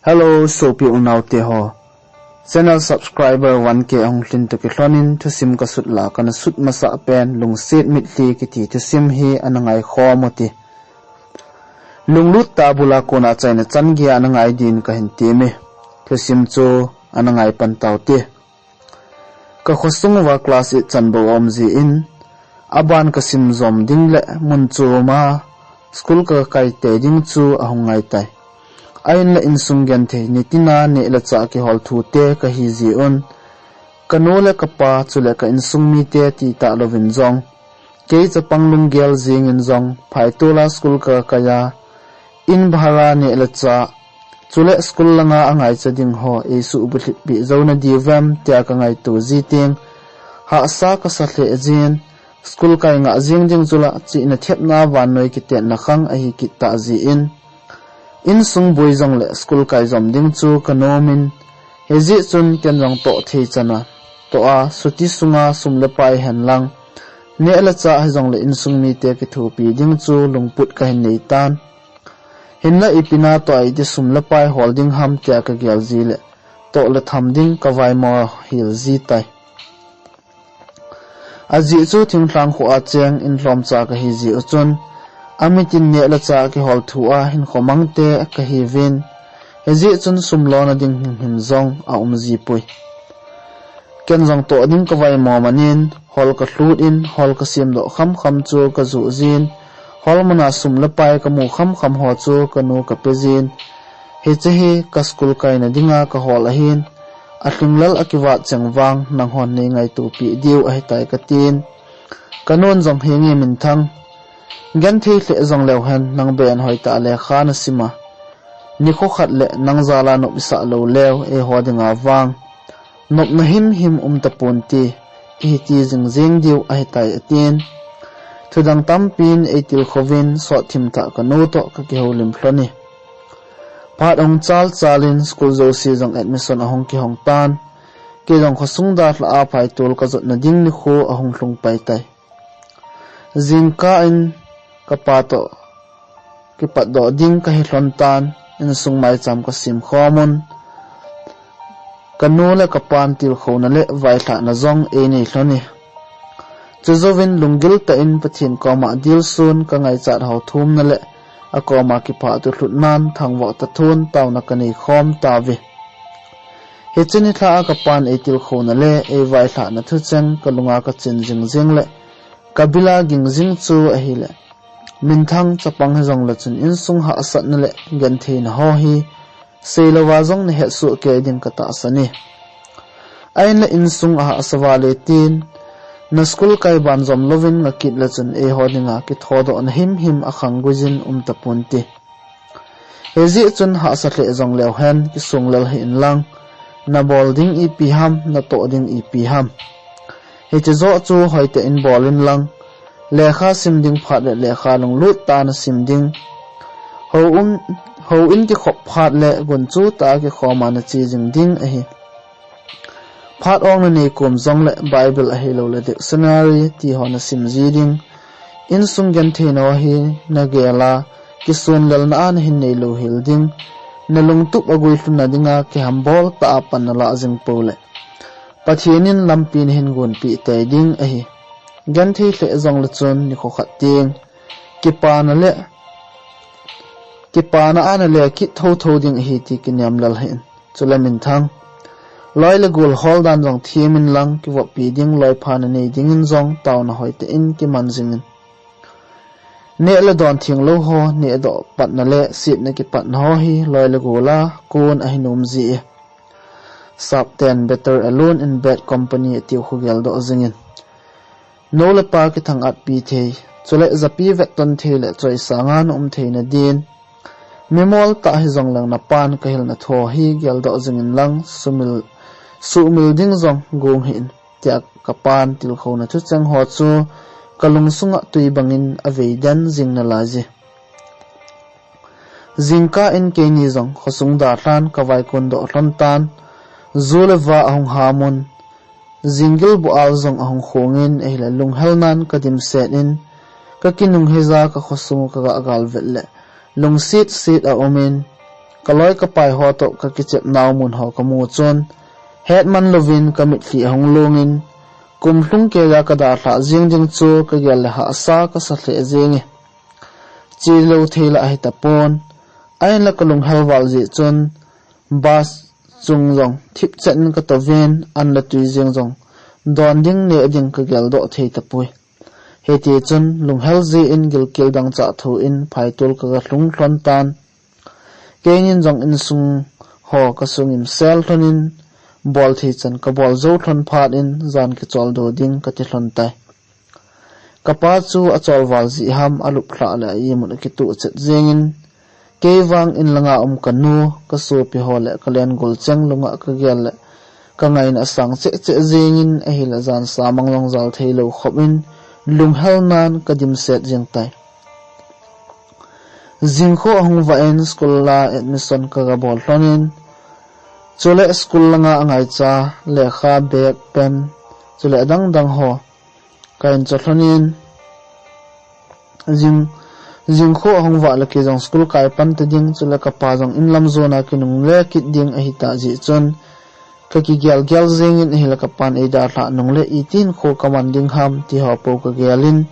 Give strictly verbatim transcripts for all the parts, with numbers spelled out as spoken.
Hello, sopi unaute ho. Channel subscriber one K ahung lhin toh kilhonin thusim kasut la kana sut masah pen Lungset Mitlhi kiti thusim hi ana ngaikhom ute. Lunglut tah bula kona chaina chan geiya ana ngai din kahin temme. Thusim chu ana ngaipan taute. Ka khosung uva class eight chan bou aum jin, aban kasim jom ding le mun chom a school kakai tei ding chu ahung ngai tai. Ahinla insung genthei, nitina neh le chah kihol thu te kahi jeh un, kanu le kapa chule ka insung mite tita louvin jong, kei chapang lunggel jingin jong phaitol a school kakai a, in bhara neh le chah, chule school langa angaicha ding ho eisuh bulhit peh jou nadiu vem tia kangaito jiteng, hahsa kasa lheh jin, school kai ngah jing ding chula chihna thepna vannoi kitetna khang ahi kit tah jin, insung boi jongle school kai jom ding chu kanom in, hijeh chun ken jong toh thei chana toh a, chuti sunga sum le pai hen lang, neh le chah hijongle insung mite kithopi ding chu lungput kahin nei tan. Hinla ipi natoh a iti sum le pai hol ding ham tia kagel jile, toh le tham ding kavaimo hel ji tai. Ajeh chu thinglhang kho a cheng in lhomcha kahi jeh u chun, amitin neh le chah kihol thu a hinkho mang te kahiuvin, hijeh chun sum lona ding himhim jong aum jipoi. Ken jong toh ding kavaimo manin, hol kalhut in, hol kasemdoh khamkham chu kajoh jin, hol muna sum le pai kamu khamkham ho chu kanu kape jin, hiche hi ka school kaina dinga kahol ahin, alhinglel akivat cheng vang nanghon neingaitovpeh diu ahitai katin. Kanun jong, Henge Minthang, genthei lheh jong leu hen, nang beh in hoitah a lekha nasim a, nikho khat le nang jal a nop isah lou leu eiho dinga vang nopna himhim um taponte, ihiti jingjing diu ahitai, atin. Thudang tampin eitilkhouvin, sotthim tah kanu toh kakihoulim lhon e. Phat ahung chalchal in school jouse jong admission ahung kihong tan. Kei jong khosung dalha a phaitol kajotna ding nikho ahung lhung pai tai. Jingkah in kapa toh kipatdoh ding kahi lhon tan, insung maicham kasemkhom un, kanu le kapan tilkhouna le vailhahna jong einei lhon e. Chujouvin lunggil tah in Pathen koma dilsun kangaichat hou thumna le akoma kipathu lhutnan thangvah tathon taona kaneikhom tauve. Hiche nilhah a kapan eitilkhouna le eivailhahna thucheng kalunga kachin jingjing le kabil a ging jing chu ahile, Minthang, chapang hijongle chun insung hahsatna le gentheina ho hi seilouva jong nahetsoh kei ding katahsan e. Ahinla insung ahahsa vale tin, na school kai ban jom louvin ngah kit le chun eiho dinga kithodohna himhim akhangguijin um taponte. Hijeh chun hahsa lheh jong leu hen, kisunglel hih in lang, nabol ding ipi ham, natoh ding ipi ham, hiche joh chu hoitah in bol in lang, lekha sim ding phat le lekha lunglut tah a nasim ding, houin, houin kikhop phat le gunchu tah a kikhoma nache jing ding ahi. Phat ong nanei kom jongle Bible ahiloule dictionary tiho nasim ji ding. Insung gentheina ho hi nagel a, kisunlelna a nahin neilou hel ding. Nalungtup aguilhunna dinga kihambol tah a pan nalah jing poule, Pathen in lampi nahin gonpeh tei ding ahi. Genthei lheh jongle chun nikho khat teng kipana le, kipana a nale kit thouthou ding ahi ti kinem lel hih in. Chule Minthang, loi le gol holdan jong them in lang, kivoppi ding loipha nanei dingin jong taona hoitah in kiman jingin. Neh le don thenglou ho nehdoh patna le setna kipatna ho hi loi le gol a kon ahi nom ji e. Sapten better alone in bad company atiu khu geldoh jingin. Nou le pa kithang-atpi thei, chule japi vetton thei le choisanga naum theina din, mimol tah hijongleng napan kahilna thu hi geldoh jingin lang, sumil, suhmil ding jong gong hih in, tia kapan tilkhouna thucheng ho chu kalungsunga twi bangin aveiden jing nalai je. Jingkah in keini jong khosung dalhan kavaikondoh lhon tan, ju le va ahung hamun, jinggil bual jong ahung khongin, ahile lunghelnan kadimset in, kakinung heija kakhosung kagah galvet le lungsetset aumin, Kaloi kapai ho toh kakichep nau mun ho kamu chun, hetman louvin kamitlhi ahung lungin, kum lhung keiya kadalhah jing ding chu kagel le hahsa kasa lheh jenge. Chelou thei lah ahitapon, ahinla kalunghel val jeh chun, bus chung jong thipchet in katouvin, an le tui jeng jong don ding neh ding kageldoh thei tapoi. Hitichun lunghel jeh in gilkel dangchah thouvin phaitol kagalhung lhon tan. Keinin jong insung ho kasungim sel lhonin, bolthei chan kabol jou lhon phat in jan kicholdo ding kati lhon tai. Kapa chu acholval jeh ham aluplhah le a-imut akituh chet jengin, kei vang inlanga um kanu, kasopi ho le kalengol cheng lunga kagel le kangaina asang cheh cheh jengin, ahile jansa mang jong jal theilou khopin, lunghelnan kadimset jeng tai. Jingkho ahung vah in school a admission kagabol lhonin, chule school langa angaicha lekha, bag, pen, chule adang dang ho kahin cho lhonin, jing, jingkho ahung vah le kei jong school kai pan tading, chule kapa jong inlam jona kinungle kit ding ahitah jeh chun, kakigel gel jengin, ahile kapan eidalhah nungle itin kho kaman ding ham ti ho pou kagelin,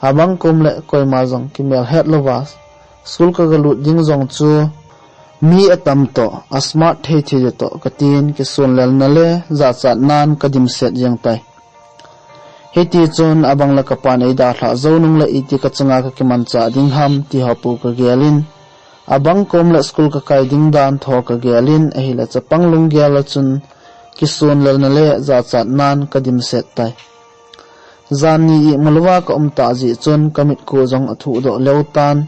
abang kom le koima jong kimel het louva school kagalut ding jong chu mi atam toh, asmart thei thei toh katin, kisonlelna le jachatnan kadimset jeng tai. Hitichun abang le kapan eidalhah jou nungle iti kachanga kakimanchah ding ham ti ho pou kagelin, abang kom le school kakai ding dan tho kagelin, ahile chapang lunggel a chun kisonlelna le jachatnan kadimset tai. Jan ni imu louva kaum tah jeh chun kamitku jong athuhdoh leu tan.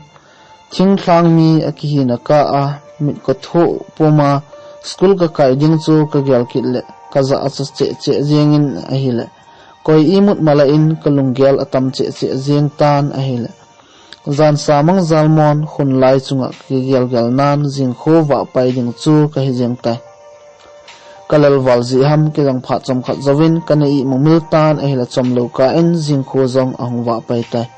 Thinglhang mi akihina kah a, mit kathoh puma, school kakai ding chu kagel kit le kajah acha cheh cheh jengin ahile, koi imut malah in kalunggel atam cheh cheh jeng tan ahile, jansa mang jalmon khunlai chunga kigel gel nan jingkho vah pai ding chu kahi jeng tai. Kalel val jeh ham kei jong phat chomkhat jouvin kana imu mil tan ahile, chomlou kah in jingkho jong ahung vah pai tai.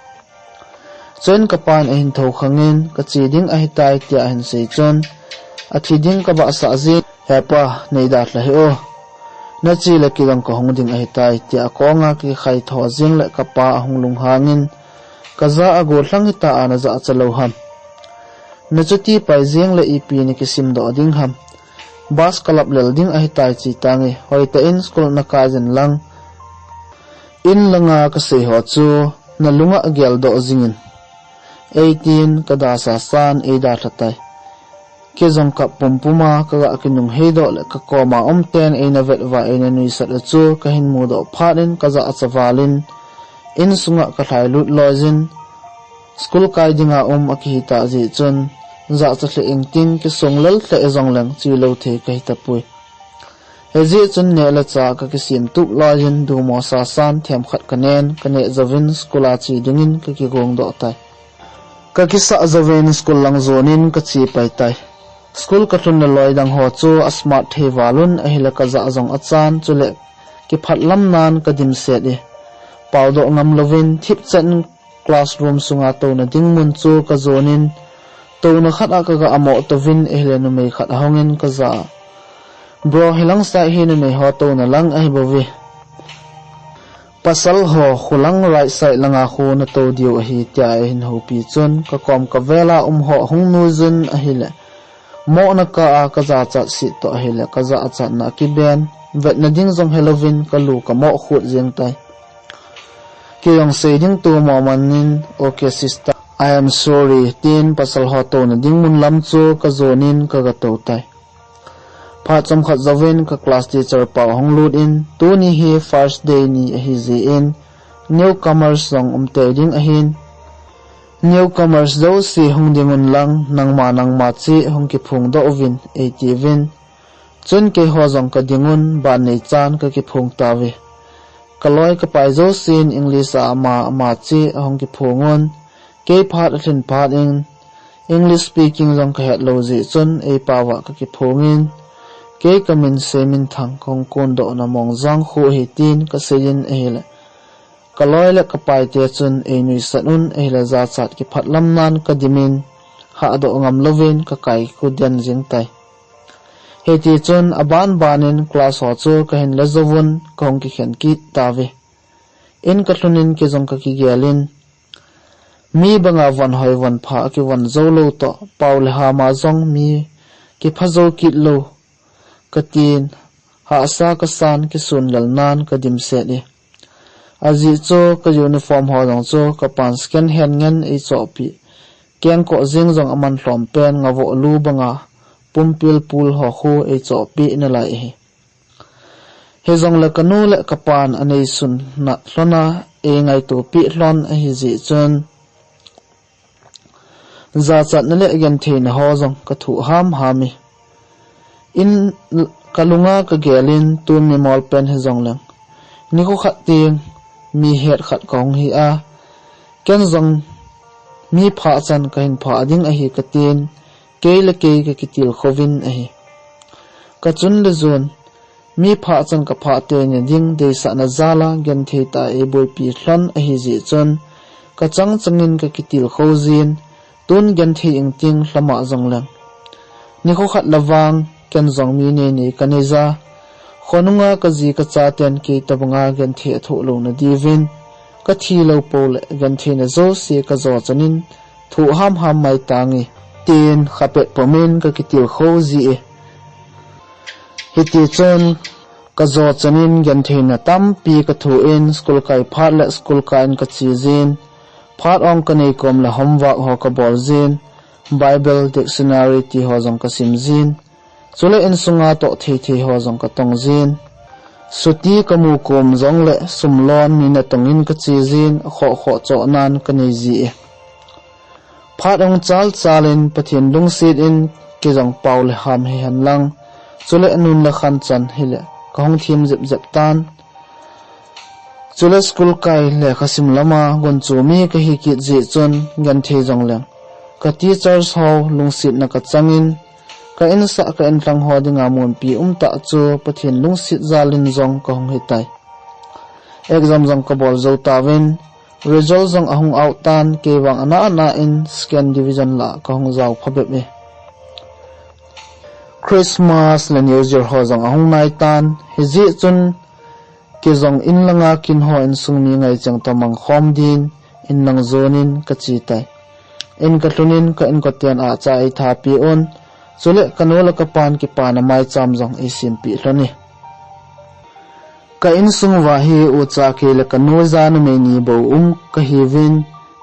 Chuin kapan ahin thou khangin, kache ding ahitai tia ahin sei chun, athi ding kabahsah jin, hepa, neidalha hih o, nache le kei jong kahung ding ahitai tia akonga kakikhai tho jeng le kapa ahung lunghangin, kajah a gollhang hita a najah acha lou ham? Nachuti pai jeng le ipi nakisimdoh ding ham? Bus kalap lel ding ahitai che tange, hoitah in school nakai jin lang, inlanga kasei ho chu nalunga geldoh jingin, eitin kada sasan eidalha tai. Kei jong kap pumpuma kaga kinungheidoh le kakoma umten eina vet uva eina nuisat u chu kahin mudoh phat in kajah acha valin, insunga kalhailut loijin, school kai dinga um akihitah jeh chun, jahcha lheh ingting kisonglel lheh jongleng chelou thei kahitapoi. Hijeh chun neh le chah kakisem tup loijin dumo sasan themkhat kanen, kaneh jouvin school a che dingin kakigongdoh tai. Kakisah jouvin school lang jonin kache pai tai. School kalhun le loi dang ho chu asmart thei valun ahile kajah jong achan chule kiphatlamnan kadimset e. Paodoh ngam louvin thipchet in classroom sunga touna ding mun chu kajonin, touna khat a kaga amoh touvin ahile numei khat ahungin kajah a, Bro, hilang side hi numei ho touna lang ahibouve. Pasal ho khulang right side langa khu natou diu ahi tia eihin houpi chun, kakom kavela um ho ahung nuijun ahile, mohna kah a kajachat set toh ahile kajah achatna akiben, vetna ding jong helouvin kalu kamoh khut jeng tai. Kei jong sei ding tumo manin, Okay sister, I am sorry, tin pasal ho touna ding mun lam chu kajonin kaga tou tai. Phat chomkhat jouvin ka class teacher pau ahung lutin, tuni hi first day ni ahijeh in, newcomers jong umtei ding ahin, newcomers jouse hung dingun lang, nangma nangma cheh hung kiphongdoh uvin, eitiuvin. Chun keiho jong kadingun, ban neichan kakiphong tauve. Kaloi kapai jousen English a ama ama cheh ahung kiphongun, kei phat alhin phat in, English speaking jong kahetlou jeh chun eipaova kakiphongin, kei kamin Seiminthang, kahung kondohna Mongjang kho ahi tin kaseiyin ahile, kaloi le kapaite chun einuisat un ahile jachat kiphatlamnan kadimin, hahdoh ngam louvin ka kaiku den jing tai. Hiti chun aban banin class ho chu ka hin le jouvun ka hung kikhen kit tauve. In ka lhunin kei jong ka kigelin, mi banga von hoi von pha a kivon jou lou toh, pau le hama jong mi kipha jou kit lou ka tin, hahsa ka san kisun lel nan ka dimset e. Ajeh chu ka uniform ho jong chu ka pan second hand ngen ei chohpeh. Kengkoh jing jong aman lhom pen ngavoh lu banga pumpil pul ho khu ei chohpeh nalai ahi. Hijongle ka nu le ka pan anei sun na lhona ei ngaito peh lhon ahi jeh chun, jachatna le gentheina ho jong ka thoh ham ham e. In ka lunga ka gelin tun mi mol pen hijongleng, nikho khat teng mi het khat ka hung hi a, ken jong mi phah chan ka hin phah ding ahi ka tin, kei le kei ka kitilkhouvin ahi. Ka chun le jun, mi phah chan ka phah teina ding deisahna jal a genthei tah a ei boipi lhon ahi jeh chun, ka chang changin ka kitilkhou jin, tun genthei ingting lhamah jongleng, nikho khat la vang ken jong mi nei nei ka nei ja. Khonunga ka ji ka chaten kei tobanga genthei athoh louna diuvin, ka thi lou pou le gentheina jouse ka jo chanin thoh ham ham mai tange, tin kha pet pumin ka kitilkhou ji e. Hiti chun ka jo chanin gentheina tampi ka thoh in, school kai phat le school kah in ka che jin, phat ong ka nei kom le homework ho ka bol jin, Bible, dictionary ti ho jong ka sim jin, chule insunga toh thei thei ho jong ka tong jin. Chuti ka mu kom jongle sum lon mi natong in ka che jin, akhoh khoh chohnan ka nei ji e. Phat ong chal chalin Pathen lungset in kei jong pau le ham hihen lang, chule anun le khan chan hile ka hung thim jep jep tan. Chule school kai lekha sim lama gunchu mi ka hi kit jeh chun genthei jongleng, ka teachers ho lungsetna ka changin, ka insah ka inlhang ho dinga munpi umtah chu Pathen lungset jalin jong ka hung hitai. Exam jong ka bol jou tauvin, result jong ahung out tan, kei vang ana ana in second division lah ka hung jao phabep e. Christmas le New Year ho jong ahung nai tan, hijeh chun kei jong in langa kin ho insung mi ngai cheng toh mang khom din, in lang jonin ka che tai. In ka lhunin ka inkoten acha ei thapi un, chule ka nu le ka pan kipana maicham jong ei sempeh lhon e. Ka insung uva hi ucha kei le ka nu ja numei ni bou um ka hiuvin,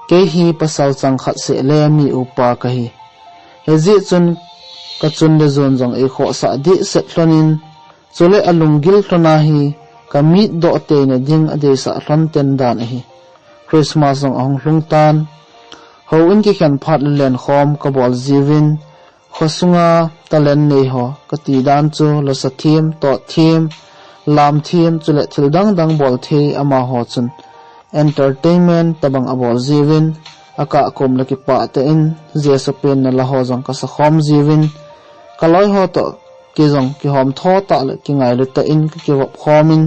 kei hi pasal chang khat seh le mi upa ka hi. Hijeh chun ka chun le jun jong ei khohsah dehset lhonin, chule alunggil lhona hi ka mitdoh teina ding adeisah lhon ten dan ahi. Christmas jong ahung lhung tan, houin kikhen phat le lenkhom ka bol jiuvin, khosunga talent nei ho ka ti dan chu lasa them, tot them, lam them, chule thil dang dang bol thei amaho chun entertainment tobang abol jiuvin, akah kom le kipah tah in Jesu penna la ho jong ka sa khom jiuvin, ka loi ho toh kei jong kihom tho tah le kingailu tah in ka kivop khomin,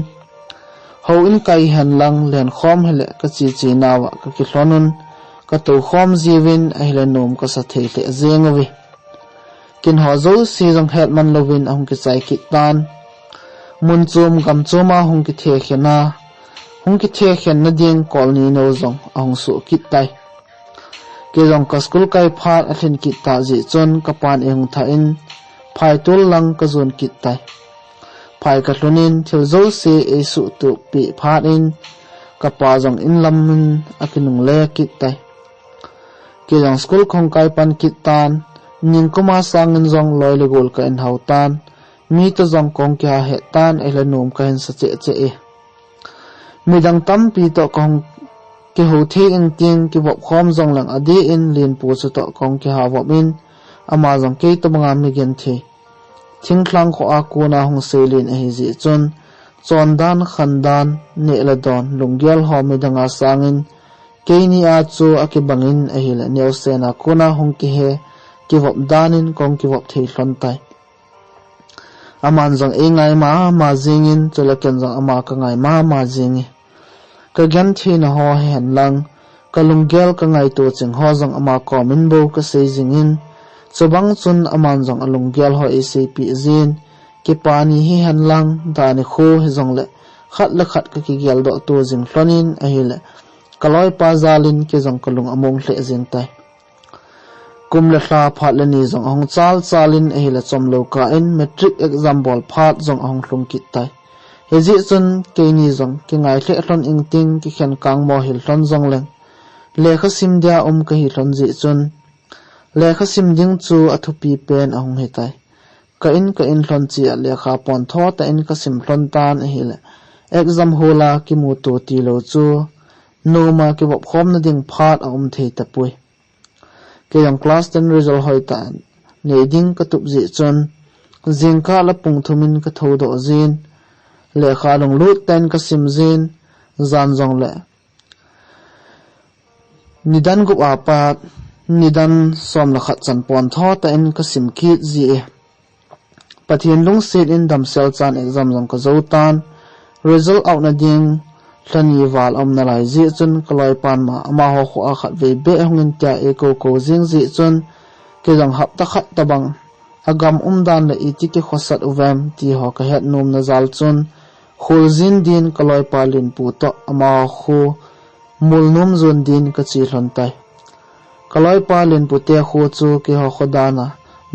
houin kai hen lang lenkhom hile ka che che nauva ka kilhon un, ka tou khom jiuvin ahile nom ka sa thei lheh jeng uve. Kin ho jouse jong hetman louvin ahung kichai kit tan. Mun chom gam chom a hung kithekhen a, hung kithekhen na ding colony nou jong ahung soh kit tai. Kei jong ka school kai phat alhin kit tah jeh chun ka pan ei hung thah in, phai tol lang ka jon kit tai. Phai ka lhunin thil jouse ei suhtup peh phat in, ka pa jong in lam in akinungle kit tai. Kei jong school kahung kai pan kit tan, ningkuma sangin jong loi le gol ka inhao tan, mi toh jong kahung kiha het tan, ahile nom kahin sa cheh cheh e. Midang tampi toh kahung kihou thei ingting kivop khom jongleng adeh in Lenpu chu toh kahung kiha vop in, ama jong kei tobanga mi genthei, thinglhang khoh a kona hung seilen ahi jeh chun, chondan, khandan, neh le don, lunggel ho midang a sangin, keini a chu akibangin ahile neosen a kona hung kihe, kivop danin kahung kivop thei lhon tai. Aman jong ei ngai mama jengin, chule ken jong ama ka ngai mama jenge. Ka gentheina ho hihen lang, Kalunggel kangaito cheng ho jong ama komin bou kasei jingin, chubang chun aman jong alunggel ho eiseipeh jin, kipa ni hihen lang, dani khu hijongle khat le khat kakigeldoh to jing lhonin ahile, kaloipa jalin kei jong kalung among lheh jeng tai. Kum le lha phat le ni jong ahung chal chalin ahile chomlou kah in matric exam bol phat jong ahung lhung kit tai. Hijeh chun keini jong kingai lheh lhon ingting kikhen kangmo hil lhon jongleng, lekha sim dia um kahi lhon jeh chun, lekha sim ding chu athupi pen ahung hitai. Ka in ka in lhon cheh a lekha pontho tah in kasim lhon tan ahile, exam hall a kimuto tilou chu noma kivop khomna ding phat aum thei tapoi. Kei jong class ten result hoitah nei ding katup jeh chun, jingkah le pung thum in kathoudoh jin, lekha lunglut tah in kasim jin, jan jongle nidan gup apat nidan som le khat chan pontho tah in kasim kit ji e. Pathen lungset in damsel chan exam jong kajou tan, result out na ding lhani val aum nalai jeh chun kaloipan ma amaho kho a khatvei beh hung in tia eikou kou jing jeh chun, kei jong hapta khat tobang agam umdan le iti kikhosat uvem ti ho kahet nomna jal chun, kholjin din kaloipa Lenpu toh amaho kho mulnom jon din kache lhon tai. Kaloipa Lenpu te kho chu keiho kho dan a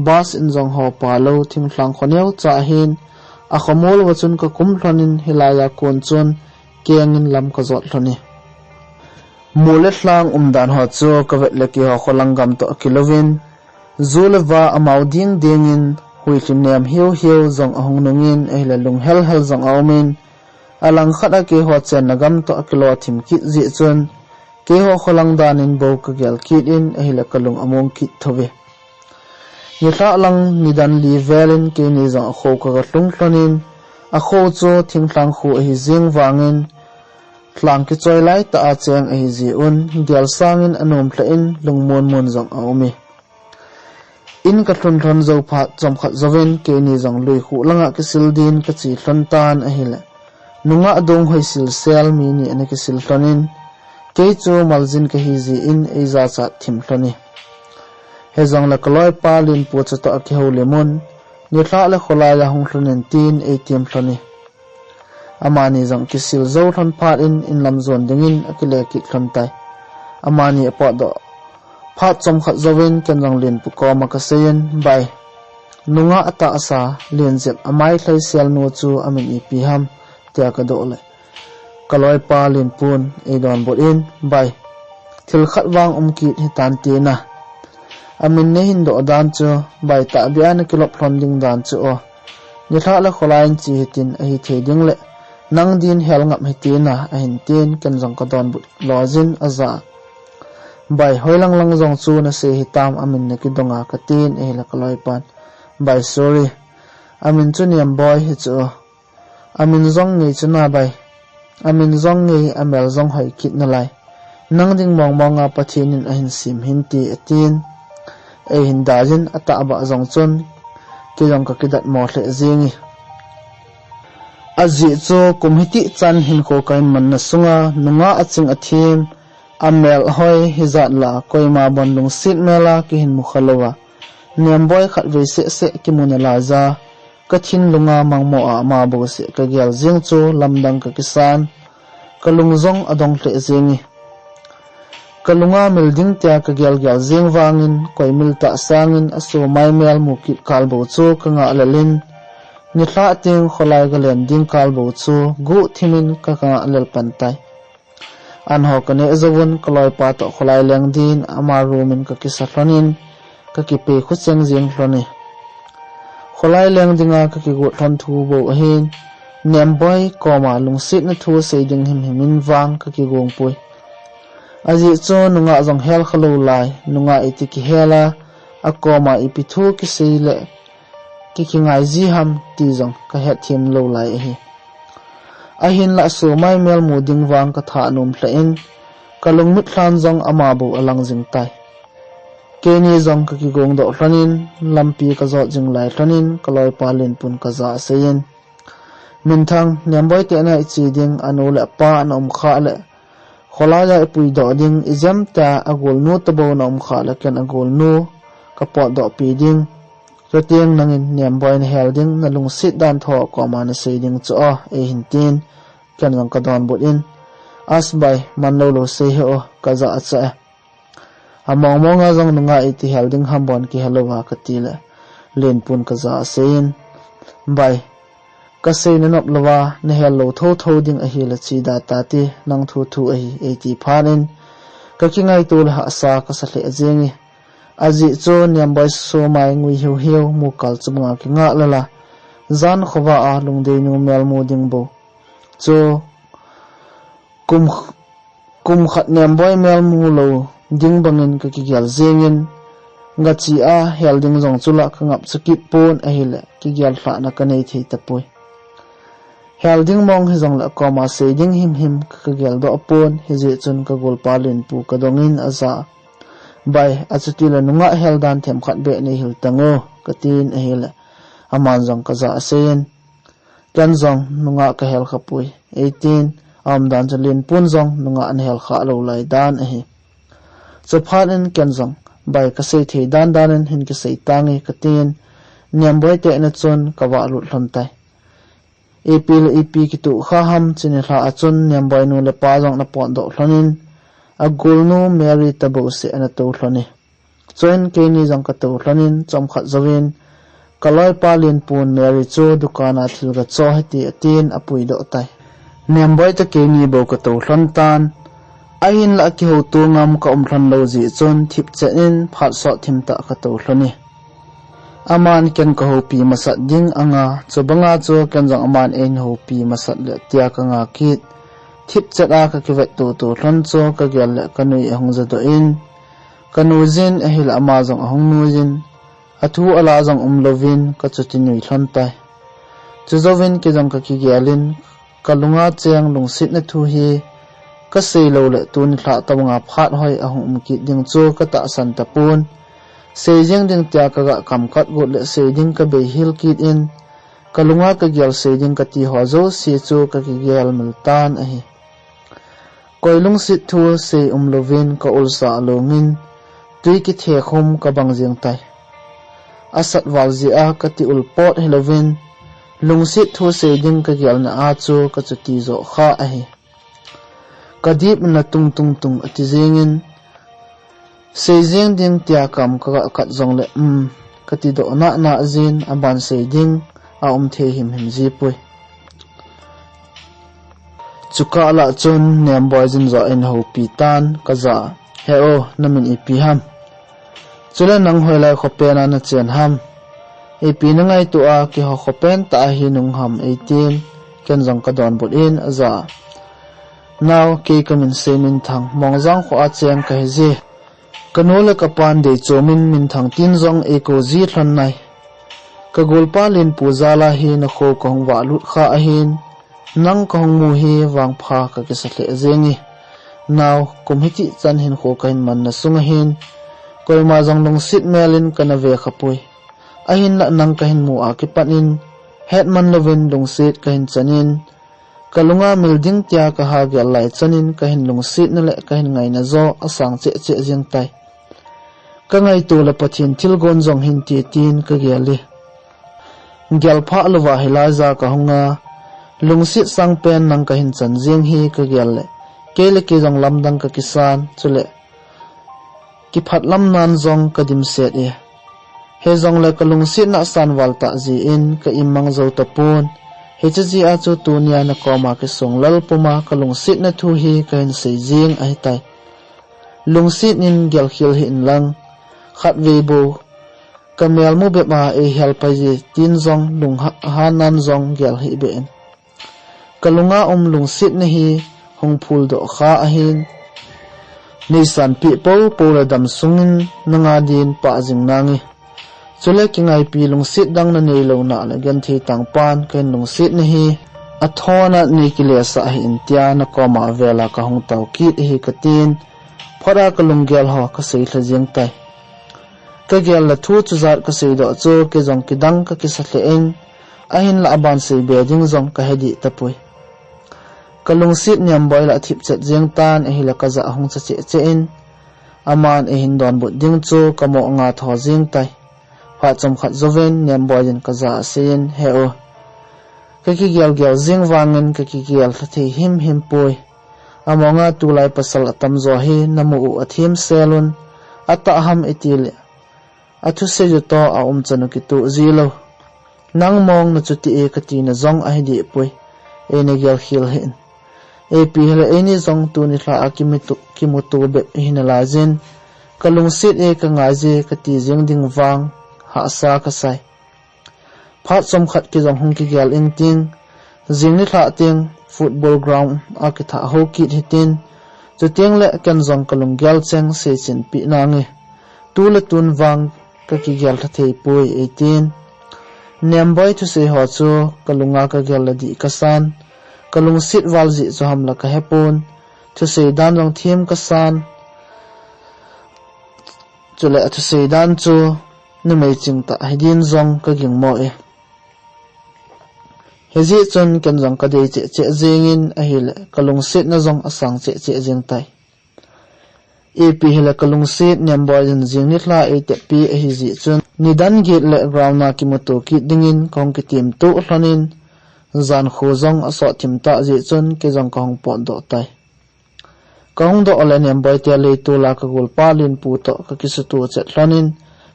bus in jong hopa lou thinglhang kho neocha ahin, akhomol uva chun kakum lhonin hilai a kon chun kengin lam kajot lhon e. Mol le lhang umdan ho chu kavet le keiho kho lang gam toh akilouvin, ju le va amau ding dingin huilhi nem hiu hiu jong ahung nungin ahile lunghel hel jong aumin, alangkhat a keiho chenna gam toh akilo thim kit jeh chun, keiho kho lang dan in bou kagel kit in ahile kalung among kit thouve. Nilhah lang nidan li vel in keini jong akho kaga lhung lhonin, akho chu thinglhang kho ahi jeng vangin, lhang kichoi laitah a cheng ahi jeh un, gel sangin anom lheh in lungmon mon jong aume. In kalhun lhon jou phat chomkhat jouvin keini jong lui khuh langa kisil din kache lhon tan ahile, nungah dong hoi silsel mi ni ana kisil lhonin, kei chu maljin kahi jeh in eijachat thim lhon e. Hijongle kaloipa Lenpu chutoh akihoulim un, nilhah le kholai a hung lhon in tin eitem lhon e. Amani jong kisil jou lhon phat in inlam jon dingin akile kit lhon tai. Amani apotdoh phat chomkhat jouvin ken jong Lenpu koma kaseiyin, Bai, nungah atahsa Lenjep amai lhaisel nu chu amin ipi ham, tia kadoh le, kaloipa Lenpun eidonbut in, Bai, thil khat vang um kit hitan, tina. Amin neihin doh dan chu, Bai, tahbeh a nakilop lhon ding dan chu o. Nilhah le kholai in che hitin ahithei ding le, nang din hel ngap hitina, ahin tin, ken jong kadonbut lojin aja. Bai, hoilang lang jong chu nasei hitam, amin nakidong a, katin ahile kaloipan, Bai, sorry, amin chu Nemboi hichu o. Amin jong ngei chu na Bai. Amin jong ngei, amel jong hoi kit nalai. Nang ding mong monga Pathen in ahin sem hinte, atin. Eihin daijin atahbeh jong chun, kei jong kakidatmo lheh jenge. Ajeh chu kum hitih chan hinkho kahin manna sunga nungah aching athem, amel ahoi hijat lah a koima bon lungset mel a kihin mukha louva, Nemboi khatvei seh seh kimu nalaiya, kathinlunga mangmo a ama bouseh kagel jeng chu lamdang kakisan, kalung jong adong lheh jenge. Kalunga mil ding tia kagel gel jeng vangin, koi mil tah sangin asomai mel mu kit kal bou chu kangah lel in, nilhah teng kholai galen ding kal bou chu guhthimin kangah lel pan tai. Anho kaneh jouvun, kaloipa toh kholai leng din ama room in kakisa lhonin, kakipei khucheng jeng lhon e. Kholai leng dinga kakigot lhon thu bou ahin, Nemboi koma lungsetna thu sei ding himhim in vang kakigong poi. Ajeh chu nungah jong hel khalou lai, nungah iti kihel a, akoma ipi thu kisei le kikingai ji ham ti jong kahet them lou lai ahi. Ahinlah asomai mel mu ding vang katha nom lheh in, kalungmit lhan jong ama bou alang jing tai. Keini jong kakigong doh lhonin, lampi kajot jing lai lhonin, kaloipa Lenpun kaja aseiyin, Minthang, Nemboi te na iche ding, anu le apa ana um khah le, Kholai a ipui doh ding, ijemtia agolnu tabou na um khah le ken agolnu kapot doh pi ding. Chuteng nangin Nemboi nahel ding, nalungset dan tho koma nasei ding chu o, eihin tin. Ken jong kadonbut in, As bai, man lou lou sei hih o, kajah a chah e. Among mong a jong nungah iti hel ding ham bon kihe lou a kati le, Lenpun kajah a asei in, Bai, kasei nanop lou a, nahel lou thotho ding ahile chida tate, nang thu thu ahi, eiti phat in, kakingaito le hahsa kasa lheh jeng e. Ajeh chu Nemboi sumai ngui hiu hiu, mukal chom nga kingah lala, jan khovah a lungdeinu mel mu ding bou chu kum, kum khat Nemboi mel mu lou ding bangin kakigel jeng in, gache a hel ding jong chu la kangapcha kit pon ahile, kigel lhahna kanei thei tapoi. Hel ding mong hijongle koma sei ding himhim ka, kagel doh pon, hijeh chun kagolpa Lenpu kadong in ajah a, Bai, achuti le nungah hel dan themkhat beh neihil tan o, katin ahile, aman jong kajah a asei in, Ken jong nungah kahel khapoi, eitin, aumdan chu Lenpun jong nungah anahel khah lou lai dan ahi. Chuphat in ken jong, Bai, kasei thei dan dan in hin kisei tange, katin, Nemboi tehna chun kavah lut lhon tai. Ipi le ipi kitoh kha ham, chuni lha a chun Nemboi nu le pa jong ana potdoh lhon in, agolnu Mary tabou seh ana tou lhon e. Chuin keini jong katou lhon in, chomkhat jouvin, kaloipa Lenpun Mary chu dukan a thil gacho hite atin apui doh tai. Nemboi toh keini bou katou lhon tan, ahinlah kihouto ngam kaum lhon lou jeh chun thipchet in phat sot thimtah katou lhon e. Aman ken kahoupi masat ding anga, chubanga chu ken jong aman eihoupi masat le tia kanga kit. Thipchet a kakivet toto lhon chu kagel le kanui ahung jadoh in, kanui jin ahile ama jong ahung nui jin, athu ala jong umlouvin kachuti nui lhon tai. Chujouvin kei jong kakigel in, kalunga cheng lungsetna thu hi kasei lou le tuni lhah tobanga phat hoi ahung um kit ding chu katahsan tapon. Sei jeng ding tia kaga kamkat got le sei ding kabei hel kit in, kalunga kagel sei ding kati ho jouse chu kakigel mil tan ahi. Koi lungset thu sei umlouvin ka ulsa along in tui kithe khum kabang jeng tai. Asat val jeh a kati ul pot hilouvin, lungset thu sei ding kagelna a chu kachuti joh kha ahi. Kadip in atung tung tung ati jeng in, sei jeng ding tia kam kaga kat jongle, um, kati doh nah nah jin, aban sei ding aum thei him him jipoi. Chukah lah chun Nemboi jin joh in ahoupi tan, kajah a, He o, namin ipi ham? Chule nang hoilai khopen a nachen ham? Ipi nangaito a, keiho khopen tah ahi nung ham, eitin, ken jong kadonbut in ajah a, Nao, kei kamin Seiminthang, Mongjang kho a cheng kahi je. Kanu le kapan deichom in minthang tin jong eikou ji lhon nai. Kagolpa Lenpu jal a hi nakho kahung vahlut kha ahin, nang kahung mu hi vangpha kakisa lheh jeng e. Nao, kum hitih chan hinkho kahin manna sung ahin, koima jong lungset mel in kana ve khapoi. Ahinlah nang kahin mu a kipat in, hetman louvin lungset kahin chan in, kalunga mil ding tia kaha gel lai chan in kahin lungsetna le kahin ngaina joh asang cheh cheh jeng tai. Kangaito le Pathen thilgon jong hinte tin kagel e. Gelphah louva hilai ja kahung a, lungset sangpen nang kahin chan jeng hi kagel le, kei le kei jong lamdang kakisan, chule kiphatlam nan jong kadimset e. Hijongle kalungsetna asan val tah jeh in ka immang jou tapon. Hiche jeh a chu tunia nakoma kisong lal puma kalungsetna thu hi kahin sei jeng ahitai. Lungset in gelkhel hih in lang, khatvei bou kamel mu bep a eihel pai je tin jong lunghan nan jong gel hih beh in. Kalunga um lungsetna hi hung phuldoh kha ahin, neisanpeh poupou le damsung in nanga din pah jing nange. Chule kingaipi lungset dang nanei lou nah le genthei tangpan kahin lungsetna hi athon a neikilesah hih in tia nakoma avel a kahung tao kit ahi katin, phot a kalunggel ho kasei lha jeng tai. Kagel le thu chujat kaseidoh chu kei jong kidang kakisa lheh in, ahinlah aban sei be ding jong kahe dih tapoi. Kalungset Nemboi la athip chet jeng tan ahile kajah ahung cha cheh cheh in, aman eihin donbut ding chu kamoh nga tho jeng tai. Phat chomkhat jouvin Nemboi in kajah asei in, he u, kakigel gel jeng vangin kakigel lha thei him him poi. Amonga tulai pasal atamjo hi namu u athem sel un, atah ham itile athusei u toh aumchan u kitoh ji lou. Nang mong nachuti e katina jong ahi deh poi. Eina gel khel hih in. Ipi hile eini jong tuni lha a kimuto, kimuto bep ihi nalai jin. Kalungset e kangai je kati jeng ding vang hahsa kasai. Phat chomkhat kei jong hung kigel in tin, jing nilhah teng football ground a kithah ho kit hitin, chuteng le ken jong kalunggel cheng seichin peh nange. Tu le tun vang kakigel lha thei poi eitin. Nemboi thusei ho chu kalunga kagel lha dih kasan, kalungset val jeh chu ham la kahepon, thusei dan jong them kasan. Chule athusei dan chu numei chingtah hidin jong kaging mo e. Hijeh chun ken jong kadei cheh cheh jengin ahile kalungsetna jong asang cheh cheh jeng tai. Ipi hile kalungset Nemboi in jing nilhah eiteppi ahi jeh chun nidan get le ground a kimuto kit dingin kahung kitem toh lhonin, jan kho jong asot thim tah jeh chun kei jong kahung potdoh tai. Kahung doh le Nemboi te leitol a kagolpa Lenpu toh kakisuto chet lhonin,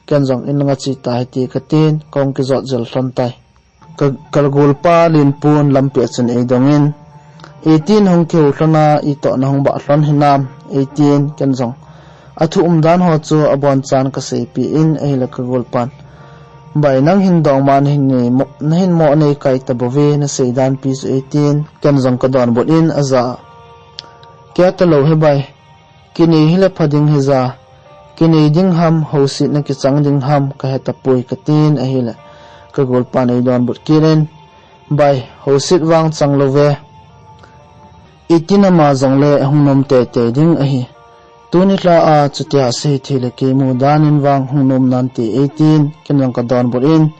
ken jong in langa che tahite katin, kahung kijot jel lhon tai. Ka, kagolpa Lenpun lampi a chun eidongin, itin hung kihou lhon a, itoh nahung bah lhon hinam, eitin, ken jong athu umdan ho chu abonchan kaseipeh in, ahile kagolpan, Bai, nang hin dongma nahin nei mo, nahin mo nei kai tabouve, nasei danpi chu eitin, ken jong kadonbut in aja. Kei talou hi bai, kinei hile pha ding hija, kinei ding ham, housetna kichang ding ham, kahetapoi katin ahile, kagolpan eidonbut kit in, Bai, houset vang chang louve. Itin ama jongle hung nom teitei ding ahi. Tuni lha a chutia sei thei le keimu danin vang hung nom nante eitin, ken jong kadonbut in,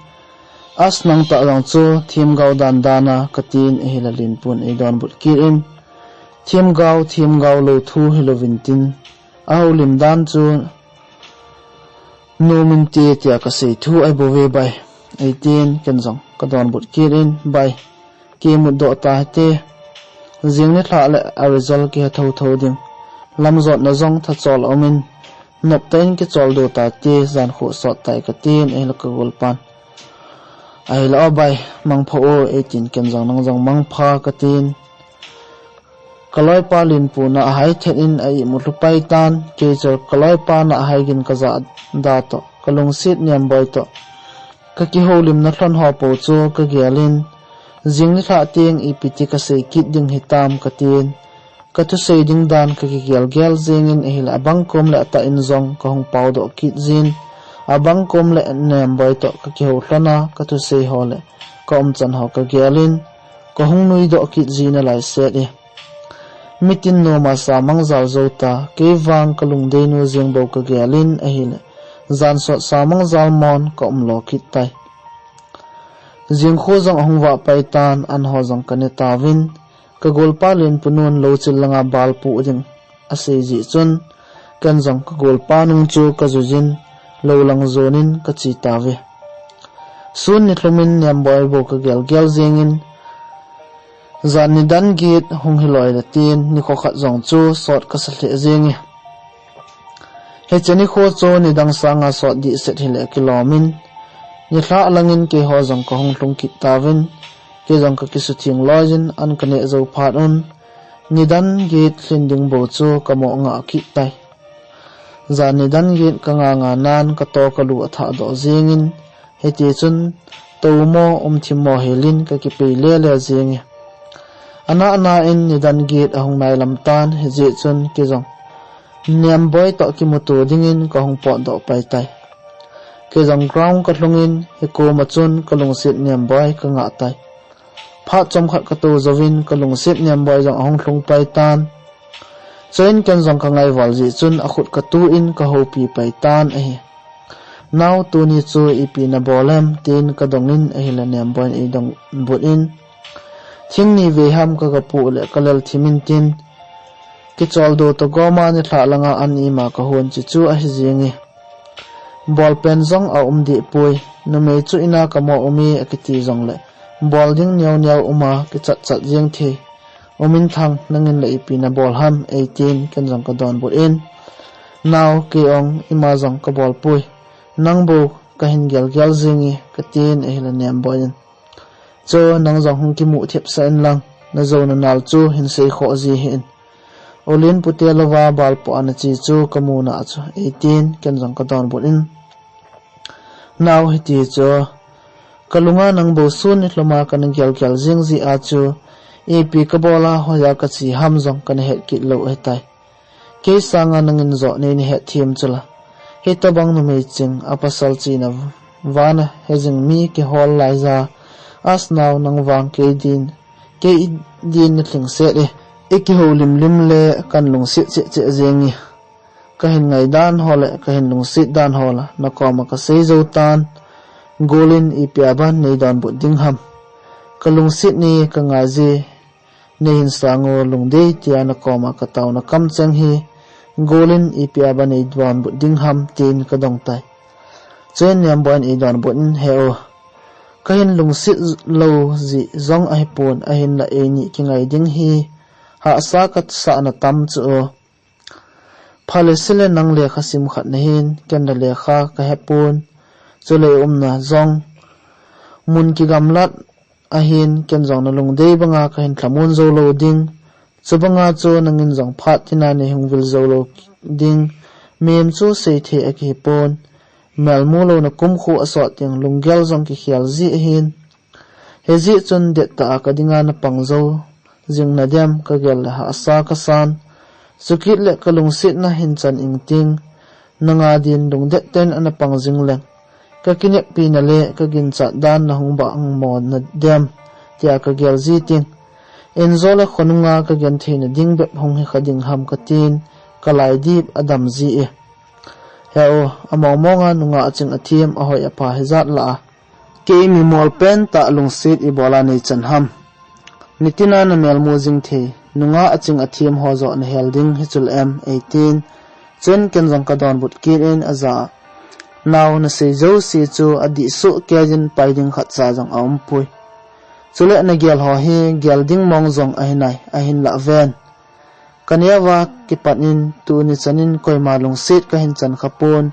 As, nang tah jong chu themgao dan dan a katin ahile Lenpun eidonbut kit in, Themgao, themgao lou thu hilouvin tin, ahoulim dan chu nom inte tia kasei thu ahibouve bai, eitin, ken jong kadonbut kit in, Bai, kimutdoh tahite, jing nilhah le a result kihe thotho ding, lamjotna jong thachol aumin, noptah in kicholdo tahite, jan kho sot tai katin ahile kagolpan, Ahile o bai, mangpha o, eitin, ken jong nang jong mangpha katin. Kaloipa Lenpu na ahai thet in a imut lhu pai tan, kei chu kaloipa na ahai gin kajah da toh, kalungset Nemboi toh kakihoulimna lhon ho pou chu kagelin, jing nilhah teng ipi ti kasei kit ding hitam katin. Kathusei ding dan kakigel gel jengin ahile abang kom le atah in jong kahung paodoh kit jin, abang kom le Nemboi toh kakihou lhon a kathusei ho le kaumchan ho kagelin, kahung nuidoh kit ji nalai set e. Mitin noma samang jal jou ta, kei vang kalungdeinu jeng bou kagelin ahile, jan sot samang jal mon kaumlo kit tai. Jingkho jong ahung vah pai tan, an ho jong kane tauvin, kagolpa Lenpunun louchil langa bal poh ding asei jeh chun, ken jong kagolpa nung chu kajuijin, lou lang jonin kache tauve. Sun nilhumin Nemboi bou kagel gel jengin, jan nidan get hung hiloi le tin, nikho khat jong chu sot kasa lheh jenge. Hiche nikho chu nidang sanga sot dihset hile kilomin, nilhah langin keiho jong kahung lhung kit tauvin, kei jong kakisutheng loijin an kaneh jou phat un, nidan get lhin ding bou chu kamoh ngah kit tai. Jan nidan get kanga nga nan kato kalu athahdoh jengin, hitichun toumo umthimmo helin kakipei lele jenge. Ana ana in nidan get ahung nailam tan, hijeh chun kei jong Nemboi toh kimuto dingin kahung potdoh pai tai. Kei jong ground kalhungin, hikoma chun kalungset Nemboi kangah tai. Phat chomkhat katou jouvin kalungset Nemboi jong ahung lhung pai tan. Chuin ken jong kangaival jeh chun akhut katuin kahoupi pai tan ahi. Nao, tuni chu ipi nabol em? tin kadongin ahile Nemboi'n eidonbut in, Thing ni vei ham ka gapu le ka lel thim in tin, kicholdo to goma nilhah langa an ima ka hon chi chu ahi jinge. Ball pen jong a um deh poi, numei chu ina ka mo um e akiti jongle, ball ding neo neo uma kichat chat jing thei. U Minthang, nangin le ipi na bol ham, eitin ken jong ka donbut in. Nao, kei ong ima jong ka bol poi. Nang bou ka hin gelgel jing e, ka tin ahile Nemboiyin, chu nang jong hung kimu thip sah in lang, na jou na nal chu hin sei khoh ji hih in. U Lin pu te louva ball pu ana chi chu ka mu na chu, eitin ken jong ka donbut in. Nao, hiti chu, ka lunga nang bou sun nilhum a kana gelgel jing jeh a chu, ipi ka bol a hoiya ka chi ham jong kana het kit lou ahitai. Kei sanga nangin joh nei na het thim chu la. Hitobang numei ching a pasal china vana he jing mi kihol lai ja. As nao, nang vang kei din, kei din na lhingset e. I kihoulim lim le kan lungset cheh cheh jing e. Ka hin ngai dan ho le ka hin lungset dan ho la na koma ka sei jou tan. Golin ipi a ban nei donbut ding ham. Ka lungset ni ka ngai ji, nei hin sang o Lungdei, tia na koma ka tauna kam cheng hi. Golin ipi a ban nei donbut ding ham, tin ka dong tai. Chuin Nemboiyin ei donbut in, he o, ka hin lungset lou jeh jong ahipon, ahinla eini kingai ding hi hahsa ka sah na tam chu o. Phale sile nang lekha sim khat na hin, ken le lekha ka hepon. Chule i umna jong mun kigamlat ahin, ken jong na Lungdei banga ka hin lhamon jou lou ding. Chubanga chu nangin jong phat tina nei hung vil jou lou ding. Mem chu sei thei a kihipon. Melmu louna kum khu asot ding, lunggel jong kikhel ji ahin. Hijeh chun dettah a ka dinga na pang jou jing na dem, ka gel le hahsa ka san. Chukit le ka lungsetna hin chan ing ting, nanga din lungdet ten ana pang jing leng, ka kineppi na le ka ginchat dan na hung bang mo na dem, tia ka gel ji ting. Injo le khonunga ka genthei na ding bep hung hi kha ding ham ka tin, ka lai dip adam ji e. He o, among monga nungah aching athem, ahoi apha hijat lah a. Kei mi mol pen tah lungset ibola nei chan ham. Nitina na melmu jing thei, nungah aching athem ho joh na hel ding hi chule em, eitin. Chuin ken jong ka donbut kit in aja. Nao, na sei jouse chu adih soh kei jin pai ding khat cha jong aum poi. Chule na gel ho hi gel ding mong jong ahi nai, ahinlah ven. Ka neo a kipat in tuni chan in koima lungset ka hin chan kha pon.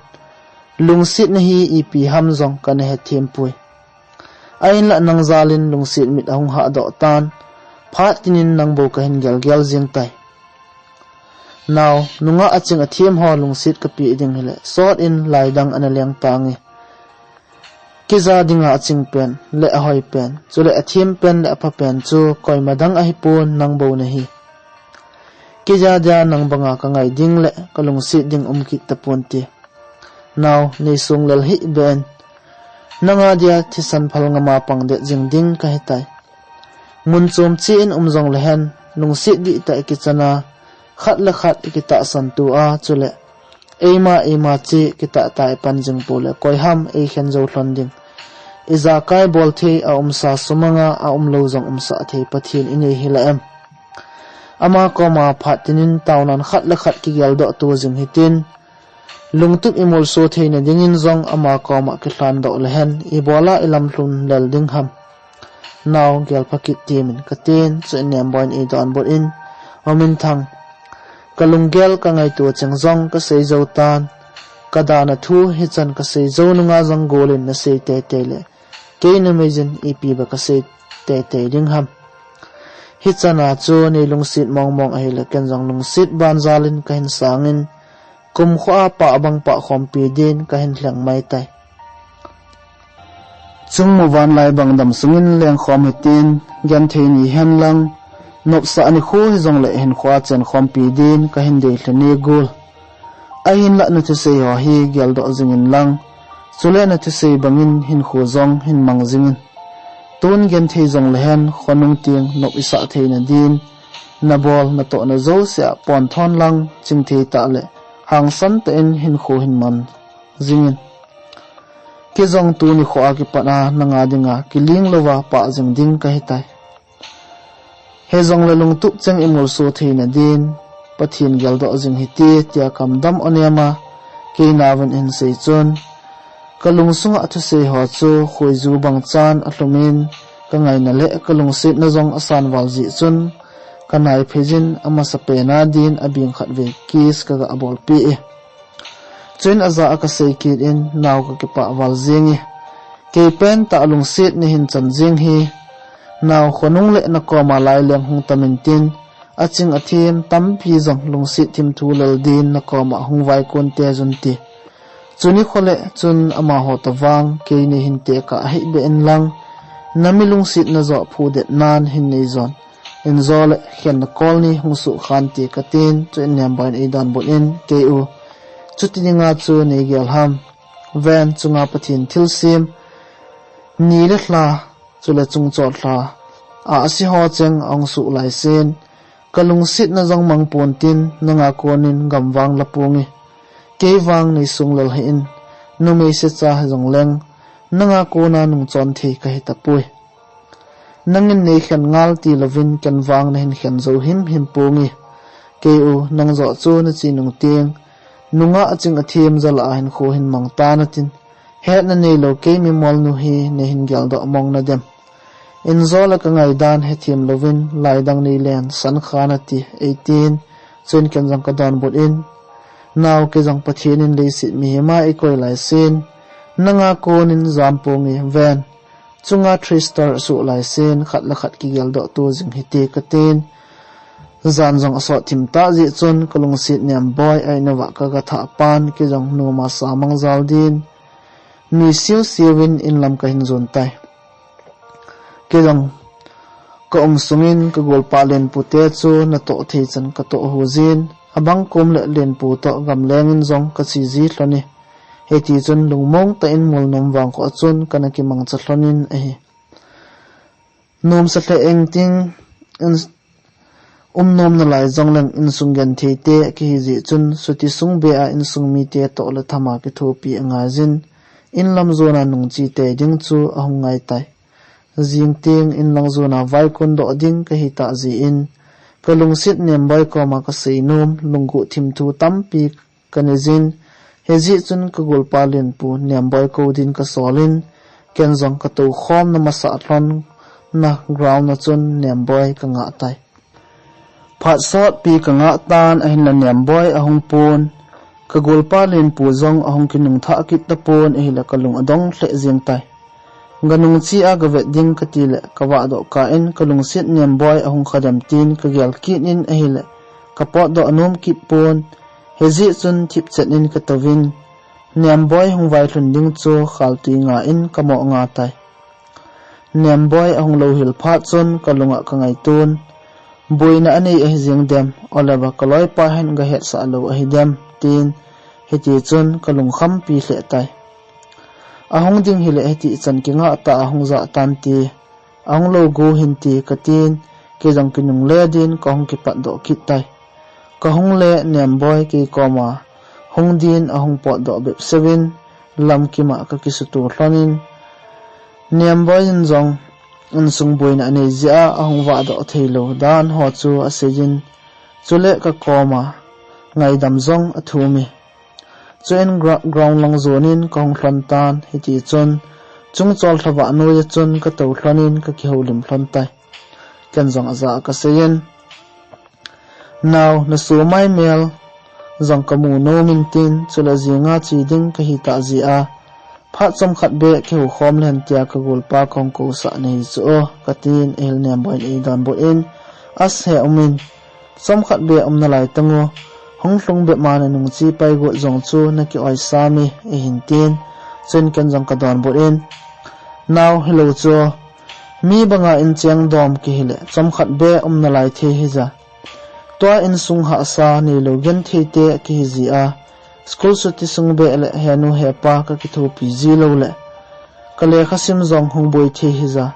Lungsetna hi ipi ham jong kana het them poi. Ahinlah nang jal in lungset mit ahung hah doh tan. Phat tin in nang bou ka hin gelgel jing tai. Nao, nungah aching athem ho lungset ka pe ding hile, sot in lai dang ana leng tange. Kija dinga aching pen le ahoi pen, chule athem pen le apha pen chu koima dang ahipon, nang bou nahi. Kija dia nang banga ka ngai ding le ka lungset ding um kit tapon ti. Nao, nei sung lel hih ben. Nanga dia thisan phal ngama pang det jing ding ka hitai. Mun chom chi in um jong le hen, lungset dih tah i kichan a, khat le khat i kitahsan tu a, chule eima eima chi kitah tah i pan jing pole, koi ham ei khen jou lhon ding. Ijakai bol thei a umsa sumanga a umlou jong umsah thei Pathen i nei hi la em. Ama koma phat tin in taunan khat le khat kigel doh tu jing hitin. Lungtup i molso theina dingin jong ama koma kilhan doh le hen, ibola i lamlhun lel ding ham. Nao, gel pha kit temin ka tin, chuin Nemboiyin ei donbut in, Hominthang, ka lunggel ka ngaito cheng jong ka sei jou tan. Ka dana thu hichan ka sei jou nunga jong golin na sei teitei le, kei numei jin ipi ba ka sei teitei ding ham. Hichan a chu nei lungset mong mong ahile, ken jong lungset ban jal in ka hin sang in, kumkho a pah bang pah khompi din ka hin lheng mai tai. Chungmu vanlai bang dam sungin lengkhom hitin, genthei ni hen lang, nopsah nikho hijong le hinkho a chen khompi din ka hin dei lheni gul. Ahinlah na thusei ho hi geldoh jingin lang, chule na thusei bangin hinkho jong hin mang jingin. Tun genthei jong le hen, khonung tieng nop i sah theina din, na bol na tohna jouse a pon thon lang, chingthei tah le hangsan tah in hinkho hin man jingin. Kei jong tuni kho a kipat a nanga dinga kiling louva pah jing ding ka hitai. Hijongle lungtup cheng imulso theina din Pathen geldoh jing hite, tia kamdam onem a kei naovin ahin sei chun, kalungsunga thusei ho chu khoiju bang chan alhumin, kangaina le kalungsetna jong asan val jeh chun, kanai phei jin, amasapen a din abing khatvei kiss kaga bolpeh e. Chuin ajah a kasei kit in, nao, kakipah val jenge. Kei pentah lungset nahin chan jing hi. Nao, khonung le nakoma laileng hung tamin tin, aching athem tampi jong lungset thimthu lel din nakoma hung vaikon te jun te. Chuni kho le chun amaho tobang kei neihin tekah hih beh in lang, nami lungsetna joh phudet nan hin nei jon. Injo le khenna kol ni hung suhkhan te katin, chuin Nemboi in eidonbut in, kei u, chuti dinga chu neigel ham. Ven, chunga Pathen thilsem, ni le lha, chule chungchol lha, ahsi ho cheng ahung suh laisen, kalungsetna jong mang pon tin, nanga konin gamvang la ponge. Kei vang nei sung lel hih in, numei secha hijongleng, nanga kona nungchon thei kahi tapoi. Nangin neikhen ngal tilouvin ken vang nahin khen jou himhim ponge. Kei u, nang joh chu nache nung teng, nungah aching athem jal a hinkho hin mang tan atin, hetna neilou kei mimolnu hi neihin geldoh mong nadem. Injo le kangaidan hethem louvin, laidang neilen san khan ati, eitin, chuin ken jong kadonbut in, nao, kei jong Pathen in leiset mihem a eikoi laisen, nanga konin jam ponge. Ven, chunga three star asuh laisen, khat le khat kigeldoh to jing hite katin. Jan jong asot thim tah jeh chun, kalungset Nemboi ahin uva kaga thah pan, kei jong noma samang jal din, mi siu siuvin inlam kahin jon tai. Kei jong kaum sungin kagolpa lenpu te chu natoh thei chan katoh hu jin, abang kom le lenpu toh gamleng in jong kache ji lhon e. Hiti chun lungmong tah in mol nom vangkho a chun kana kimangcha lhon in ahi. Nomsa lheh engting in um nom nalai jongleng insung genthei te kahi jeh chun, chuti sung beh a insung mite toh le thama kithopi angai jin, inlam jona nungche tei ding chu ahung ngai tai. Jing teng inlang jona vaikon doh ding kahi tah jeh in, kalungset Nemboi koma kasei nom, lungguh thimthu tampi kanei jin, hijeh chun kagolpa lenpu Nemboi kou din kasol in, ken jong katou khomna masah lhon na ground a chun Nemboi kangah tai. Phat sotpi kangah tan ahinla Nemboi ahung pon, kagolpa lenpu jong ahung kinung thah kit tapon ahile kalung adong lheh jeng tai. Ganung che a gavet ding kati le kavah doh kah in kalungset Nemboi ahung khadem tin kagel kit in ahile kapotdoh anom kit pon, hijeh chun thipchet in katouvin, Nemboi hung vailhun ding chu khaltui nga in kamoh nga tai. Nemboi ahung louhil phat chun kalunga kangaiton, boina anei ahi jeng dem, ole ba kaloipa hin gahetsah lou ahi dem, tin, hiti chun kalungkhampi lheh tai. Ahung ding hile hiti chan kingah tah a hung jah tante, ahung lou gu hinte katin, kei jong kinungle din kahung kipatdoh kit tai. Kahung le Nemboi kei koma hung din ahung potdoh bep seuvin, lamkim a kakisuto lhon in, Nemboi in jong insung boina anei jeh a ahung vahdoh theilou dan ho chu asei in, chule kakoma ngaidam jong athum e. Chuin gra-, ground lang jon in kahung lhon tan, hiti chun chungchol lhavah noiya chun katou lhon in kakihoulim lhon tai. Ken jong ajah a kasei in, nao, naso maimel jong kamu nom in tin, chule jinga che ding kahi tah jeh a, phat chomkhat beh kihoukhom lehen tia kagolpa kahung kousah nahi chu o, katin ahile Nemboi in eidonbut in, as he, um in, chomkhat beh um nalai tang o, hung lhung bep ma nanung che pai got jong chu naki oisa me, eihin tin, chuin ken jong kadonbut in, nao, hilou chu, mi banga incheng dom kihile chomkhat beh um nalai thei hija. Tua insung hahsa neilou genthei te kihi jeh a, school chuti sung beh le henu hepa kakithopi ji lou le, kalekha sim jong hung boi thei hija,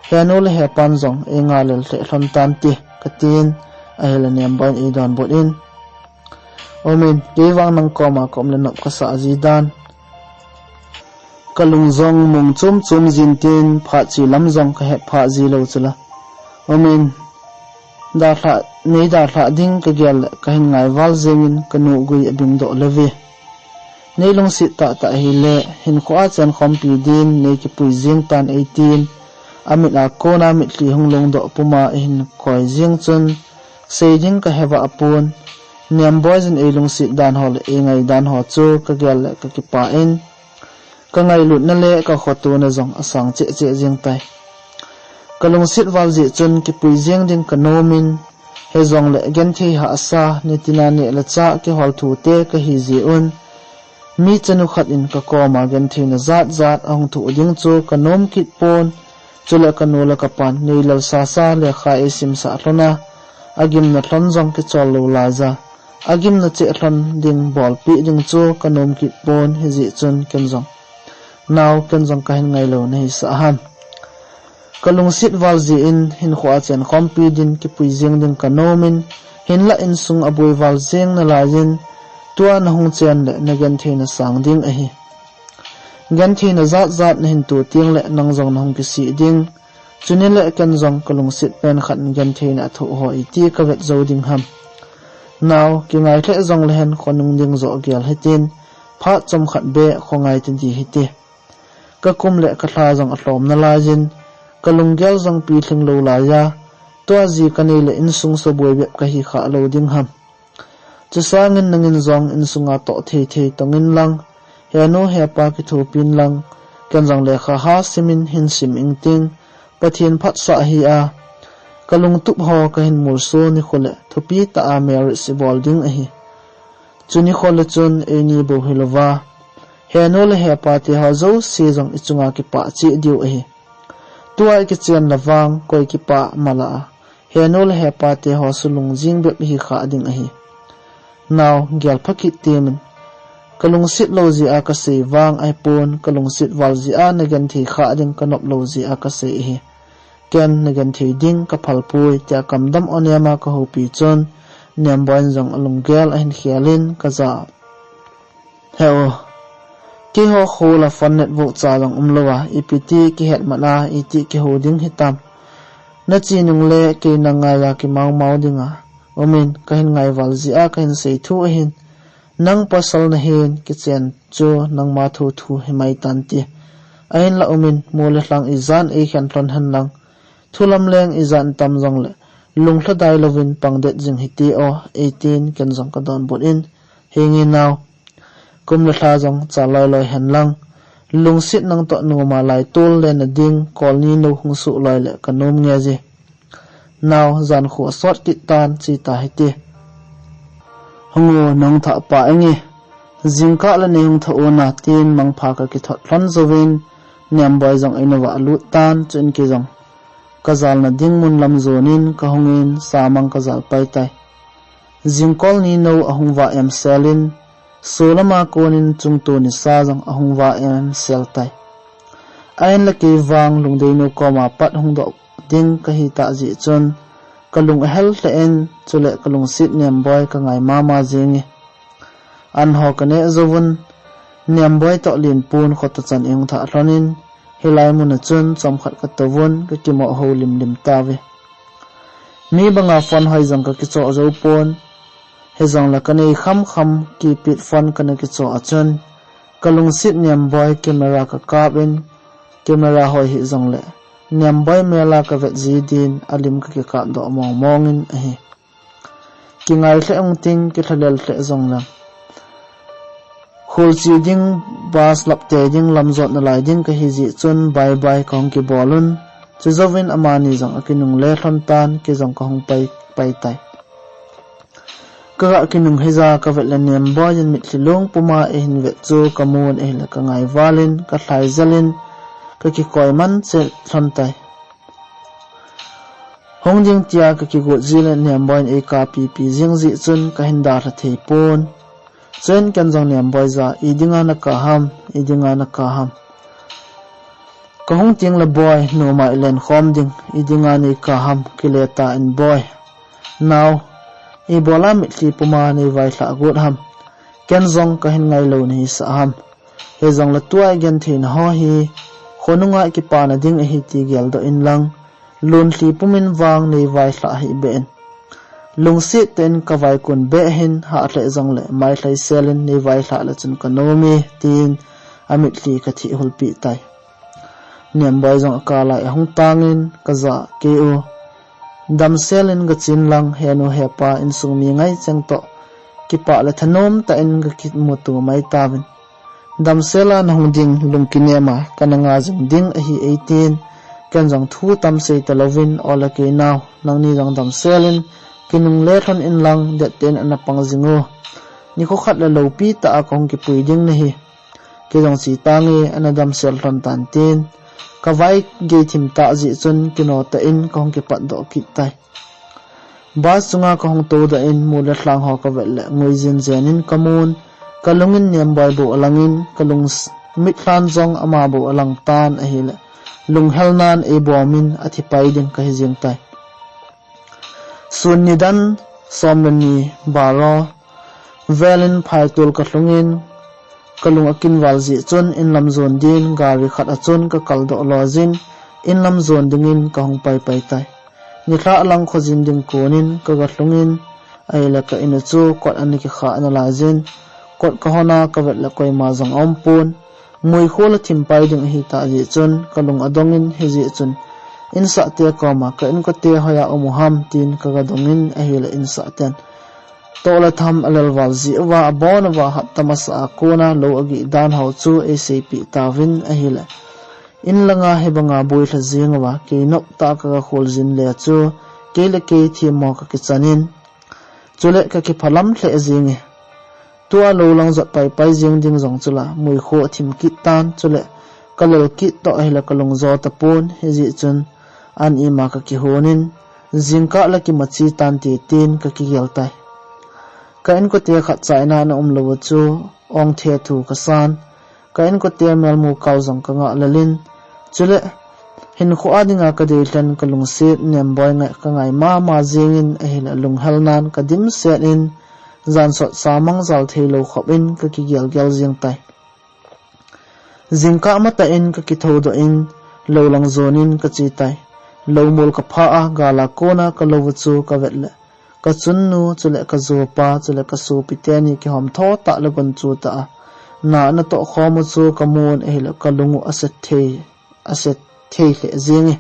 henu le hepan jong einga lel lheh lhon tante, katin, ahile Nemboi in eidonbut in, um in, kei vang nang koma kaum le nop kasah ji dan, kalung jong mong chom chom jin tin, phat che lam jong kahet phah ji lou chula. Um in, dalhah, nei dalhah ding kagel le kahin ngaival jengin kanu gui abingdoh leuve. Nei lungset tahtah hile, hinkhoa chenkhompi din nei kipui jeng tan eitin, amit a kona mitlhi hung longdoh puma eihin koi jeng chun, sei ding kaheva apon, Nemboi jin eilungset dan ho le eingai dan ho chu kagel le kakipah in, kangailutna le kakhotona jong asang cheh cheh jeng tai. Kalungset val jeh chun kipui jeng ding kanomin, hijongle genthei hahsa, nitina neh le chah kihol thu te kahi jeh un, mi chanu khat in kakoma gentheina jat jat ahung thoh ding chu kanom kit pon, chule kanu le kapan neilel sasa lekha eisimsah lhon a, agimna lhon jong kichol lou laiya, agimna cheh lhon ding bolpeh ding chu kanom kit pon, hijeh chun ken jong, nao, ken jong kahin ngailou nahisah ham. Kalungset val jeh in hinkhoa chenkhompi din kipui jeng ding kanomin, hinlah insung aboi val jeng nalaiyin, tua nahung chen le nagentheina sang ding ahi. Gentheina jat jat nahin to tengle nang jong nahung kisih ding. Chuni le ken jong kalungset pen khat in gentheina athoh ho iti kavet jou ding ham. Nao, kingai lheh jonglehen khonung ding joh gel hitin, phat chomkhat beh khongai tadi hite. Kakum le kalha jong alhom nalaiyin, kalunggel jong pilhing lou laiya, tua ji kanei le insung suboi bep kahi khah lou ding ham. Chusangin nangin jong insunga toh thei thei tongin lang, henu hepa kithopin lang, ken jong lekha ha simin hin sim ingting, Pathen phatsah hi a, kalungtup ho kahin molso nikho le thupi tah a marriage ibol ding ahi. Chu nikho le chun eini bou hilouva, henu le hepa te ho jouse jong ichunga kipah cheh diu ahi. Tua ikichen la vang koi kipah mala a, henu le hepa te ho sulung jing bep ihi khah ding ahi. Nao, gelpha kit temin. Kalungset lou jeh a kasei vang ahipon, kalungset val jeh a nagenthei khah ding kanop lou jeh a kasei ahi. Ken nagenthei ding kaphal poi, tia kamdam onem a kahoupi chun, Nemboi in jong alunggel ahin khelin kaja a, He u, keiho khol a phone network cha jong umlou a, ipi ti kihet man a, iti kihou ding hitam. Nache nungle kei nangaiya kimaumau dinga umin, kahin ngaival jeh a kahin sei thu ahin. Nang pasal nahin, kichen chu nangma thotho himai tan ti. Ahinla umin, mu le lhang ijat eikhen lhon henlang, thu lamleng ijat tam jongle, lunglhadai louvin pangdet jing hite o, eitin ken jong kadonbut in, Henge nao, kum le lha jong chaloi loi henlang, lungset nangtoh noma laitol le nading, kolni nou hung soh loi le kanom nge ji. Nao, jankho asot kit tan, cheta hite. Hung o, nahung thah pah inge. Jingkah le neihung thah u na, tin mangpha kakithot lhon jouvin, Nemboi jong einova alut tan, chuin kei jong kajalna ding mun lam jonin kahungin samang kajal pai tai. Jingkol ni nou ahung vah em selin, solama konin chungto nisa jong ahung vah em sel tai. Ahinla kei vang lungdei nou koma pat hungdoh ding kahitah jeh chun, kalung ahel lheh in, chule kalungset Nemboi kangai mama jenge. Anho kaneh jouvun, Nemboi toh lenpun khotochan eihung thah lhonin, hilai muna chun chomkhat katouvun, kakimoh houlim lim tauve. Mi banga phone hoi jong kakichoh joupon, hijongle kanei khamkham keypad phone kana kichoh a chun, kalungset Nemboi camera kakap in, camera hoi hijongle, Nemboi mel a kavet ji din alim kakikapdoh mongmong in ahi. Kingai lheh ung ting, kilhalel lheh jonglang, kholche ding, bus laptei ding, lamjot nalai ding kahi jeh chun bye bye kahung kibol un. Chujouvin amani jong akinungle lhon tan, kei jong kahung pai, pai tai. Kaga kinung hija kavet le Nemboi in mitlhi long puma eihin vet chu kamun ahile kangaivalin, kalhai jelin, kakikoi man cheh lhon tai. Hung ding tia kakigot jile Nemboi in eikapipi jeng jeh chun kahin dalha theipon. Chuin ken jong Nemboi ja, idinga nakap ham, idinga nakap ham. Kahung tengle boi, noma ilenkhom ding, idinga neikap ham, kile tan boi. Nao, ibola mitlhi puma neivailhah got ham. Ken jong kahin ngailou nahisah ham. Hijongle tua igentheina ho hi, khonunga ikipana ding ahi ti geldoh inlang, lonlhi pumin vang neivailhah hih beh in. Lungset tah in ka vaikun beh hin, hah lheh jongle mai lhai sel in nei vailhah le chun ka nom e, tin a mitlhi ka thih hulpeh tai. Nemboi jong a kal a ahung tang in, ka ja kei u. Damsel in ka chen lang, henu hepa insung mi ngai cheng toh kipah le thanom tah in ka kimuto mai tauvin. Damsel a na hung ding lungkinem a ka na nga jing ding ahi, eitin. Ken jong thu tam sei talouvin, aw le kei nau, nangni jong damsel in kinungle lhon in lang, det tah in ana pang jing u. Nikho khat le loupi tah a ka hung kipui ding nahi. Kei jong che tange, ana damsel lhon tan tin. Ka vai gei thim tah jeh chun kino tah in ka hung kipat doh kit tai. Bus chunga ka hung tou doh in, mu le lhang ho ka vet le ngui jin jen in ka mun. Ka lung in Nemboi bou a lang in, ka lung s-, mitlhan jong ama bou a lang tan ahile, lunghel nan ei bom in a thi pai ding ka hi jing tai. Sun nidan som le ni baro vel in phai tul ka lhung in, ka lung a kinval jeh chun in lam jon din gari khat a chun ka kal doh lo jin, in lam jon ding in ka hung pai pai tai. Nilhah lang kho jin ding kon in ka ga lhung in, ahile ka in u chu kot ana kikha ana lai jin, kot ka hon a ka vet le koima jong a um pon. Muikho la thim pai ding ahi tah jeh chun ka lung a dong in, hijeh chun in sah te koma ka inkote hoiya um u ham tin ka ga dong in, ahile in sah ten toh le tham a lel val jeh uva, a bon uva hapta masa a kon a lou a gih dan ho chu ei seipeh tauvin ahile, in langa hibanga boi lha jing uva, kei nop tah ka ga khol jin le chu, kei le kei themmo ka kichan in, chule ka kiphalam lheh jing e. Tua lou lang jot pai pai jing ding jong chu la, muikho a thim kit tan, chule ka lel kit toh ahile ka lung jo tapon, hijeh chun an ima ka kihon in, jingkah la kimachi tan te tin ka kigel tai. Ka inkote khat chaina ana um lou u chu, ong the thu ka san. Ka inkote melmu kau jong ka ngah lel in, chule hinkho a dinga ka dei lhen ka lungset Nemboi ngai ka ngai mama jing in, ahile lunghel nan ka dimset in, jan sot sa mang jal thei lou khop in ka kigel gel jing tai. Jingkah matah in ka kitho doh in, lou lang jon in ka che tai. Lou mol ka pha a, gal a kon a ka lou u chu ka vet le, ka chunnu, chule ka jopa, chule ka sopi teni kihom tho tah le gon chu tah a, na ana toh khom u chu ka mun ahile ka lung u a set thei, a set thei lheh jing e.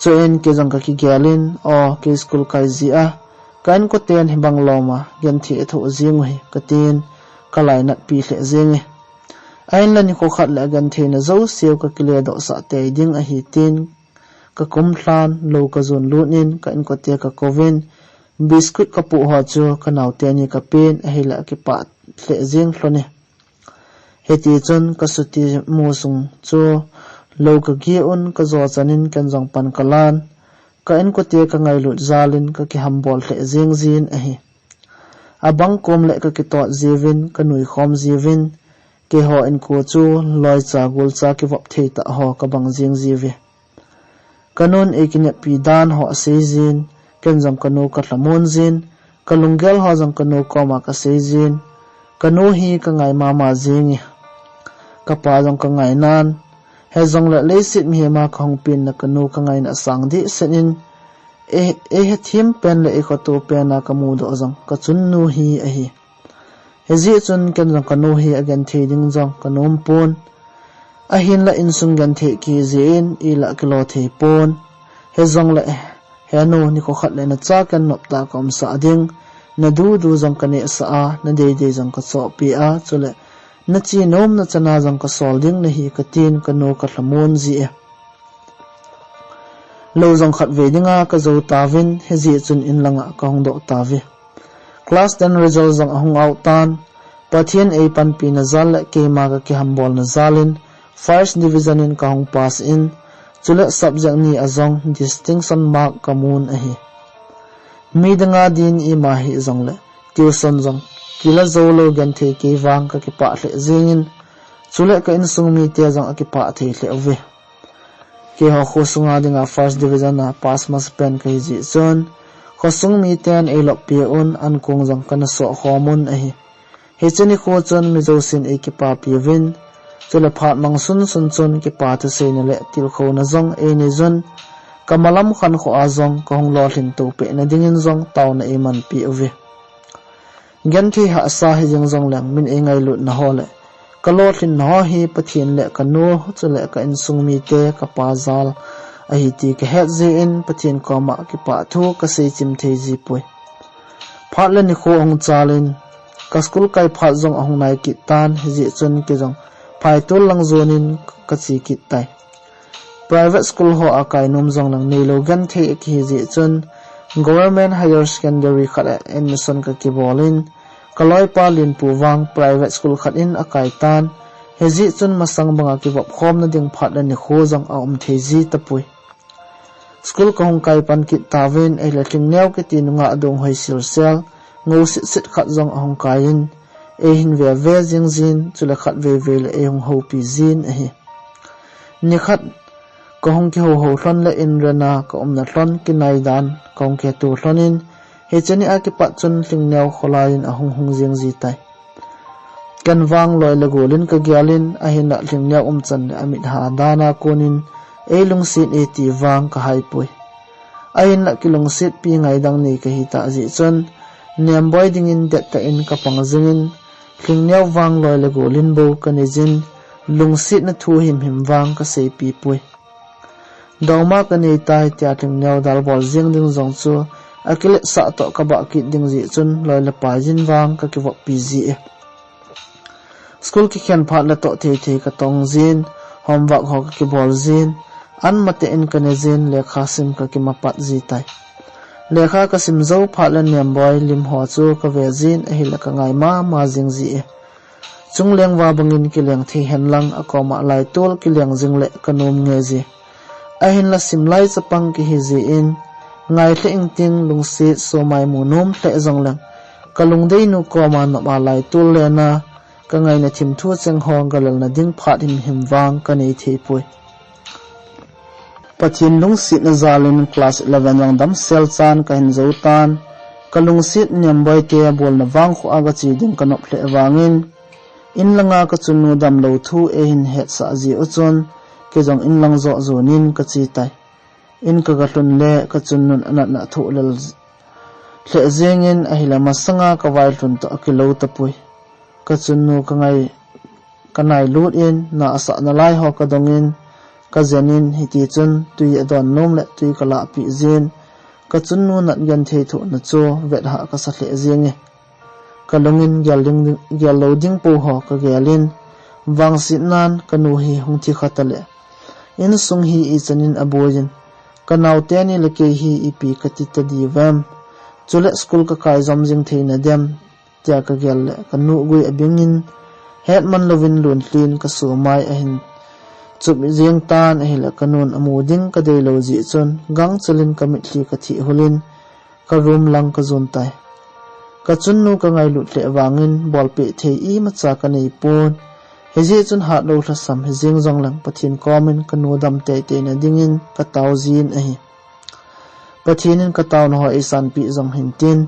Chuin kei jong ka kigel in, aw, kei school kai jeh a ka inkoten hibang lom a genthei a thoh jing u hi, ka tin ka lainat pi lheh jing e. Ahinla nikho khat le a gentheina jouse u ka kile doh sah tei ding ahi tin, ka kum lhan, lou ka jon lut in, ka inkote ka kouvin, biscuit ka poh ho chu ka naote ni ka pen, ahile a kipah lheh jing lhon e. Hiti chun ka suti mu sung chu lou ka geh un, ka jo chan in ken jong pan ka lan, ka inkote ka ngailut jal in ka kihambol lheh jing jin ahi. Abang kom le ka kitot jiuvin, ka nui khom jiuvin, keiho inko chu loicha golcha kivop thei tah ho ka bang jing jiuve. Ka nun ei kineppi dan ho a sei jin, ken jong ka nu ka lhamon jin, ka lunggel ho jong ka nu koma ka sei jin, ka nu hi ka ngai mama jing e. Ka pa jong ka ngai nan, hijongle leiset mihem a ka hung penna ka nu ka ngaina a sang dehset in, ei, ei hethem pen le ei khoto pen a ka mudoh jong ka chunnu hi ahi. Hijeh chun ken jong ka nu hi a genthei ding jong ka nom pon. Ahinla insung genthei kiji in ilah kilo thei pon. Hijongle, henu, nikho khat le na cha ken nop tah a ka umsah ding, na dudu jong ka nehsah a, na deidei jong ka chohpeh a, chule na che nomna chan a jong ka sol ding nahi ka tin ka nu ka lhamon ji e. Lou jong khatvei dinga ka jou tauvin, hijeh chun in langa ka hung doh tauve. Class ten result jong ahung out tan, Pathen ei panpina jal le keima ka kihambolna jal in first division in ka hung pass in, chule subject ni a jong distinction mark ka mun ahi. Mi dinga din ima hijongle, tuition jong kila jou lou genthei kei vang ka kipah lheh jeng in, chule ka insung mite jong akipah thei lheh uve. Keiho khosunga dinga first division a pass masapen kahi jeh chun, khosung miten ei loppi un, ankong jong kana soh khom un ahi. Hiche nikho chun mi jousen ei kipapi uvin, chule phat mang sunsun chun kipa thuseina le tilkhouna jong ei nei jun, Kamalam khankho a jong kahung lolhin to peh nadingin jong taona eimanpi uve. Genthei hahsa hijing jongleng min eingailutna ho le kalolhinna ho hi Pathen le kanu chule ka insung mite kapa jal ahi ti kahet jeh in Pathen koma kipah thu kasei chim thei jipoi. Phat le nikho ahung chal in ka school kai phat jong ahung nai kit tan, hijeh chun kei jong phaitol lang jon in kache kit tai. Private school ho a kainom jongleng neilou genthei akihi jeh chun Government Higher Secondary khat a admission kakibol in, kaloipa Lenpu vang private school khat in akai tan, hijeh chun masang banga kivop khomna ding phat le nikho jong aum thei ji tapoi. School kahung kai pan kit tauvin, ahile Lhingneo kiti nungah dunghoi silsel, ngou sitsit khat jong ahung kai in, eihin veve jing jin, chule khatvei vei le eihung houpi jin ahi. Nikhat kahung kihouhou lhon le inrena kaumna lhon kinai dan kahung kiheto lhon in, hiche ni a kipat chun Lhingneo kholai in ahung hung jing ji tai. Ken vang loi le gol in kagel in, ahinla Lhingneo umchan le amitha dan a kon in eilungset e ti vang kahaipoi. Ahinla kilungsetpi ngai dang nei kahitah jeh chun, Nemboi dingin dettah in kapang jingin, Lhingneo vang loi le gol in bou kane jin, lungsetna thu himhim vang kaseipipoi. Dongma kanei tai tia Lhingneo dalbol jeng ding jong chu akiletsah toh kabah kit ding jeh chun loi le pai jin vang kakivoppi ji e. School kikhen phat le toh thei thei katong jin, homework ho kakibol jin, an mateh in kane jin, lekha sim kakimapat ji tai. Lekha kasim jou phat le Nemboi lim ho chu kave jin, ahile kangai mama jing ji e. Chungleng va bangin kileng thei henlang, akoma laitol kileng jing le kanom nge ji. Ahinla simlai chapang kihi jeh in, ngai lheh ingting lungset somai mu nom lheh jongleng, kalungdeinu koma nop a laitol lena, kangaina thimthu cheng ho galelna ding phat himhim vang kanei theipoi. Pathen lungsetna jal in class eleven jong damsel chan kahin jou tan, kalungset Nemboi te bolna vangkho a kache ding kanop lheh vangin, inlanga kachunnu damlou thu eihin hetsah jeh u chun, kei jong inlang joh jon in kache tai. In kagalhun le kachunnun anatna thoh lel lheh jengin, ahile masanga kavailhun toh akilou tapoi. Kachunnu kangai, kanailut in, na asah nalai ho kadong in, kajen in, hitichun twi adon nom le twi kalahpeh jin, kachunnu nat genthei thohna chu vethah kasa lheh jenge. Kalungin gel ding, gel lou ding pou ho kagel in, vangsetnan kanu hi hung thi kha tale, insung hi ichan in aboi in, kanaote ni le kei hi ipi kati tadiuvem, chule school kakai jom jing theina dem, tia kagel le kanuhgui abingin, hetman louvin lunlhin kasomai ahin chup jeng tan, ahile kanun amu ding kadeilou jeh chun, gangchel in kamitlhi kathih hul in, ka room lang kajon tai. Kachunnu kangailut lheh vangin bolpeh thei imacha kaneipon. Hijeh chun hatlou lhasam hijeng jongleng Pathen komin kanu dam teitei na dingin katao jin ahi. Pathen in kataona ho eisanpeh jong hintin,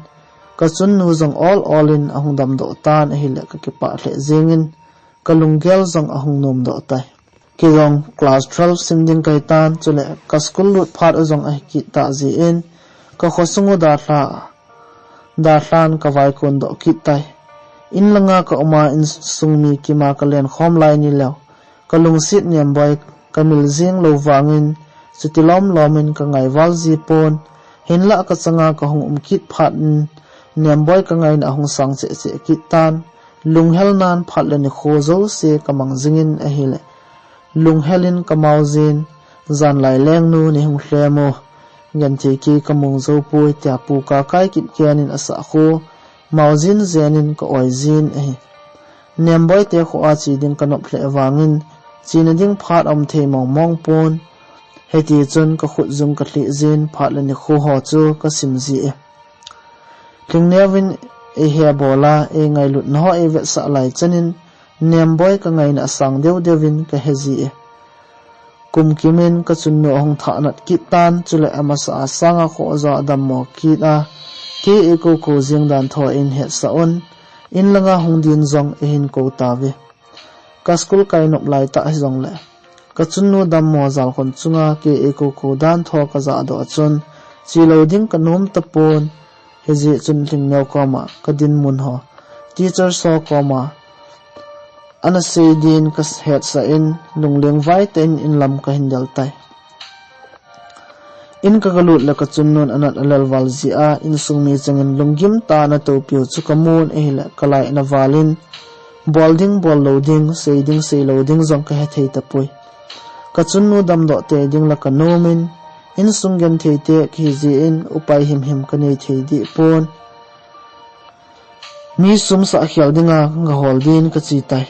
kachunnu jong ol ol in ahung damdoh tan ahile kakipah lheh jengin, kalunggel jong ahung nomdoh tai. Kei jong class twelve sim ding kahitan, chule ka school lut phat u jong ahikit tah jeh in, kakhosung u dalha, dalhan kavaikon doh kit tai. Inlanga kauma insung mi kima kalenkhom lai nileu, kalungset Nemboi kamil jeng lou vangin, chuti lom lomin kangai val jipon, hinlah kachanga kahung um kit phat in, Nemboi kangaina ahung sang cheh cheh kit tan, lunghelnan phat le nikho jouse kamang jingin ahile, lunghel in kamao jin, janlai lengnu neihung lhem u, genthei kei kamung joupoi tia pu Kakai Kipgen in asah khu, mao jin jen in ka-oi jin ahi. Nemboi te kho a che ding kanop lheh vangin, chena ding phat aum thei mong mong pon, hitichun kakhut jung kalhih jin, phat le nikho ho chu kasim ji e. Lhingneovin eihe bol a, eingailutna ho eivetsah lai chanin, Nemboi kangaina asang deudeuvin kahe ji e. Kum kimin kachunnu ahung thahnat kit tan, chule amasa a sanga khohja adammo kit a, kei eikou kou jeng dan thua eihetsah un, inlanga hung din jong eihin kou tauve. Ka school kainop laitah hijongle, Ka chunnu dammo jalkhun chunga kei eikoukou dan tho kajah doh a chun, che lou ding kanom tapon, hijeh chun Lhingneo koma kadinmun ho, teachers ho koma ana sei din kahetsah in, lungleng vai tah in inlam kahin del tai. In kagalut le kachunnun anat alel val jeh a, insung mi chengin lunggim tah a ana toupiu chu kamun ahile, kalai ana val in, bol ding bol lou ding, sei ding sei lou ding jong kahethei tapoi. Kachunnu damdoh tei ding la kanom in, insung genthei tei kahi jeh in upai himhim kanei thei deh pon. Mi sum sah khel dinga gahol din kache tai.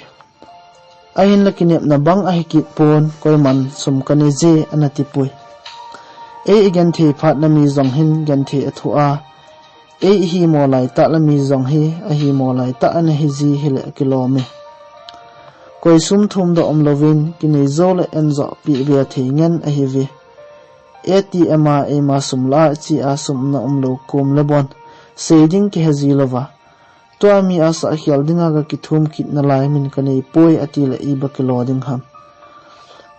Ahinla kinepna bang ahi kit pon, koiman sum kanei je ana tipoi. Ei igenthei phat la mi jong hin genthei athoh a, ei ihimo laitah la mi jong hi ahimo laitah ana hiji hile akilom e. Koi sum thumdoh umlouvin, kinei jou le enjoh peh be thei ngen ahiuve. ATM a eima sum la a che a sum na umlou kom le bon, sei ding kiheji louva, tua mi asah khel dinga kakithum kit nalai min kaneipoi atile iba kilo ding ham.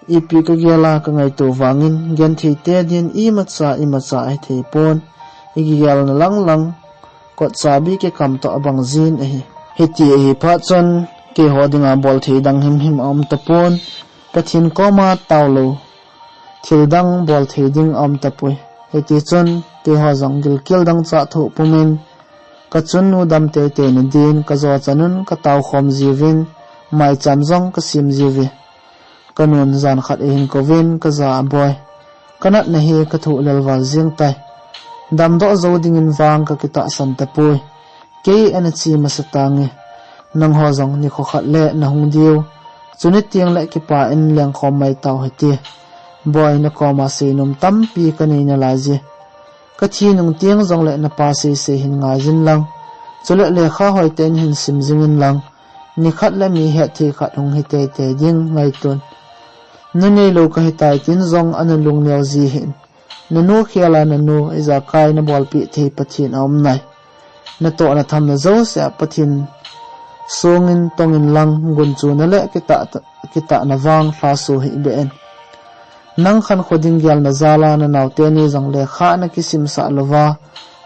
Ipi kagel a kangaito vangin, genthei tei din imacha imacha ahithei pon, ikigelna lang lang, kotchabi kikam toh abang jin ahi. Hiti ahi phat chun, keiho dinga bolthei dang himhim aum tapon, Pathen koma taolou thildang bolthei ding aum tapoi. Hitichun, keiho jong gilkel dangchah thoh pumin, kachunnu dam teitei nadin, kajo chanun kataokhom jiuvin, maicham jong kasem jiuve. Kanun jan khat eihin kouvin, kaja a, Boi, kanatna hi kathoh lel val jeng tai. Damdoh jou dingin vang kakitahsan tapoi. Kei ana che masa tange. Nangho jong nikho khat le nahung diu. Chuni tengle kipah in lengkhom maitau hite. Boi, nakoma seinom tampi kanei nalaiye. Kathi nung teng jongle napa seisei hin ngaijin lang, chule lekha hoitah in hin sim jingin lang, nikhat le mi hetthei khat hung hi teitei ding ngaitun. Naneilou kahitai tin jong ana lungneo ji hih in. Nanu khel a nanu, ijakai nabolpeh thei Pathen aum nai. Natohna thamna jouse a Pathen songin tongin lang, gunchuna le kitah, kitahna vang lhaso hih beh in. Nang khankho ding gelna jal a nanao teni jong lekha nakisimsah louva,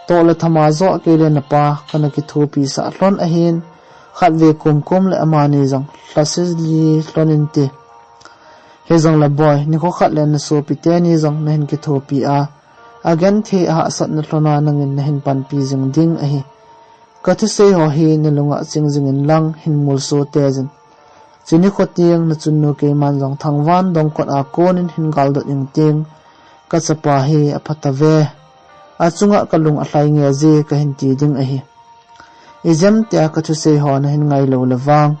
toh le thama joh kei le napa kana kithopisah lhon ahin, khatvei komkom le amani jong lhase ji lhon inte. Hijongle Boi, nikho khat le nasopi teni jong nahin kithopi a, agenthei ahahsatna lhon a nangin nahin panpi jing ding ahi. Kathusei ho hi nalunga ching jingin lang hin molso teijin. Chuni nikho teng nachunnu keiman jong thangvah dongkot a konin hin galdot ing teng, kachapa hi aphatauve. Achunga kalung alhai nge je kahin ti ding ahi. Ijemtia kathusei ho nahin ngailou le vang,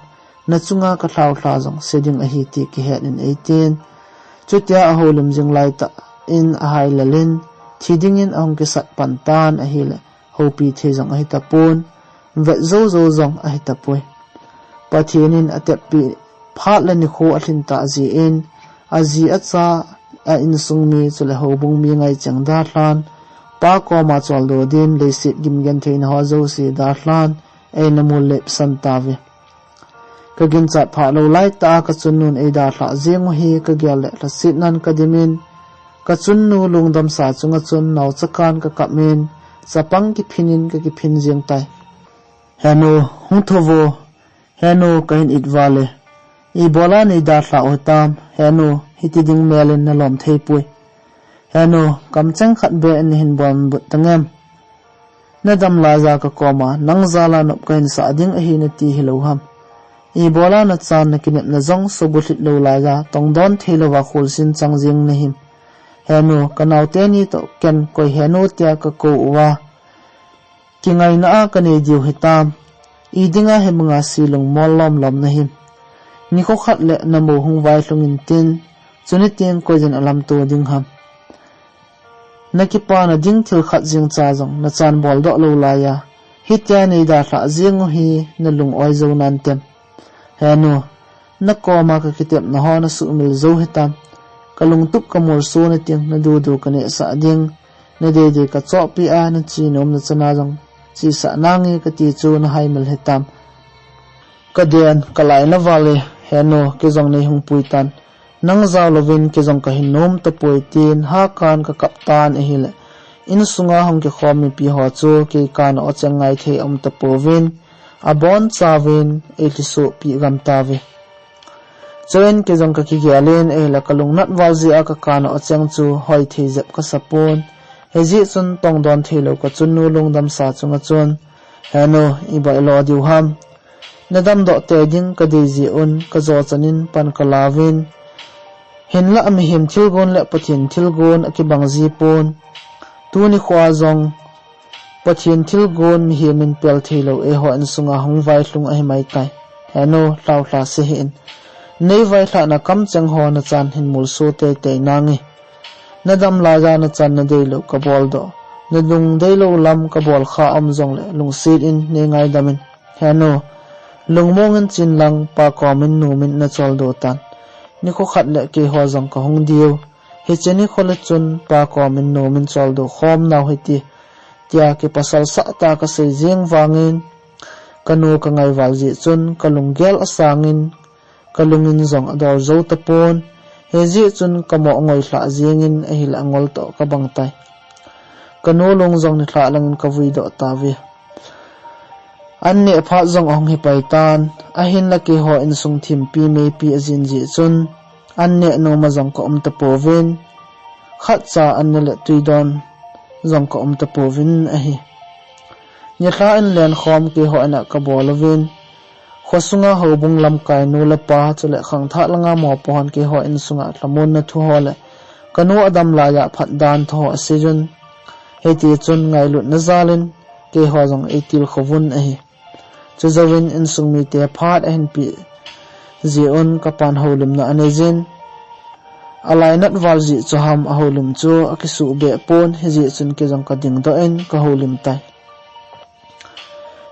nachunga kalhaolha jong se ding ahi ti kihet in eitin. Chutia ahoulim jing laitah in ahailel in, thi dingin ahung kisat pan tan ahile, houpi thei jong ahitapon, vet joujou jong ahitapoi. Pathen in ateppeh phat le nikho alhin tah jeh in, aji acha, a insung mi chule houbung mi ngaicheng dalhan, Pa koma choldo din leiset gimgentheina ho jouse dalhan, eina mollepsan tauve. Kaginchat phatlou laitah a kachunnun eidalhah jeng u hi kagel le lhasetnan kadimin, kachunnu lungdamsa chunga chun naocha kan kakap in, chapang kiphin in kakiphin jeng tai. Henu, hung thouvo. Henu, kahin it val e. Ibola neidalhah u hitam? Henu, hiti ding mel in nalom theipoi. Henu, kamcheng khat beh in nahin bolbut tangem? Nadam laiya kakoma nang jal a nop kahin sah ding ahi nati hilou ham? Ibola nachan nakinepna jong subulhit lou laiya tongdon theilouva kholsen chang jeng nahim? Henu, kanao teni toh ken koi Henu tia kakou uva, kingaina a kanei diu hitam? Idinga hibanga se lungmol lomlom nahim? Nikho khat le namou hung vailhung intin, chuni teng koiyin alamto ding ham? Nakipana ding thil khat jengcha jong nachan boldoh lou laiya, hitia neidalhah jeng u hi nalung oi jou nantem? Henu, nakoma kakitepna ho nasuhmil jou hitam? Kalungtup kamolso nating, nadudu kanehsah ding, nadeidei kachohpeh a nachenom nachana jong chesah nange kati chu nahaimil hitam? Kaden, kalai naval e. Henu, kei jong neihung puitan. Nang jao louvin kei jong kahin nom tapoi, tin hakan kakap tan ahile, insunga hung kikhom mipi ho chu kei kana o cheng ngai thei aum tapouvin, abon chauvin eilhisoh pi gam tauve. Chuin kei jong kakigel in ahile, kalungnat val jeh a kakana o cheng chu hoi thei jep kasapon. Hijeh chun tongdon theilou kachunnu lungdamsa chunga chun, "He nu, iboilo diu ham? Nadamdoh tei ding kadei jeh un kajo chanin pan kalauvin. Hinlah mihem thilgon le Pathen thilgon akibang jipon. Tuni khoa jong Pathen thilgon mihem in pel theilou eiho insunga hung vailhung ahimai tai. He nu, lhaolha se hih in. Nei vailhahna kamcheng ho nachan hin mulso teitei nange. Nadam laiya nachan nadeilou kabol doh, nalung deilou lam kabol kha aum jongle lungset in nei ngaidam in. He nu, lungmong in chen lang pa komin nomin nachol doh tan. Nikho khat le keiho jong kahung diu. Hiche nikho le chun pa komin nomin chol doh khom nau hite," tia kipasal sah tah a kasei jeng vangin, kanu kangai val jeh chun kalunggel asangin, kalungin jong adol jou tapon. Hijeh chun kamoh ngoi lhah jengin ahile angol toh kabang tai. Kanu lung jong nilhah langin kavui doh tauve. An neh phat jong ahung hi pai tan, ahinla keiho insung thimpi meipi ajin jeh chun, an neh nom a jong kaum tapouvin, khatcha an neh le tui don jong kaum tapouvin ahi. Nilhah in lenkhom keiho in a kabol uvin, khosunga houbung lamkai nu le pa, chule khangthah langa mopo hon keiho insunga lhamonna thu ho le kanu adam laiya phatdan thu ho aseiyun, hiti chun ngailutna jalin keiho jong eitilkhouvun ahi. Chujouvin insung mite phat ahin peh jeh un kapan houlimna aneijin, alainat val jeh chu ham ahoulim chu akisuhbeh pon, hijeh chun kei jong kadingdoh in kahoulim tai.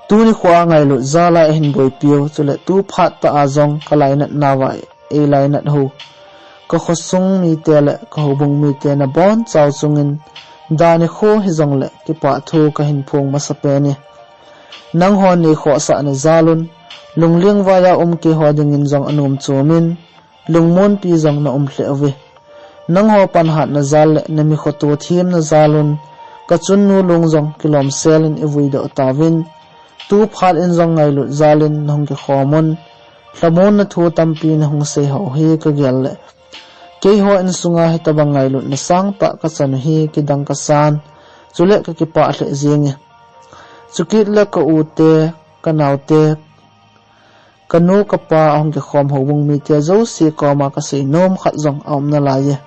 Tuni khoa ngailut jala eihin boipiu, chule tu phat tah a jong kalainat nauva eilainat hou, kakhosung mite le kahoubung mite nabonchau chungin, dan nikho hijongle kipah thu kahin phong masapen e. Nanghon neikhohsahna jalun, lungling vaiya um keiho dingin jong anom chomin, lungmonpi jong naum lheh uve. Nangho panhatna jal le namikhoto themna jalun, kachunnu lung jong kilomselin eivuidoh tauvin, tu phat in jong ngailut jalin nahung kikhomun, lhamonna thu tampi nahung seihou hi kagel le, keiho insunga hitobang ngailutna sangtah kachan u hi kidang kasan, chule kakipah lheh jenge. Chukit le ka-u te, kanaote, kanu kapa ahung kikhom houbung mite jouse koma kaseinom khat jong aum nalaiye.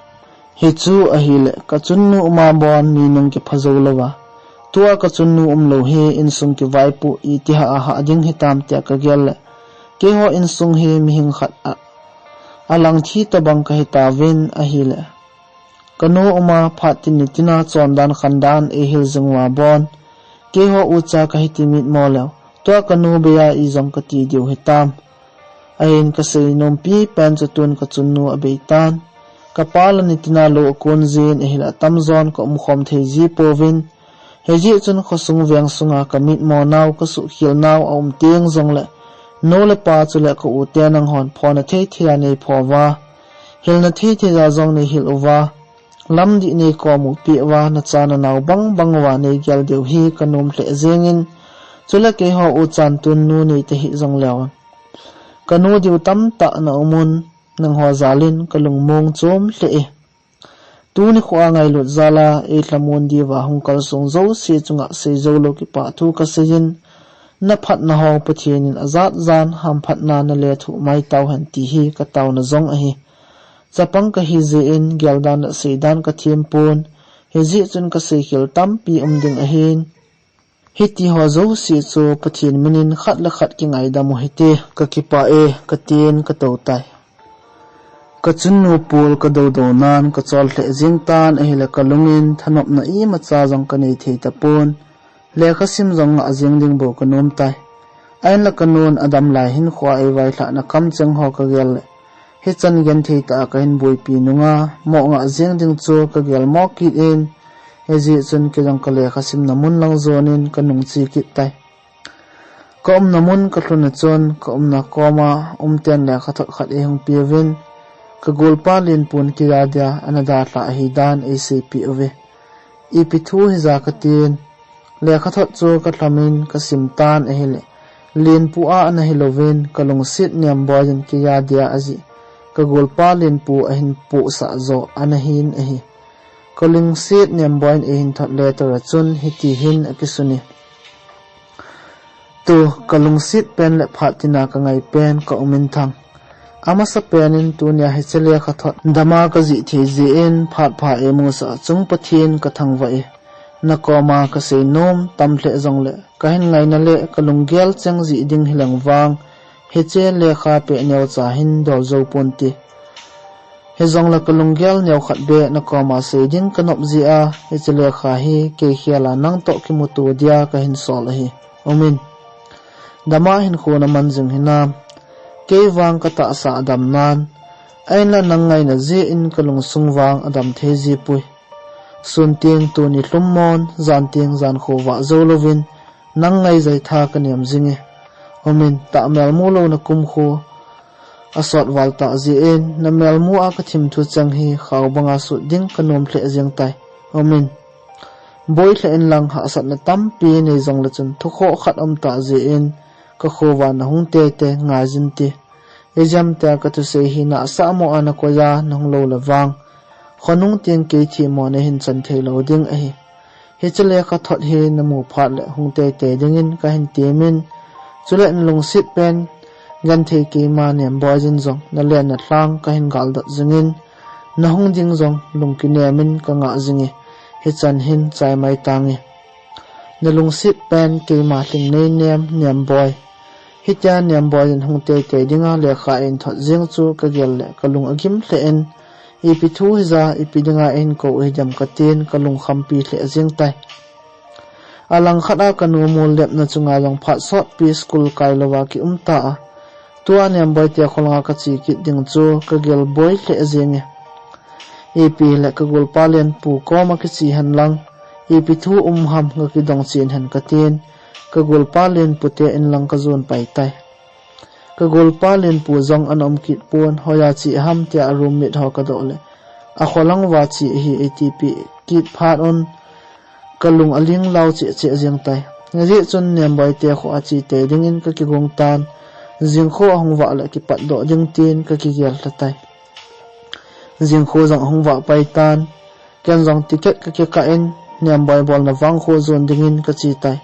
Hichu ahile, kachunnu uma bon mi nung kipha jou louva, tua kachunnu umlou hi insung kivaipoh itihah a hah ding hitam tia kagel le, keiho insung hi mihing khat a, alangthi tobang kahitauvin ahile, kanu uma phat tin nitina chondan khandan eihil jing uva bon, keiho ucha kahiti mitmo leu, tua kanu beiya ijong kati diu hitam. Ahin kaseinompi pen chu tun kachunnu abeitan. Kapa la nitina lou akon jin ahile atamjon kaumkhom thei jipouvin. Hijeh chun khosung veng sunga kamitmo nau, kasuhkhel nau aum teng jongle, nu le pa chule ka-u te nanghon phona theithei a neipho uva, hilna theithei a jong neihil uva, lamdih neikomu peh uva, nacha nanao bangbang uva neigel diu hi kanom lheh jengin, chule keiho uchan tun nu neita hih jongleu, kanu diu tamtah naumun, nangho jalin kalungmong chom lheh e. Tuni khoa ngailut jala eilhamon diuva hung kalsong jouse chunga seijoulou kipah thu kaseijin, naphatna ho Pathen in ajat jan hamphatna nalethuh maitauhen ti hi kataona jong ahi. Chapang kahi jeh in geldan le seidan kathempon, hijeh chun kaseikhel tampi um ding ahin, hitiho jouse chu Pathen minin khat le khat kingaidam u hite. Kakipah e, katin katou tai. Kachunnu pol kadoudou nan kachol lheh jeng tan ahile kalungin thanopna imacha jong kanei thei tapon. Lekhasim jong ngah jeng ding bou kanom tai. Ahinla kanun adam lai hinkhoa eivailhahna kamcheng ho kagel le, hichan genthei tah a kahin boipi nunga, moh ngah jeng ding chu kagel mo kit in, hijeh chun kei jong kalekhasimna mun lang jonin kanung che kit tai. Kaumna mun kalhun a chun, kaumna koma umten lekhathot khat eihung peuvin, Ka golpa Lenpun keiya dia ana dalha ahi dan eiseipeh uve. Ipi thu hija katin, lekhathot chu kalhamin kasim tan ahile, Lenpu a ana hilouvin kalungset Nemboiyin keiya dia ajeh, ka golpa Lenpu ahin pohsah jo ana hin ahi. Kalungset Nemboiyin eihin thot letter a chun hiti hin akisune. Tu, kalungset pen le phat tina kangai pen ka umin thang. Amasa penin tunia hiche lekhathot dama kajih thei jeh in phat pha eimusah chung Pathen kathangvah e. Nakoma kasei nom tam lheh jongle, kahin ngaina le kalunggel cheng jeh ding hileng vang, hiche lekha peh neocha hin dol jou ponte. Hijongle kalunggel neo khat beh nakoma sei ding kanop jeh a, hiche lekha hi kei khel a nangtoh kimuto dia kahin sol ahi. Umin. Dama hinkho naman jing hinam. Kei vang katahsa adam nan. Ahinla nang ngaina jeh in kalungsung vang adam thei jipoi. Sun teng tuni lhum mon, jan teng jankho vah jou louvin, nang ngaijai tha kanem jinge. Umin, tahmelmu louna kumkho asot val tah jeh in, namelmu a kathim thu cheng hi khao banga sut ding kanom lheh jeng tai. Umin, boi lheh inlang hahsatna tampi nei jongle chun thukhoh khat um tah jeh in, kakhovan nahung teitei ngai jin te. Ijemtia kathusei hi nahsah mo a nakoi a nahung lou le vang, khonung teng kei themmo nahin chan thei lou ding ahi. Hiche lekhathot hi namu phat le hung teitei dingin kahin temin, chule nalungset pen genthei keima Nemboiyin jong nalen nalhang kahin galdot jingin, nahung ding jong lungkinemin kangah jinge, hichan hin chai mai tange. Nalungset pen keima lhingnei nem Nemboi. Hitia Nemboiyin hung teitei dinga lekha eihin thot jeng chu kagel le kalung agim lheh in, ipi thu hija, ipi dinga eihin kou u hidem katin kalungkhampi lheh jeng tai. Alangkhat a kanu mol lepna chunga jong phat sotpi school kai louva kium ta a, tua Nemboi te kholanga kache kit ding chu kagel boi lheh jenge. Ipi hile ka golpa Lenpu koma kiche henlang, ipi thu um ham kakidong chen hen katin, ka golpa Lenpu te in lang kajon pai tai. Ka golpa Lenpu jong ana um kit pon, hoiya che ham tia a roommate ho kadoh le, akholang uva che ahi eitipeh kit phat un, kalung aling lau cheh cheh jeng tai. Hijeh chun Nemboi te kho a che tei dingin kakigong tan, jingkho ahung vah le kipatdoh ding tin kakigel lha tai. Jingkho jong ahung vah pai tan, ken jong ticket kakikah in, Nemboi bolna vangkho jon dingin kache tai.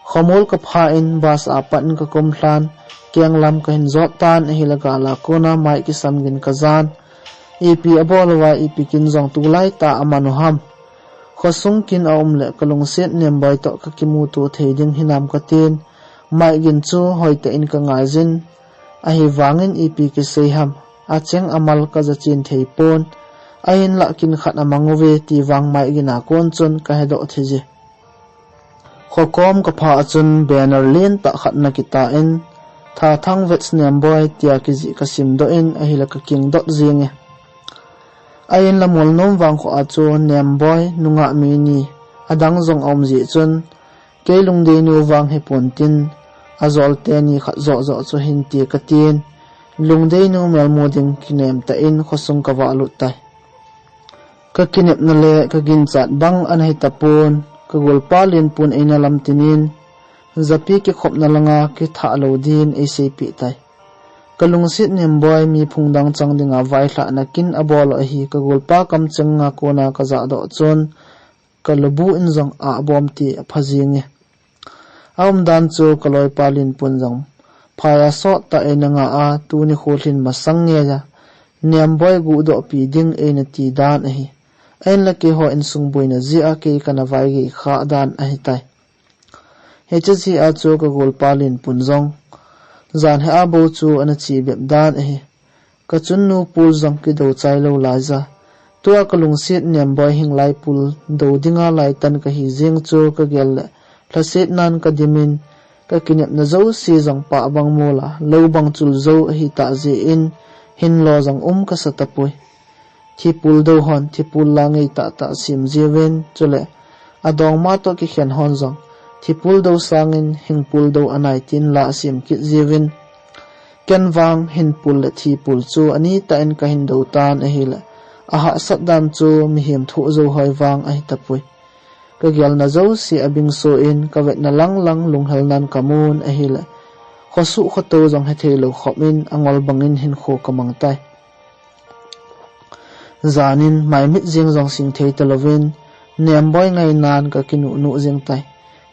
Khomol kapha in, bus a pat in kakum lhan, kenglam kahin jot tan, ahile gal a kona mai kisam gin kajan. Ipi abol uva, ipi kin jong tulai tah a aman u ham. Khosung kin aum le kalungset Nemboi toh kakimuto thei ding hinam katin, mai gin chu hoitah in kangai jin, ahivangin ipi kisei ham, acheng amal kaja chen thei pon, ahinlah kin khat amang uve ti vang mai gin a kon chun kahedoh thei je. Khokom kapha a chun banner lentah khat ana kitah in, Thathang Vets Nemboi tia kijih kasimdoh in, ahile kakingdoh jenge. Ahinla Molnom vangkho a chu Nemboi nungah mi ni adang jong aum jeh chun, kei Lungdeinu vang hipon tin, ajol teni khat joh joh chu hin ti katin, Lungdeinu melmu ding kinem tah in khosung kavah lut tai. Kakinepna le kaginchat bang ana hitapon, ka golpa Lenpun eina lamtin in, japi kikhopna langa kithah lou din eiseipeh tai. Kalungset Nemboi mi phung dang chang dinga vailhahna kin abol u ahi, ka golpa kamcheng a kona kajahdoh chun, kalubu in jong abom ti apha jenge. Aumdan chu kaloipa Lenpun jong phai a sottah eina ngah a, tuni kholhin masang ngeiya Nemboi guhdohpi ding eina ti dan ahi. Ahinla keiho insung boina jeh a kei kana vaigei khah dan ahitai. Hiche jeh a chu ka golpa Lenpun jong janhi a bou chu ana che bep dan ahi. Kachunnu Pul jong kidou chai lou laiya, tua kalungset Nemboi hinglai Pul dou dinga laitan kahi jeng chu kagel le, lhasetnan kadimin, kakinepna jouse jong pah bang mol a, lou bang chul jou ahitah jeh in, hinlo jong um kasa tapoi. Thipul dou hon thipul la ngeitahtah sem jiuvin, chule adongma toh kikhen hon jong thipul dou sangin hingpul dou anai tin la asem kit jiuvin. Ken vang hin pul le thi pul chu anitah in kahin do tan ahile, ahahsat dan chu mihem thoh jou hoi vang ahi tapoi. Kagelna jouse abingso in kavetna lang lang lunghel nan kamun ahile, khosuh khotou jong hethei lou khop in angol bang in hinkho kamang tai. Jan in maimit jeng jong sing thei talouvin, Nemboi ngainan kakinu nu jeng tai.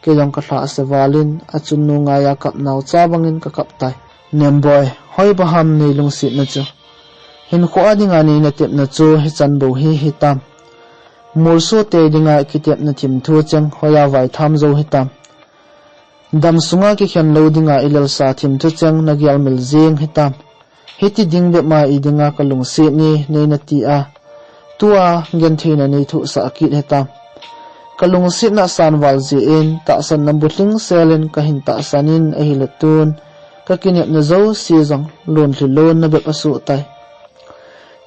Kei jong kalhah se val in, achunnu ngaiya kap nau cha bang in kakap tai. Nemboi, hoiba ham nei lungsetna chu? Hinkho a dinga nei natepna chu hichan bou hi hitam? Molso tei dinga kitepna thim thu cheng hoiya vaitham jou hitam? Dam sunga kikhen lou dinga ilelsa thim thu cheng nagel mil jeng hitam? Hiti ding bep ma idinga kalungset ni nei nati a, tua gentheina nei thohsah kit hitam? Kalungsetna asan val jeh in tahsanna bulhing sel in kahin tahsan in ahile tun, kakinepna jouse jong lonlhi lonna bep asoh tai.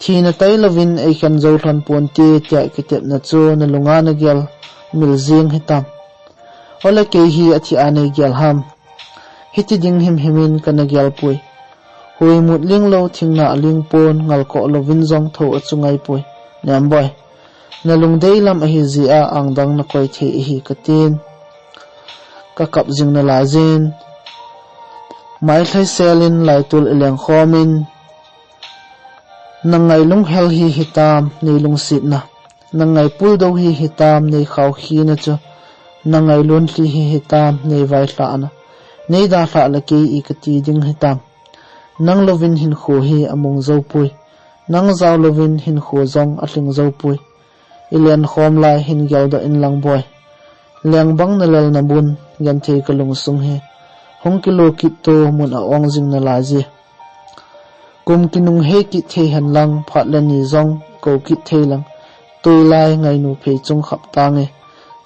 Thina tailouvin eikhen jou lhon ponte tia kitepna chu nalunga nagel mil jeng hitam? Ole kei hi athi a neigel ham? Hiti ding himhim in kana gelpoi. Hui mut ling lou, thingna aling pon, ngal koh louvin jong thou achu ngaipoi. Nemboi, nalungdei lam ahi jeh a angdang nakoi thei ahi katin, kakap jing nalai jin, mailhai sel in laitul ileng khom in, nangai lunghel hi hitam nei lungsetna? Nangai puldou hi hitam nei khaokhina chu? Nangai lonlhi hi hitam nei vailhahna? Nei dalhah le kei i kati ding hitam? Nang louvin hinkho hi among joupoi. Nang jao louvin hinkho jong alhing joupoi. Ilen khom lai hin geldoh inlang boi. Lengbang nalelna bun, genthei kalungsung hi hung kilo kit to, mun a-ong jing nalai ji. Kum kinung hei kit thei henlang, phat le ni jong kou kit thei lang, tuilai ngainu phei chung khap tange.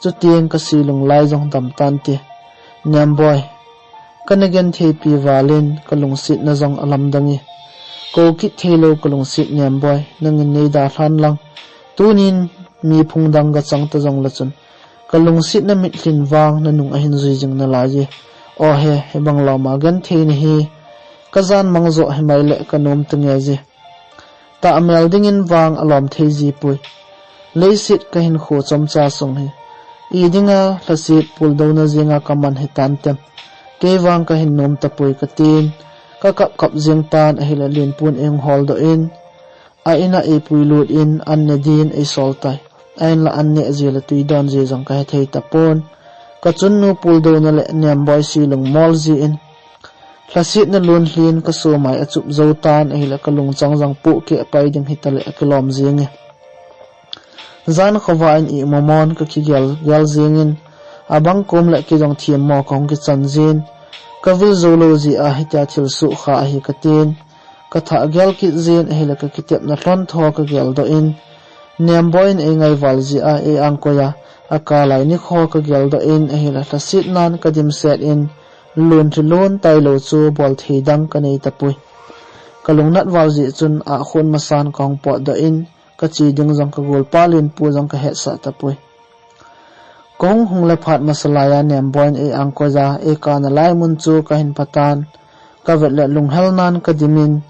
Chuteng kasi lunglai jong dam tante. Nemboi, kana gentheipi val in kalungsetna jong alamdang e. Kou kit theilou kalungset Nemboi, nangin nei dalhan lang. Tunin mi phung dang kachang ta jongle chun, kalungsetna mitlhin vang nanung ahin jui jing nalai e. Aw he, hibang loma gentheina hi kajan mang joh himai le kanom tange ji. Tahmel dingin vang alom thei jipoi. Leiset kahinkho chomcha sung hi idinga lhaset puldouna jenga kaman hitantem? Kei vang kahin nom tapoi katin, kakap kap jeng tan ahile Lenpun eihung holdoh in, a-in a eipuilut in an ne din eisol tai. A-in la an neh ji le twi don ji jong kahethei tapon. Kachunnu puldouna le Nemboi si lungmol jin, lhasetna lonlhin kasomai achup jou tan ahile kalungchang jong pohkeh pai ding hitale akilom jenge. Jan khovah in imomon kakigel gel jengin, abang kom le kei jong themmo kahung kichan jin, kavil joulou jeh a hitia thilsoh kha ahi katin, kathah gel kit jin ahile kakitepna lhontho kageldoh in, Nemboi in eingai val jeh a eiangkoi a, akalai nikho kageldoh in ahile lhasetnan kadimset in, lonlhi lon tailou chu bolthei dang kanei tapoi. Kalungnat val jeh chun ahkhon masan kahung potdoh in, kache ding jong kagolpa Lenpu jong kahetsah tapoi. Kahung hung le phat masa laiya Nemboi in eiangkoi a, eikana lai mun chu kahin phatan, kavet le lunghelnan kadimin,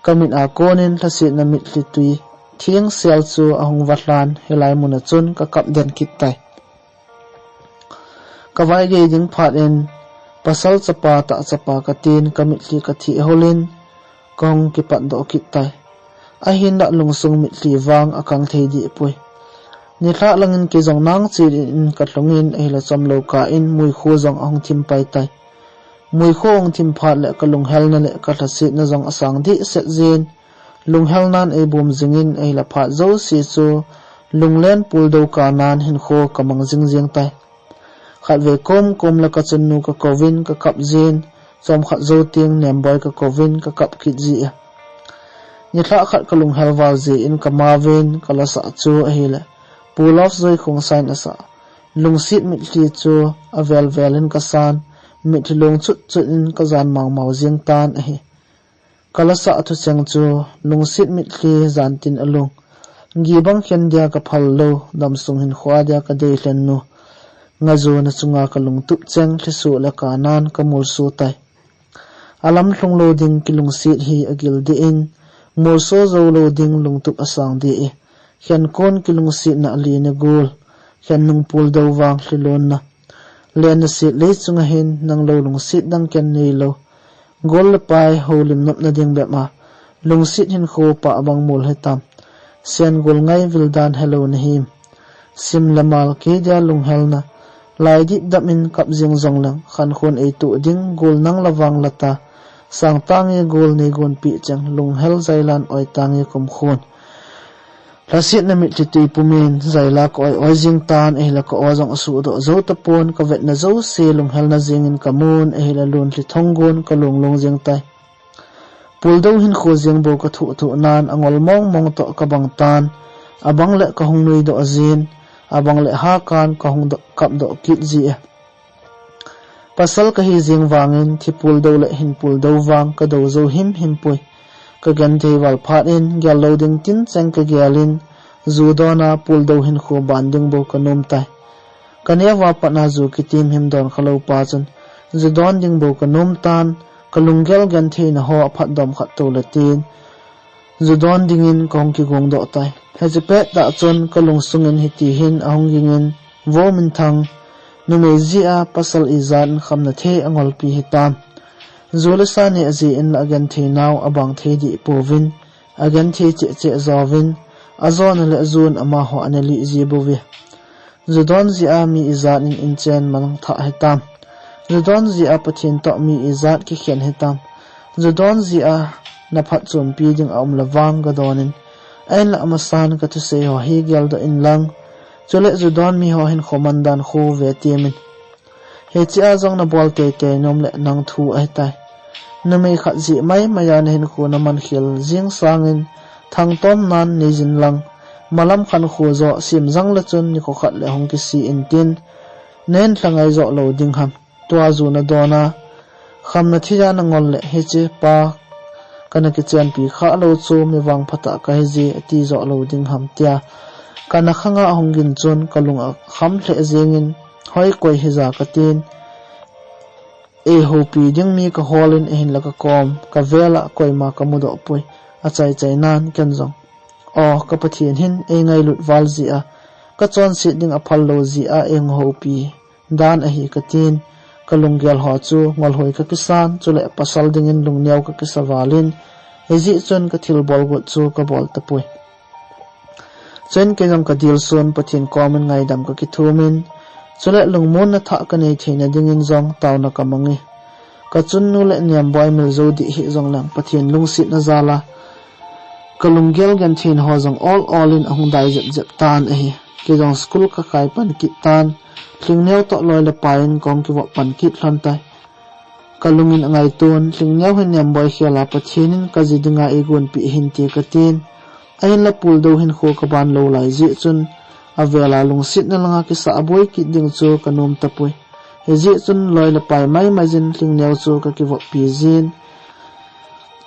kamit a konin lhasetna mitlhi twi thengsel chu ahung valhan, hilai muna chun kakap den kit tai. Kavaigei ding phat in, pasal chapa tah chapa katin, kamitlhi katheh holin, kahung kipatdoh kit tai. Ahinlah lungsung mitlhi vang akang thei dehpoi. Nilhah langin kei jong nangchet in kalhungin ahile chomlou kah in muikhu jong ahung thim pai tai. Muikhu ahung thim phat le kalunghelna le kalhasetna jong asang dehset jin, lunghelnan eibom jingin ahile phat jouse chu lunglen puldou kanan hinkho kamang jingjing tai. Khatvei kom kom le kachunnu kakouvin kakap jin, chomkhat jou teng Nemboi kakouvin kakap kit ji e. Nilhah khat kalunghel val jeh in kamauvin kalasah chu ahile, Pu Lovejoy Khongsai in asah, Lungset Mitlhi chu avel vel in kasan, mitlhi long chut chut in kajan mau mau jeng tan ahi. Kalasah thucheng chu, Lungset Mitlhi Jantin Alung, gibang khen dia kaphal lou, damsung hinkho a dia kadei lhen nu, ngaijo na chunga kalungtup cheng, lhisoh le kanan kamolso tai. Alamlhung lou ding kilungset hi agil deh in, molso jou lou ding lungtup asang deh e. Khenkon kilungsetna alen e gol, khen nung puldou vang lhilonna. Lenna set lei chunga hin nang lou lungset dang ken neilou. Gol le pai houlim nopna ding bep a, lungset hinkho pah abang mol hitam. Sen gol ngai vil dan helou nahim. Sim le mal kei dia lunghelna. Lai dipdap in kap jing jongleng, khankhon eitoh ding gol nang la vang la ta. Sang tange gol nei gonpeh cheng, lunghel jailan oi tange kumkhon. Lhasetna mitlhi tui pumin, jaila ka oi oi jing tan, ahile ka aw jong asuhdoh jou tapon, ka vetna jouse lunghelna jengin ka mun, ahile lunglhi thong gon ka lunglung jing tai. Puldou hinkho jeng bou ka thoh thoh nan, angol mong mong toh ka bang tan, abang le ka hung nuidoh jin, abang le hakan ka hung doh, kapdoh kit ji e. Pasal kahi jeng vangin, thi puldou le hin puldou vang ka dou jou himhim poi. Ka genthei val phat in, gel lou ding tin cheng ka gel in, ju dona puldou hinkho ban ding bou ka nom tai. Ka neo a pat a ju kitim him don kha lou pa chun, ju don ding bou ka nom tan, ka lunggel gentheina ho aphat dom khat tou le tin, ju don dingin ka hung kigong doh tai. Hiche pet tah chun ka lungsung in hiti hin ahung ging in, Vo Minthang, numei jeh a pasal ijat in khamna thei angolpi hitam. Ju le sa neh jeh in la agenthei nau abang thei deh pouvin, agenthei cheh cheh jouvin, ajona le ajun amaho ana lih ji bouve. Ju don jeh a mi ijat in inchen mang thah hitam. Ju don jeh a Pathen toh mi ijat kikhen hitam. Ju don jeh a na phatchompi ding aum le vang ga don in. Ahinla amasan ka thusei ho hi geldoh in lang. Chule ju don mi ho hinkho man dan khu ve temin. Hiche a jong na bol teitei nom le nang thu ahitai. Numei khat jeh mai mai a na hinkho na man khel jing sangin thangtom nan nei jin lang. Malam khankho jo sim jang le chun nikho khat le hung kisi in tin. Nen lhangai jo lou ding ham. Tua ju na don a. Khamna thei a na ngol le hiche pa kana kichenpi kha lou chu mi vangpha tah kahi je ati jo lou ding ham tia. Kana khanga ahung gin chun ka lung akham lheh jengin hoi koi hija ka tin. Ei houpi ding mi ka hol in ahinla ka kom, ka vel a koima ka mudoh poi, achai chai nan ken jong. Aw, ka Pathen hin ei ngailut val jeh a, ka chonset ding aphal lou jeh a ei hung houpi dan ahi ka tin, ka lunggel ho chu ngolhoi ka kisan, chule pasal dingin lungneo ka kisa val in, hijeh chun ka thilbol got chu ka bol tapoi. Chuin kei jong ka dilsun Pathen komin ngaidam ka kithum in, chule lungmonna thah ka nei theina dingin jong taona ka mang e. Ka chunnu le Niamboi mil jou dih hih jongleng Pathen lungsetna jal a ka lunggel gentheina ho jong ol ol in ahung dai jep jep tan ahi. Kei jong school ka kai pan kit tan, Lhingneo toh loi le pai in kong kivop pan kit lhon tai. Ka lungin angaiton, Lhingneo hin Niamboi khel a Pathen in ka ji dinga eigonpeh ahin ti ka tin. Ahinla puldou hinkho ka ban lou lai jeh chun, avel a lungsetna langa kisa aboi kit ding chu ka nom tapoi. Hijeh chun loi le pai mai mai jin Lhingneo chu ka kivoppi jin.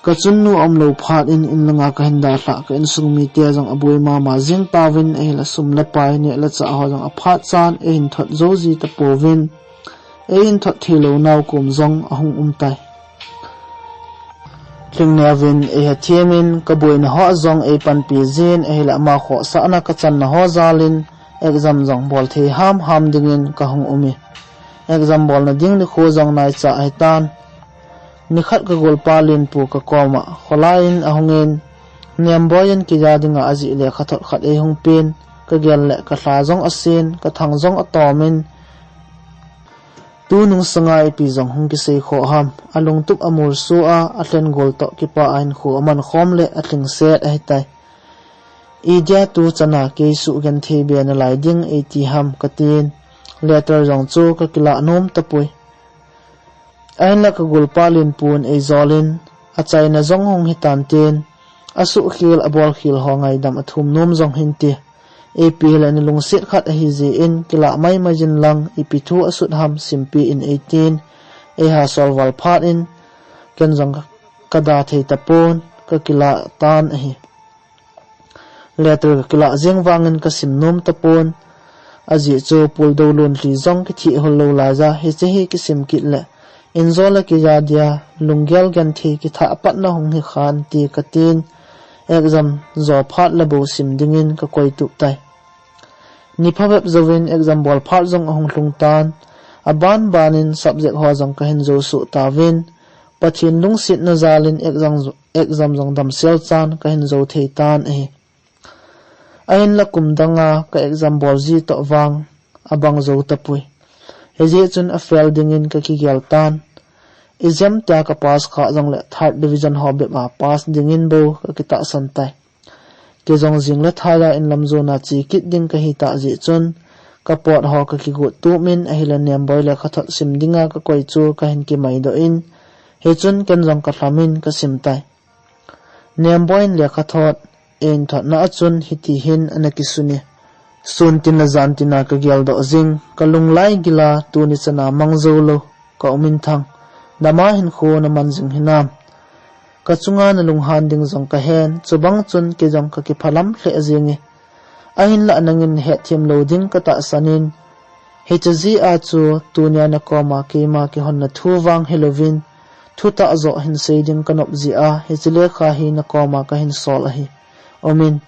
Ka chunnu aum lou phat in, in langa ka hin dalhah, ka insung mite jong aboi mama jing tauvin, ahinla sum le pai, neh le chah ho jong aphat chan, eihin thot jou ji tapouvin. Eihin thot thei lou nau kom jong ahung um tai. Lhingneo vin eiha thimin, ka boina ho jong eipanpi jin, ahinla ama khohsahna ka channa ho jal in, exam jong bol thei ham ham dingin ka hung um e. Exam bolna ding nikho jong naicha ahitan. Nikhat ka golpa Lenpu ka koma kholai in ahung in, Niamboi in keija dinga ajih lekhathot khat eihung pen, ka gel le ka lha jong asen, ka thang jong atom in, tunung sanga ipi jong hung kisei khoh ham, alungtup amolso a, alhen gol toh kipah a hinkho aman khom le alhingset ahitai. Idia tu chana kei sugenthei be nalai ding eiti ham ka tin, letter jong chu ka kilah nom tapoi. Ahinla ka golpa Lenpu in eijol in, achaina jong hung hitan tin, asuhkhel abolkhel ho ngaidam athum nom jong hinte. Ipi hile nalungset khat ahi jeh in, kilah mai mai jin lang, ipi thu asut ham simpeh in eitin, eiha sol val phat in, ken jong ka, ka da thei tapon, ka kilah tan ahi. Letter ka kilah jeng vangin ka sim nom tapon. Ajeh chu puldou lonlhi jong kithih hol lou laiya, hiche hi kisim kit le Injo le kija dia lunggel genthei kithah patna hung hi khan ti katin, exam jo phat le bou sim dingin kakoi tup tai. Ni phabep jouvin exam bol phat jong ahung lhung tan, aban banin subject ho jong kahin jo suh tauvin, Pathen lungsetna jalin exam, exam jong damsel chan kahin jo thei tan ahi. Ahinla kum danga ka exam bol ji toh vang abang jou tapoi. Hijeh chun a fail dingin kakigel tan. Exam tia ka pass kha jongle third division ho bep a pass dingin bou kakitahsan tai. Kei jong jing le thaiya inlam jona che kit ding kahi tah jeh chun, ka pot ho kakigot tup in ahile Nemboi lekhathot sim dinga kakoi chu kahin kimaidoh in, hichun ken jong kalham in kasim tai. Nemboi in lekhathot einthotna a chun hiti hin ana kisun e. Sun tin le jan tina kageldoh jing, kalung lai gila tuni chana mang jou lou, ka um in thang. Dama hinkho naman jing hinam. Kachunga nalunghan ding jong kahen, chubang chun kei jong kakiphalam lheh jenge. Ahinla nangin hetthem lou ding katahsan in, hiche jeh a chu tunia nakoma keima kihonna thu vang hilouvin, thutah joh hin sei ding kanop jeh a hiche lekha hi nakoma kahin sol ahi. Umin.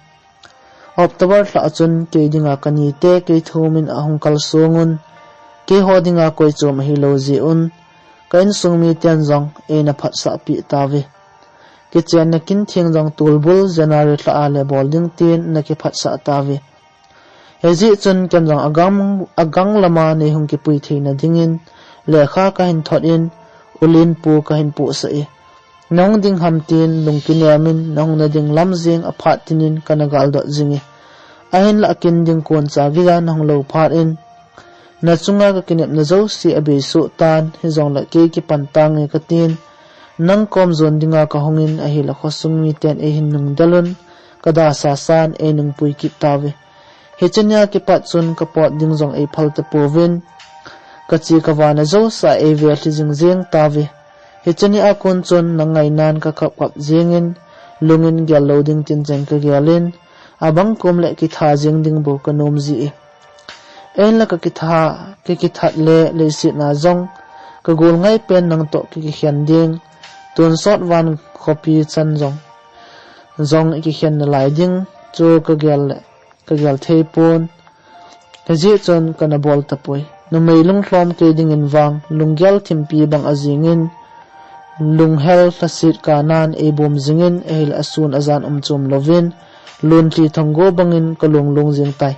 October lha a chun kei dinga kanite kei thumin ahung kalsong un, keiho dinga koi chom ahilou jeh un, ka insung miten jong eina phatsah peh tauve. Kichenna kin theng jong tulbul January lha a le bol ding tin ana kiphatsah tauve. Hijeh chun ken jong agang, agang lama neihung kipui theina dingin lekha kahin thot in, Ulinpu kahin pohsah e. Nahung ding ham tin lungkinem in nahung nading lam jeng aphat tinin kana galdot jing e. Ahinla akin ding koncha geiya nahung lou phat in, nachunga kakinepna jouse abeisoh tan, hijongle kei kipan tange katin, nang kom jon dinga kahung in ahile khosung miten eihin nungdel un, kadasasa in einungpui kit tauve. Hiche nia kipat chun kapot ding jong eiphal tapouvin, kache kavana jouse eivelhi jingjeng tauve. Hiche nia kon chun nang ngainan kakap kap jengin, lungin gel lou ding tin chen kagelin, abang kom le kitha jeng ding bou kanom ji e. Einla kakitha, kakithat le leiset a jong, kagol ngai pen nang toh kakikhen ding, tonsot van khopi chan jong, jong ikikhen nalai ding chu kagel le kagel thei pon. Hijeh chun kana bol tapoi. Numei lunglhom kei dingin vang, lunggel thimpi bang ajingin, lunghel lhaset kanan eibom jingin, ahile asun ajan umchom louvin, lunthi thanggo bangin kalung lung jing tai.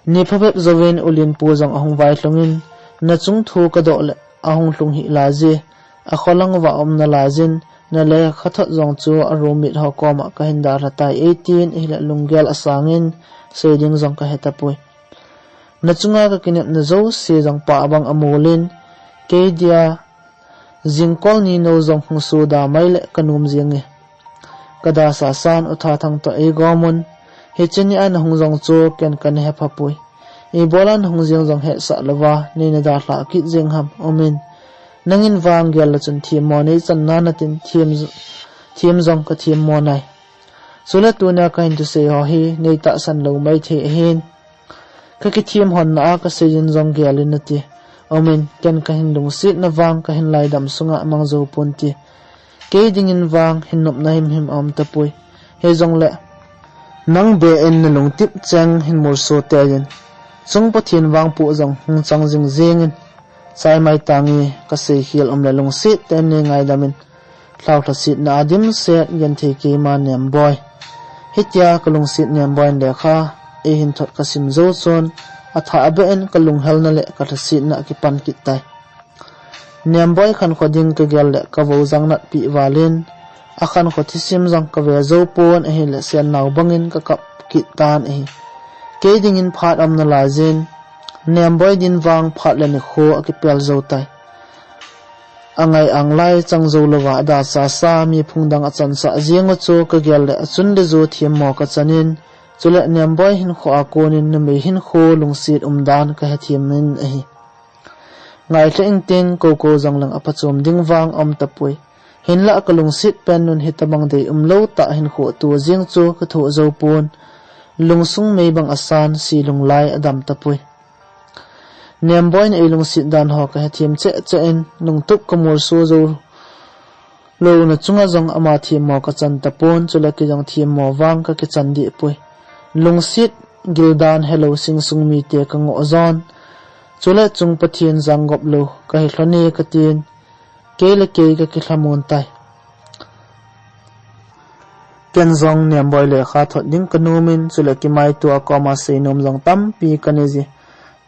Ni phabep jouvin Ulinpu jong ahung vailhungin, nachung thu kadoh le ahung lhung hih laije, akholang uva aum nalaijin, nalekhathot jong chu a roommate ho koma kahin dalha tai eitin, ahile lunggel asangin, sei ding jong kahe tapoi. Nachunga kakinepna jouse jong pah bang amolin, kei dia jingkol ninou jong hung soda mai le kanom jenge. Kadasasa in U Thathang toh eigomun, hiche nia nahung jong chu ken kana hephapoi. Ibola nahung jeng jong hetsah louva neina dalha kit jeng ham, umin. Nangin vang gel le chun themmo neichan nanatin, them, them jong kathemmo nai. Chule tunia kahin thusei ho hi neitahsan lou maithei ahin. Kakithem honna a kaseiyin jong gelin nati. Umin, ken kahin lungsetna vang kahin laidam sunga mang jou ponte. Kei dingin vang hin nopna himhim aum tapoi. Hijongle, nang be in nalungtep cheng hin molso teiyin, chung Pathen vangpoh jong hung chang jing jengin, chai mai tange, kaseikhel umle lungset tah in neingaidam in, lhao lhasetna a dimset genthei keima Nemboi. Hitia kalungset Nemboi in lekha eihin thot kasim jou chun, athahbeh in kalunghelna le kalhasetna akipan kit tai. Nemboi khankho ding kagel le kavou jang natpeh valin, akhankho thusim jong kave jou pon ahile sennao bangin kakap kit tan ahi. Kei dingin phat aum nalaijin, Nemboi din vang phat le nikho akipel jou tai. Angai anglai chang jou louva adasasa mi phung dang achansah jeng u chu kagel le achun le ju themmo kachanin, chule Nemboi hinkhoa konin numei hinkho lungset umdan kahethem in ahi. Ngailhah inting, koko jong lang aphachom ding vang aum tapoi. Hinlah kalungset pen un hitobang deium lou tah hinkho atoh jeng chu kathoh jou pon. Lungsung mei bang asan, si lunglai adam tapoi. Nemboina eilungset dan ho kahethem cheh cheh in, lungtup kamolso jou louna chunga jong ama themmo kachan tapon, chule kei jong themmo vang kakichan deh poi. Lungset gildan helou singsung mite kangoh jon, chule chung Pathen janggop lou kahi lhon e katin, kei le kei kakilhamon tai. Ken jong Nemboi lekha thot ding kanom in, chule kimaitoa koma seinom jong tampi kanei je.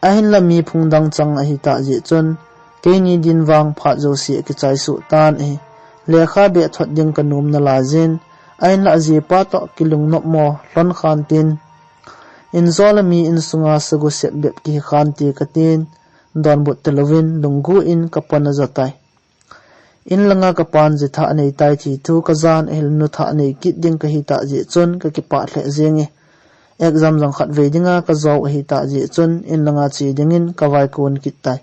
Ahinlah mi phung dang chang ahitah jeh chun, keini din vang phat jouse akichai suh tan ahi. Lekha beh thot ding kanom nalai jin, ahinlah ajipa toh kilungnopmo lhon khan tin, injo le mi insunga sagu sep bep kihi khan te katin, donbut talouvin lunggu in kapona ja tai. In langa kapan jithah anei tai ti thu kajan ahile nuthah anei kit ding kahitah jeh chun kakipah lheh jenge. Exam jong khatvei dinga kajou ahitah jeh chun in langa che dingin kavaikon kit tai.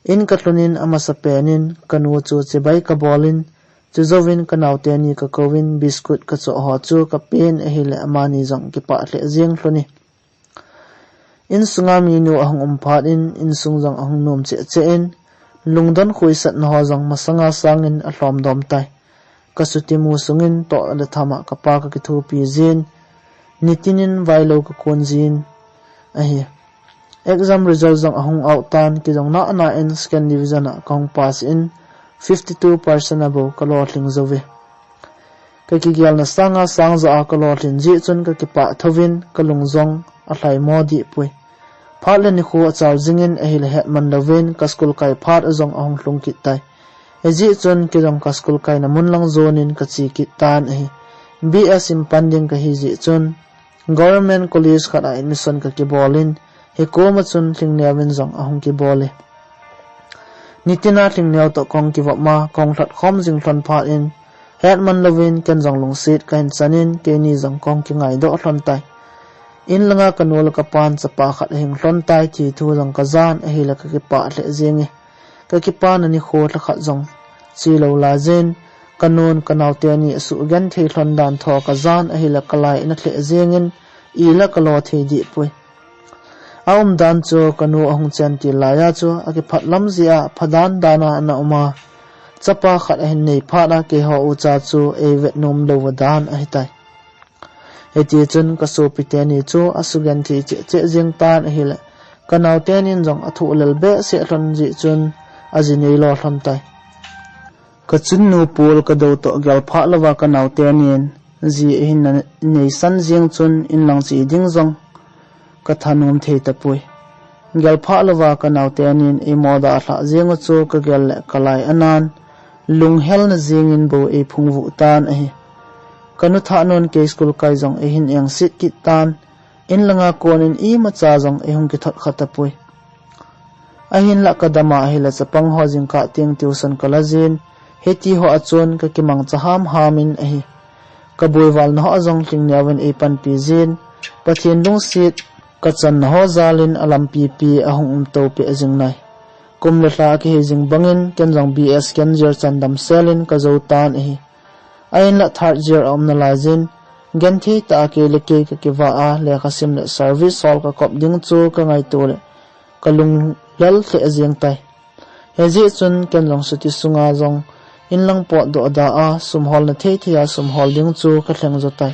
In kalhun in amasapen in kanu chu chibai kabol in, chujouvin kanaote ni kakouvin biscuit kachoh ho chu kapen ahile amani jong kipah lheh jeng lhon e. Insunga minu ahung um phat in, insung jong ahung nom cheh cheh in, lungdon khuisatna ho jong masanga sangin alhom dom tai. Kasuti mu sungin toh le thama kapa kakithopi jin, nitin in vailou kakon jin ahi. Exam result jong ahung out tan, kei jong nahna in second division a kahung pass in, fifty two percent abou kalolhing jouve. Kakigelna sanga sang ja a kalolhin jeh chun kakipah thouvin kalung jong alhaimo deh poi. Phat le nikho achal jingin ahile hetman louvin ka school kai phat a jong ahung lhung kit tai. Hijeh chun kei jong ka school kaina mun lang jonin kache kit tan ahi. B S in pan ding kahi jeh chun Government College khat a admission kakibol in, hikoma chun Lhingneovin jong ahung kibol e. Nitina Lhingneo toh kahung kivop ma, kahung lhatkhom jing lhon phat in, hetman louvin ken jong lungset kahin chan in, keini jong kahung kingaidoh lhon tai. In langa kanu le kapan chapa khat ahing lhon tai ti thu jong kajan ahile kakipah lheh jenge. Kakipana nikho lhakhat jong chelou laijin, kanun kanaote ni asugenthei lhon dan tho kajan ahile kalai ana lheh jengin, ila kalo thei deh poi. Aumdan chu kanu ahung chen til laiya chu akiphat lam jeh a phadan dan a ana um a, chapa khat ahin nei phat a keiho ucha chu eivet nom louva dan ahitai. Hitichun kasopi teni chu asugenthei cheh cheh jeng tan ahile, kanaote nin jong athoh lel behseh lhon jeh chun aji neilo lhon tai. Kachunnu pol kadou toh gelphah louva kanaote nin ji ahin neisan jeng chun inlang che ding jong kathanom thei tapoi. Gelphah louva kanaote nin eimo dalhah jengu chu kagel le kalai anan, lunghelna jengin bou eiphungvuh tan ahi. Kanu thah nun kei school kai jong eihin engset kit tan, in langa konin imacha jong eihung kithot kha tapoi. Ahinlah kadam a ahile chapang ho jingkah teng tuition kala jin, hitiho a chun kakimangcha hamham in ahi. Kabuaivalna ho jong Lhingneovin eipanpi jin, Pathen lungset kachanna ho jalin alampipi ahung umto peh jing nai. Kum le lha akihei jing bangin ken jong B S second year chan damsel in kajou tan ahi. Ahinlah third year aum nalaijin, genthei tah a kei le kei kakivah a, lekhasim le service hol kakop ding chu kangaito le kalung lel lheh jeng tai. Hijeh chun ken jong chuti sunga jong inlang potdoh da a, sum holna thei thei a sum hol ding chu kalheng jo tai.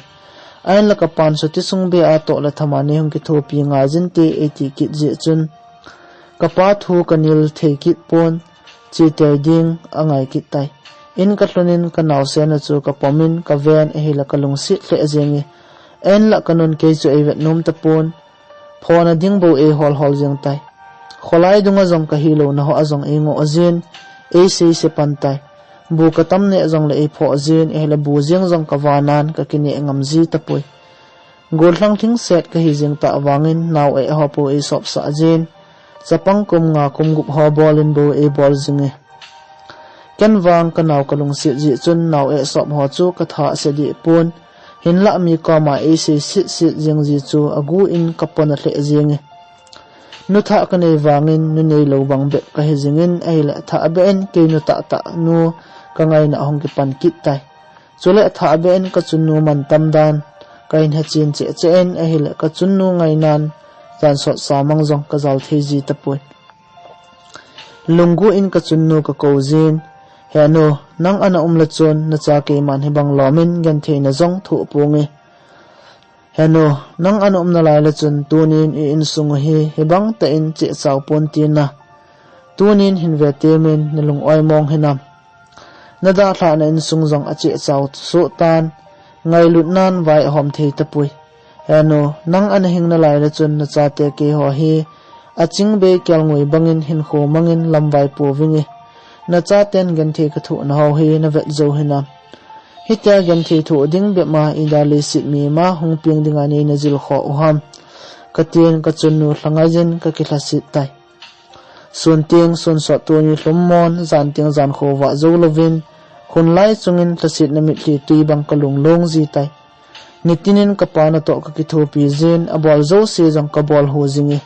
Ahinlah kapan chuti sung beh a toh le thama neihung kithopi ngai jin te eiti kit jeh chun, kapa thu kanil thei kit pon, che tei ding angai kit tai. In kalhun in kanaosen a chu kapomin kaven ahile kalungset lheh jenge. Ahinlah kanun kei chu eivet nom tapon, phona ding bou eihol hol jeng tai. Kholai dunga jong kahilouna ho a jong eingoh jin, eiseise pan tai. Bu katam neh jongle eiphoh jin, ahile bu jeng jong kavanan kakineh ngam ji tapoi. Gollhang lhingset kahi jeng tah vangin nao eh ho pou eisopsah jin, chapang kum nga kum gup ho bolin bou eibol jinge. Ken vang kanao kalungset jeh chun nao eh sop ho chu kathase deh pon, hinlah mi koma eisei setset jeng ji chu agu in kapona lheh jenge. Nu thah kanei vangin nu neilou bang bep kahi jingin ahile thahbeh in kei nu tahtah nu kangaina ahung kipan kit tai. Chule thahbeh in kachunnu mantam dan kahin hechen cheh cheh in ahile kachunnu ngainan jansot samang jong kajal thei ji tapoi. Lunggil in ka chunnu ka kou jin, "He nu, nang ana um le chun, na cha keiman hibang lom in genthei na jong thoh ponge. He nu, nang ana um nalai le chun, tunin i insung u hi, hibang tah in cheh chau pon tina. Tunin hin ve temin, na lung oi mong hinam. Na dalhah na insung jong a cheh chau suh tan, ngailut nan vai a hom thei tapoi. He nu, nang ana hing nalai le chun na chate keiho hi, a ching bei kel ngui bangin hin kho mangin lamvai pu vinge. Na chaten genthei ka thoh na ho hi, na vet jou hinam. Hitia genthei thoh ding bep ma i da leiset mi ma hung piang dinga nei na jil kho u ham," ka tin ka chunnu lhangai jin ka kilhasit tai. Sun tieng sun sot tuni lhum mon, jan tieng jan khovah jou louvin, hun lai chungin lhasetna mitlhi tui bang ka lunglung ji tai. Nitinin ka pa natoh ka kithopi jin, a bol jouse jong ka bol hu jinge.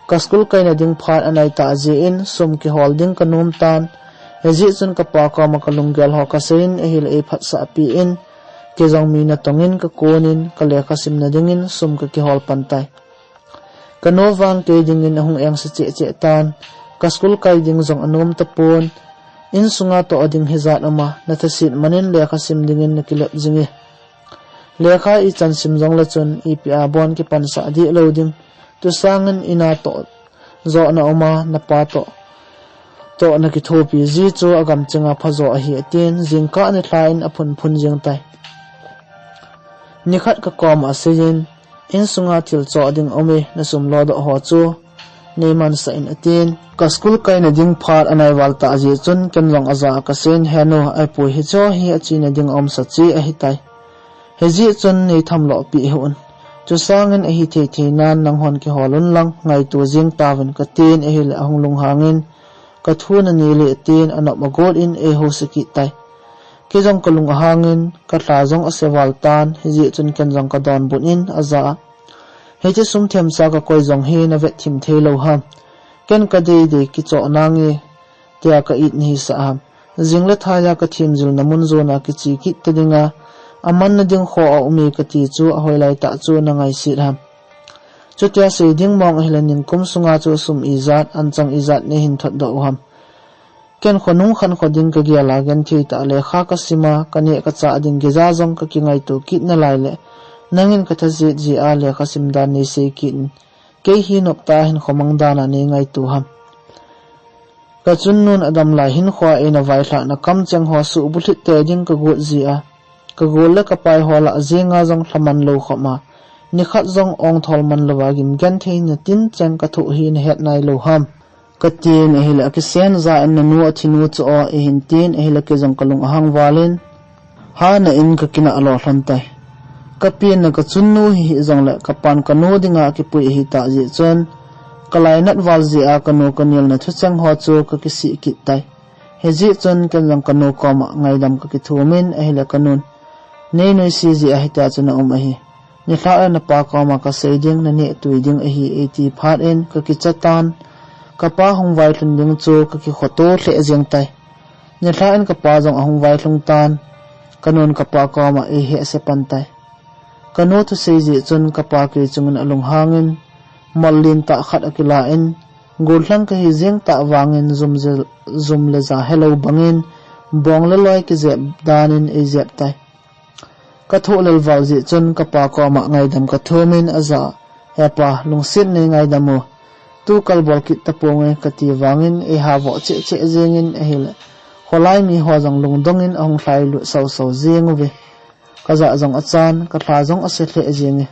Ka school kaina ding phat a nai tah jeh in, sum kihol ding ka nom tan. Hijeh chun ka pa koma ka lunggel ho ka seiyin, ahile ei phatsah pi in, kei jong mi natong in ka kunin, ka lekha simna dingin sum ka kihol pan tai. Ka nu vang kei dingin ahung engse cheh cheh tan. Ka school kai ding jong anom tapon. Insunga toh ding hijat um a, na thaset manin lekha sim dingin na kilep jinge. Lekha i chan sim jong le chun, ipi a bon kipansah dih lou ding. Tusangin ina toh jona um a, na pa toh, toh na kithopi ji chu a gamchenga phajo ahi, a tin, jingkah nilhah in a phunphun jing tai. Nikhat ka koma aseiyin, "Insunga thil choh ding aume, na sum lodoh ho chu nei mansah in," a tin. Ka school kaina ding phat a nai val tah jeh chun, ken jong a jah a ka seiyin, "He nu, ahipoi, hicheho hi a chena ding a umsa cheh ahi tai. Hijeh chun nei thamloh peh hih un. Chusangin ahi thei thei nan nanghon kihol un lang, ngaito jing tauvin," ka tin, ahile ahung lunghangin, ka thu na neh le, a tin, a nop a got in ei housa kit tai. Kei jong ka lung ahangin, ka lha jong ase val tan, hijeh chun ken jong ka donbut in a jah a. "Hiche sum themcha ka koi jong hi na vet thim thei lou ham. Ken ka dei dei kichoh nange, tia ka it nahi sah ham. Jing le thaiya ka themjilna mun jona kiche kit ta dinga, a manna ding kho a um e ka ti chu, a hoilai tah chu na ngaiset ham. Chutia sei ding mong ahile, nikum sunga chu sum ijat, anchang ijat nei hin thot doh u ham. Ken khonung khan kho ding ka gel a, genthei tah a lekha ka sim a, ka neh ka chah ding geija jong ka kingaito kit nalai le, nangin ka thaset jeh a lekha sim dan nei sei kit in. Kei hi nop tah a hinkho mang dan a nei ngaito ham. Ka chunnun a dam lai hinkhoa eina vailhahna kamcheng ho suhbulhit tei ding ka got jeh a, ka gol le ka pai ho lah jenga jong lhaman lou khop a, nikhat jong ongthol man louva gim genthei na tincheng ka thoh hi na het nai lou ham," ka tin, ahile a kisen ja in, "Na nu a thi nu chu o," eihin tin, ahile kei jong ka lung ahang val in, hana in ka kinah lo lhon tai. Ka pi na ka chunnu hi hih jongle, ka pan ka nu dinga kipui ahi tah jeh chun, ka lainat val jeh a ka nu ka nilna thucheng ho chu ka kisih kit tai. Hijeh chun ken jong ka nu koma ngaidam ka kithum in, ahile ka nun, "Nei nuisat jeh a hitia chu na um ahi. Nilhah le na pa koma ka sei ding, na neh tui ding ahi," eiti phat in ka kicha tan. Ka pa hung vailhun ding chu ka kikhoto lheh jeng tai. Nilhah in ka pa jong ahung vailhung tan. Ka nun ka pa koma eihehse pan tai. Ka nu thusei jeh chun ka pa kei chungin a lunghangin, mol lentah khat a kila in, gollhang ka hi jeng tah vangin jum je-, jum le ja helou bangin, bong le loi kijep danin eijep tai. Ka thoh lel val jeh chun ka pa koma ngaidam ka thum in a jah a, "He pa, lungset nei ngaidam o. Tu kal bol kit taponge," ka ti vangin ei havoh cheh cheh jengin ahile, kholai mi ho jong lungdong in ahung lhailut sau sau jeng uve. Ka jah jong achan, ka lha jong ase lheh jenge.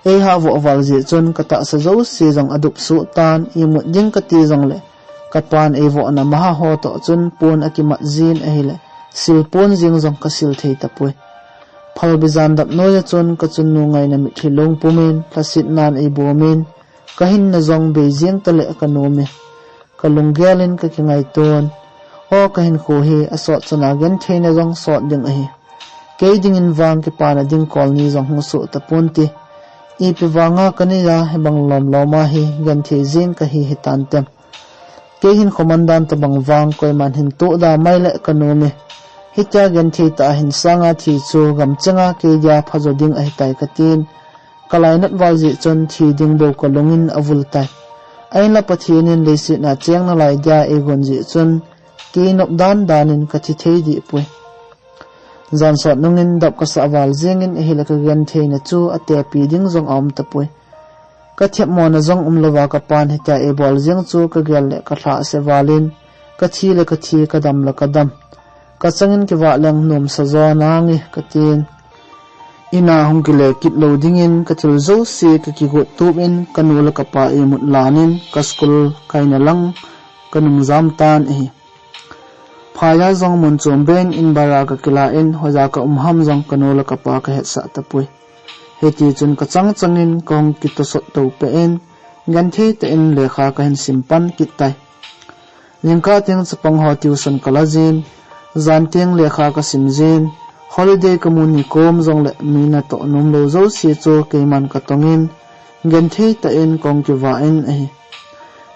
Ei havoh val jeh chun ka tahsa jouse jong a dup suh tan, imut ding ka ti jongle, ka pan ei vohna maha ho toh chun pon a kimat jin ahile, sil pon jeng jong ka sil thei tapoi. Phalbi jan dap noiya chun ka chunnu ngaina mitlhi lungpum in, lhasetnan ei bom in, ka hinna jong bei jeng tale ka nom e. Ka lunggel in ka kingaiton, "O, ka hinkho hi a sot chana gentheina jong sot ding ahi. Kei dingin vang kipana ding kol ni jong hung soh tapon te. Ipi vanga ka nei a hibang lom lom a hi genthei jeng ka hi hitan tem. Kei hinkho man dan tabang vang koiman hin tohda mai le ka nom e. Hitia genthei tah a hin sanga thi chu gamchenga kei dia phajo ding ahitai," ka tin. Ka lainat val jeh chun thi ding bou ka lungin a vul tai. Ahinla Pathen in leiset a cheng nalai dia eigon jeh chun, kei nop dan dan in kathi thei deh poi. Jan sot nungin dap kasah val jeng in ahile kagenthei na chu atepi ding jong aum tapoi. Kathemmona jong umlouva kapan hitia eibol jeng chu kagel le kalhah se val in, kathi le kathi, kadam le kadam. Kachang in kivah leng nomsa jo nange katin. In a hung kile kit lou ding in kathil jouse kakigot tup in kanu le kapa imut lan in ka school kaina lang kanung jam tan ahi. Phai a jong mun chom beh in in bara kakilah in hoiya kaum ham jong kanu le kapa kahetsah tapoi. Hiti chun kachang chang in kahung kitosot to peh in genthei tah in lekha kahin sim pan kit tai. Jingkah teng chapang ho tuition kala jin, jan teng lekha kasim jin, holiday kamu nikom jongle mi natoh nomlou jouse chu keiman katong in, genthei tah in kahung kivah in ahi.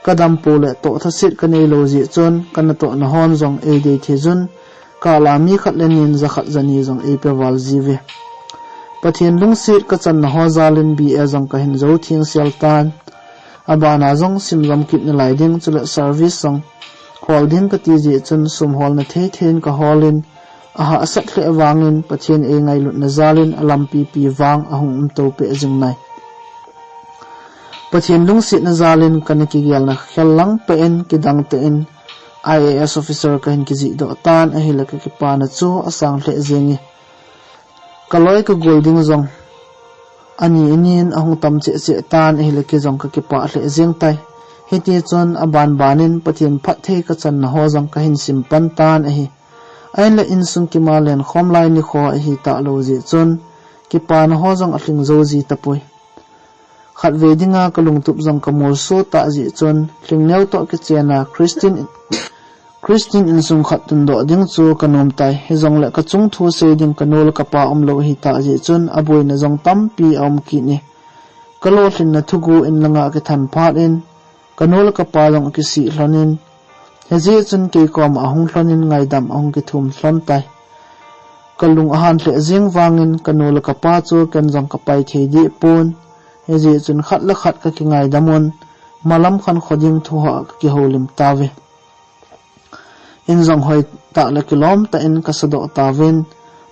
Kadam pou le toh thaset kaneilou jeh chun, kanatoh na hon jong eidei thei jun, kala mi khat le ni in jakhat jani jong eipe val jiuve. Pathen lungset kachan na ho jal in B A jong kahin jou theng sel tan. Abana jong sim jom kit nalai ding chule service jong hol ding kati jeh chun sum holna thei thei in kahol in ahahsat lheh vang in Pathen eingailut na jal in alampi pi vang ahung um to peh jing nai. Pathen lungset na jal in kana kigel na khel lang peh in kidang tah in I A S officer kahin kijih doh tan ahile kakipana chu asang lheh jeng e. Kaloi kagol ding jong ani ani in ahung tam cheh cheh tan ahile kei jong kakipah lheh jeng tai. Hiti chun aban ban in Pathen phatthei kachan na ho jong kahin sim pan tan ahi. Ahinla insung kima len khom lai nikho ahi talou jeh chun kipana ho jong alhing jou ji tapoi. Khatvei dinga kalungtup jong kamolso tah jeh chun, lhingneo toh kichen a Christian, Christian insung khat tundoh ding chu kanom tai. Hijongle kachung thu sei ding kanu le kapa umlou ahi tah jeh chun, aboina jong tampi aum kit e. Kalolhinna thugu in langa kithan phat in, kanu le kapa jong akisih lhon in, hijeh chun kei koma ahung lhon in ngaidam ahung kithum lhon tai. Kalung ahan lheh jeng vang in kanu le kapa chu ken jong kapai thei deh pon. Hijeh chun khat le khat kakingaidam un, malam khankho ding thu ho a kakihoulim tauve. In jong hoitah le kilom tah in kasadoh tauvin,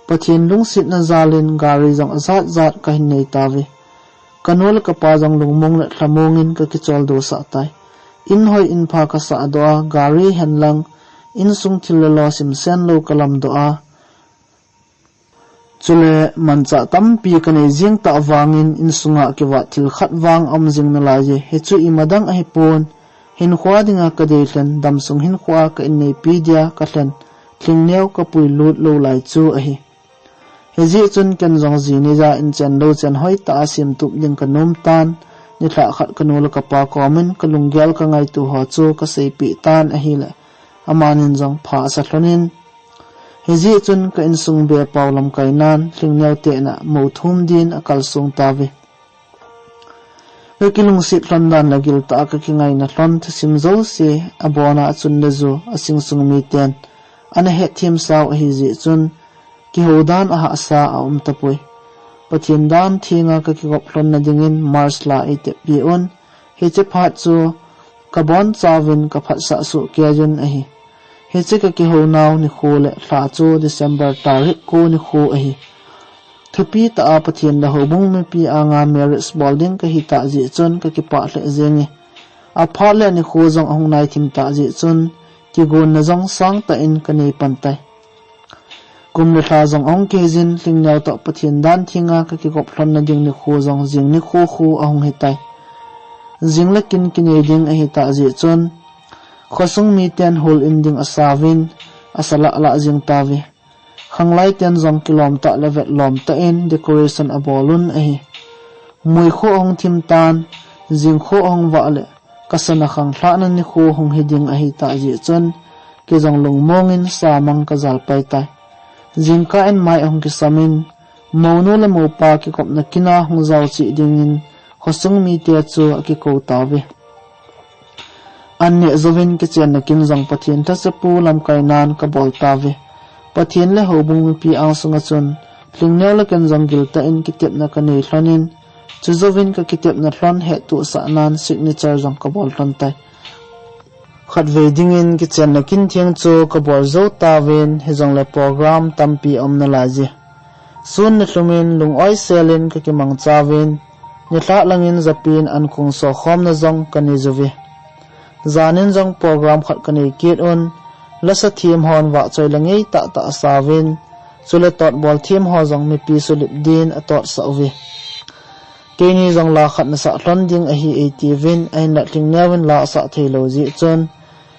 Pathen lungsetna jal in gari jong ajat jat kahin nei tauve. Kanu le kapa jong lungmong le lhamong in kakicholdo sah tai. In hoi in pha kasah doh a, gari hen lang, insung thil le lo simsen lou kalam doh a, chule manchah tampi kanei jeng tah vang in insunga kivah thil khat vang aum jing nalai e. Hichu imadang ahipon, hinkho dinga kadei lhen, damsung hinkho a ka inneipi dia kalhen, lhingneo kapui lut lou lai chu ahi. Hijeh chun ken jong ji nija inchen lou chen hoitah a semtup ding kanom tan, nilhah khat kanu le kapa kom in kalunggel kangaito ho chu kaseipeh tan ahile, amanin jong pha asa lhon in, hijeh chun ka insung be pao lamkai nan, lhingneo tehna mou thum din akalsong tauve. Kakilungset lhon dan le giltah a kakingaina lhon thusim jouse, abona achun le ju, asingsung miten ana hetthem sau ahijeh chun, kihou dan ahahsa aum tapoi. Pathen dan thenga kakigop lhonna dingin March la eiteppi un, hiche phat chu kabonchauvin kaphatsah soh kei un ahi. Hiche kakihounou nikho le lha chu December tarik ko nikho ahi. Thupi tah a Pathen le houbung mipi anga marriage bol ding kahitah jeh chun kakipah lheh jenge. Aphat le anikho jong ahung naithim tah jeh chun, kigonna jong sangtah in kanei pan tai. Kum le lha jong ahung kihei jin, lhingneo toh Pathen dan thenga kakigop lhonna ding nikho jong jing nikho khu ahung hitai. Jing le kin kinei ding ahitah jeh chun, khosung miten hol in ding asauvin, asa lah lah jeng tauve. Khanglai ten jong kilom tah le vetlom tah in decoration abol un ahi. Moi khu ahung thim tan, jing khu ahung vah le, kasana khanglhahna nikho hung hiding ahitah jeh chun, kei jong lungmong in samang kajal pai tai. Jingkah in mai ahung kisam in, mounu le moupa kikopna kin a hung jao cheh dingin, khosung mite chu akikou tauve. An neh jouvin kichenna kin jong Pathen lhasepu lamkai nan kabol tauve. Pathen le houbung mipi angsunga chun, lhingneo le ken jong giltah in kitepna kanei lhon in, Chujouvin kakitepna lhon hettohsah nan signature jong kabol lhon tai. Khatvei dingin kichenna kintheng chu kabol jou tauvin, hijongle program tampi aum nalai jeh. Sun nilhumin lung-oi selin kakimangchauvin, nilhah langin japin ankung sokhomna jong kanei juve. Janin jong program khat kanei kit un, lasa them hon vahchoi la ngei tahtah asauvin, chule totbol them ho jong mipi sulip din atotsah uve. Keini jong la khat nasah lhon ding ahi eitiuvin, ahinlah Lhingneovin la asah theilou jeh chun,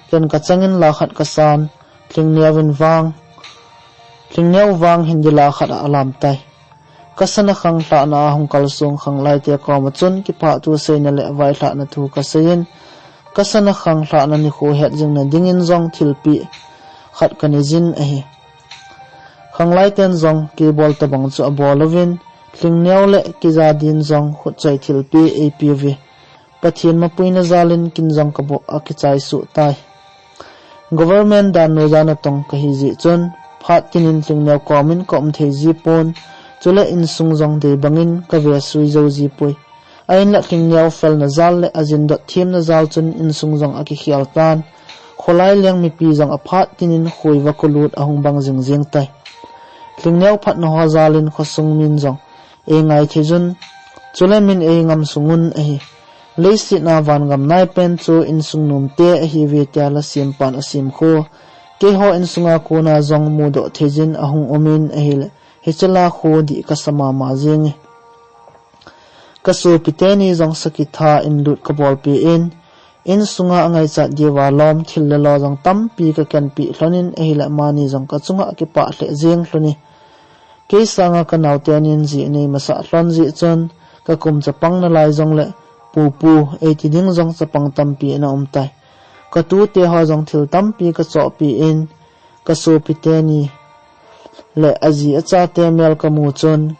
ken kachangin la khat kasan, Lhingneovin vang, Lhingneo vang Hindi la khat a alam tai. Kasana khanglhahna a hung kalsong khanglaite koma chun kipah thu seina le vailhahna thu kaseiyin, kasana khanglhahna nikho hetjingna dingin jong thilpeh khat kaneijin ahi. Khanglaiten jong kei bol tobang chu abol uvin, Lhingneo le kei jadin jong khutchoi thilpeh eipeuve. Pathen mapuina jalin ken jong kaboh akichai suh tai. Government dan noiya natong kahi jeh chun, phat tinin Lhingneo komin kaum thei jipon, chule insung jong dei bangin kavesui jou jipoi. Ahinlah Lhingneo felna jal le ajindot themna jal chun insung jong akikhel tan. Kholai leng mipi jong aphat tinin khoiva kolut ahung bang jingjing tai. Lhingneo phatna ho jalin khosung min jong eingai theijun, chule min eingam sungun ahi. Leiset a vangam naipen chu insung nomte ahiuve tia lasempan asemkhu, keiho insunga kona jong mudoh theijin ahung umin ahile, hiche la khu dih kasa mama jenge. Kasopi teni jong sakhi tha in lut kabolpeh in, insunga angaichat diuva lom thil le lo jong tampi kakenpeh lhonin ahile, amani jong kachunga akipah lheh jeng lhone. Kei sanga kanao tenin ji anei masah lhon jeh chun, kakum chapang nalai jongle, Pu, Pu, eiti ding jong chapang tampi ana um tai. Katute ho jong thil tampi kachohpeh in, kasopi teni le aji achate mel kamu chun,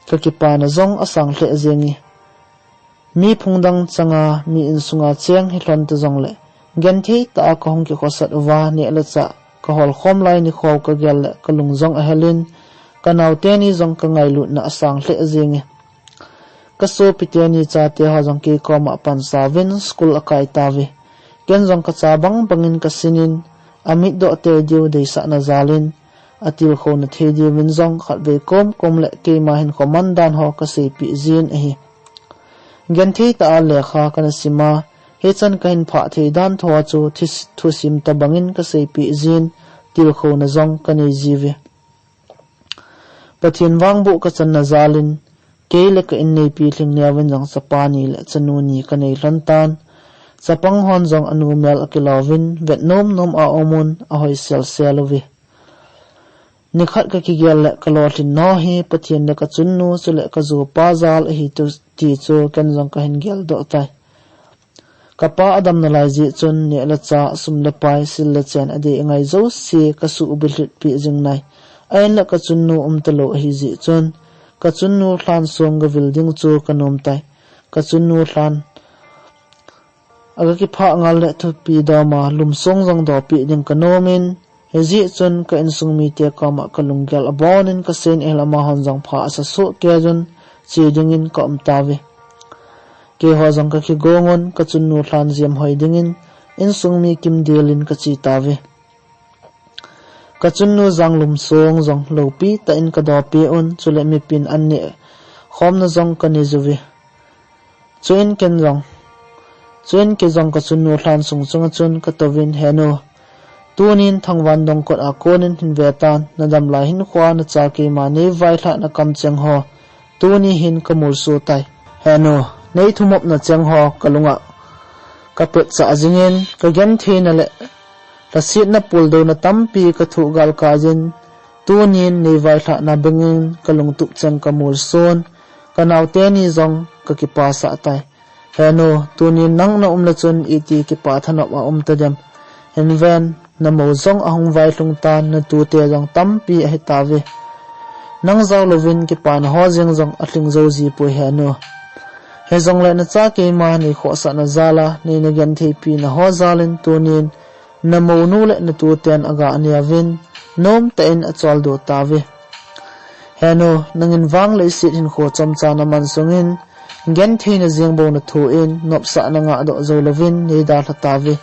kakipana jong asang lheh jenge. Mi phungdang changa mi insunga cheng hilhon ta jongle, genthei tah a kahung kikhosat uva, neh le chah kaholkhom lai nikho kagel le kalung jong ahelin, kanao teni jong kangailutna asang lheh jenge. Kasopi teni chate ho jong kei koma pansauvin school akai tauve. Ken jong kacha bang bangin kasinin, amitdoh tei diu deisahna jalin, atilkhouna thei diuvin jong khatvei komkom le keima hinkho mandan ho kaseipeh jin ahi. Genthei tah a lekha kana sima, hichan kahin phah thei dan thoa chu this-, thusim tobangin kaseipeh jin, tilkhouna jong kanei jiuve. Pathen vangboh kachanna jalin, kei le ka inneipi Lhingneovin jong chapa ni le chanu ni kanei lhon tan. Chapang hon jong anu mel akilouvin, vet nom nom a aumun, ahoi sel sel uve. Nikhat kakigel le kalolhin ho hi Pathen le kachunnu chule kajopa jal ahi ti chu ken jong kahin geldoh tai. Kapa adam nalai jeh chun neh le chah, sum le pai, sil le chen adei angai jouse kasuh bilhit peh jing nai. Ahinlah kachunnu umtalou ahi jeh chun, kachunnu lhansong gavil ding chu kanom tai. Kachunnu lhan aga kiphah ngal le thupi doma lumsong jong dopeh ding kanomin, hijeh chun ka insung mite koma kalunggel abonin kaseiyin ahile amahon jong pha asa soh keiyun che dingin kaum tauve. Keiho jong kakigongun, kachunnu lhan jemhoi dingin, insung mi kimdelin kache tauve. Kachunnu jang lumsong jong loupi tah in kadopeh un, chule mipin an neh khomna jong kanei juve. Chuin ken jong, chuin kei jong kachunnu lhan sung chunga chun katouvin, He nu, tunin Thangvandong kot a konin hin vetan, nadam lai hinkhoa nacha keima neivailhahna kamcheng ho tuni hin kamulso tai. He nu, neithumopna cheng ho kalunga kapetchah jingin, kagentheina le lhasetna puldouna tampi kathoh galkai jin, tunin neivailhahna bengin kalungtup cheng kamulson, kanao teni jong kakipasah tai. He nu, tunin nang naum le chun iti kipa thanop aum tadem. Hinven, namou jong ahung vailhung tan, natute jong tampi ahitauve. Nang jaolouvin kipana ho jeng jong alhing jou jipoi he nu. Hijongle nacha keima neikhohsahna jal a, neina gentheipina ho jalin tunin, namounu le natuten aga neuvin, nomtah in acholdo tauve. He nu, nangin vang leiset hinkho chomcha naman sungin, Gentheina jeng bou nathu in, nopsahna ngahdoh jou louvin neidalha tauve.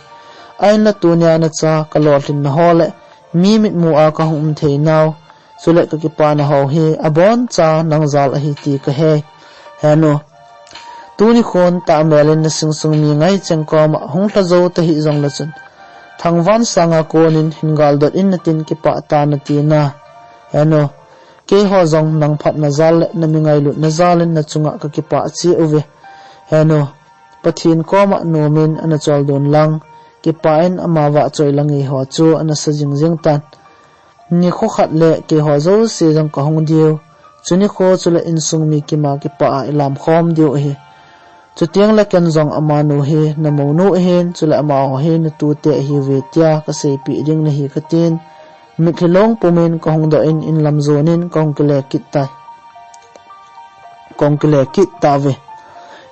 Ahinla tunia nacha kalolhinna ho le mi mitmu a kahung um theinau, chule kakipana ho hi aboncha nang jal ahi ti kahe. Henu, tuni khun tahmel in nasung sung mi ngaicheng koma hung lha jou tahih jongle chun, thangvah sanga konin hin galdot in natin kipah tan nati na. Henu, keiho jong nang phatna jal le nami ngailutna jal in nachunga kakipah cheh uve. Henu, Pathen koma nomin ana choldon lang, kipah in ama vahchoi lang eiho chu ana sa jingjing tan. Nikho khat le keiho jouse jong kahung diu, chu nikho chule insung mi kima kipah a ilam khom diu ahi. Chuteng le ken jong amanu hi namounu ahin, chule amaho hi natute ahiuve tia kaseipeh ding nahi katin, mitlhi long pumin kahung doh in, in lam jonin kahung kile kit tai. Kahung kile kit tauve.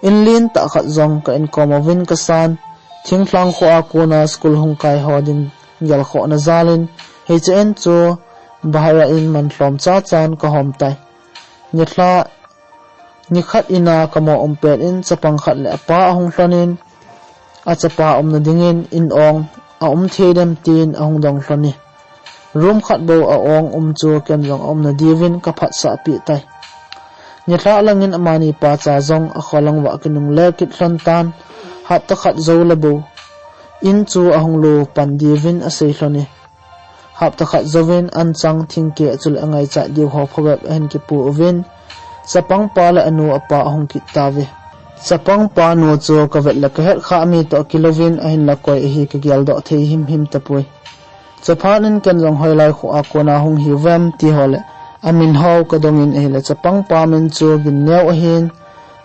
In lentah khat jong ka inkom uvin kasan, thinglhang kho a kona school hung kai ho ding gelkhohna jal in, hiche in chu bahara in man lhom chachan kahom tai. Nilhah, nikhat in a kamo um pet in chapang khat le apa ahung lhon in, achapa umna dingin in ong aum thei dem tin ahung dong lhon e. Room khat bou a ong um chu ken jong aumna diuvin kaphatsah peh tai. Nilhah langin amani pacha jong akholang uva akinungle kit lhon tan, hapta khat jou le bou in chu ahung lo pan diuvin asei lhon e. Hapta khat jouvin anchang, thingkeh chule angaichat diu ho phabep ahin kipu uvin, chapangpa le anu apa ahung kit tauve. Chapangpa nu chu kavet le kahet khah mi toh kilouvin ahinla koi ahi kageldoh thei himhim tapoi. Chuphat in ken jong hoilai kho a kona hung hiuvem ti ho le amin ho kadong in ahile chapangpa min chu Ginneo ahin,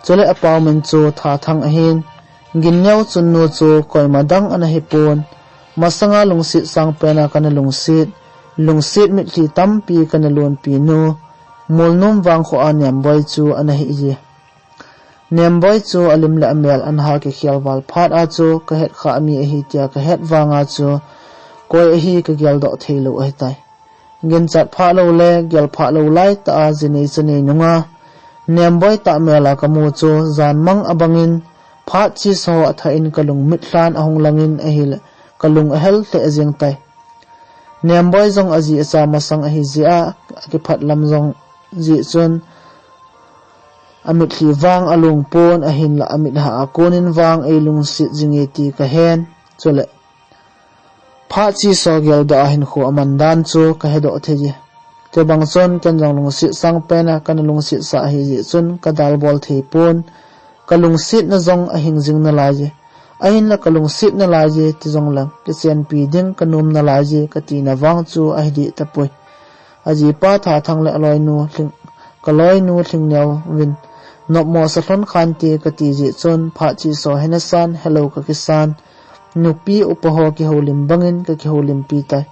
chule apa min chu Thathang ahin. Ginneo chunnu chu koima dang ana hipon, masanga lungset sangpen a kana lungset, lungset mitlhi tampi kana lonpi nu, Molnom vangkho a Nemboi chu ana hije. Nemboi chu alim le amel ana ha kikhel val phat a chu kahet khah mi ahi tia kahet vanga chu koi ahi kageldoh theilou ahitai. Ginchat phah lou le gel phah lou laitah a jinei chanei nunga Nemboi tahmel a kamu chu jan mang abangin phat cheso athah in kalung mitlhan ahung langin ahile kalung ahel lheh jeng tai. Nemboi jong aji acha masang ahi jeh a akiphat lam jong jeh chun amitlhi vang along pon ahinla amit hah a konin vang eilungset jinge ti kahen. Chule phat cheso geldoh a hinkho aman dan chu kahedoh thei e. Chubang chun ken jong lungset sangpen a kana lungset sah ahi jeh chun kadalbol thei pon, kalungsetna jong ahing jing nalai e. Ahinla kalungset nalai e ti jongleng kichenpi ding kanom nalai e katina vang chu ahi deh tapoi. Ajipa Thathang le aloinu Lhing, kaloinu Lhingneo vin nopmo sa lhon khante kati jeh chun phat cheso hena san helou kakisan, nupi upa ho kihoulim bangin kakihoulimpi tai.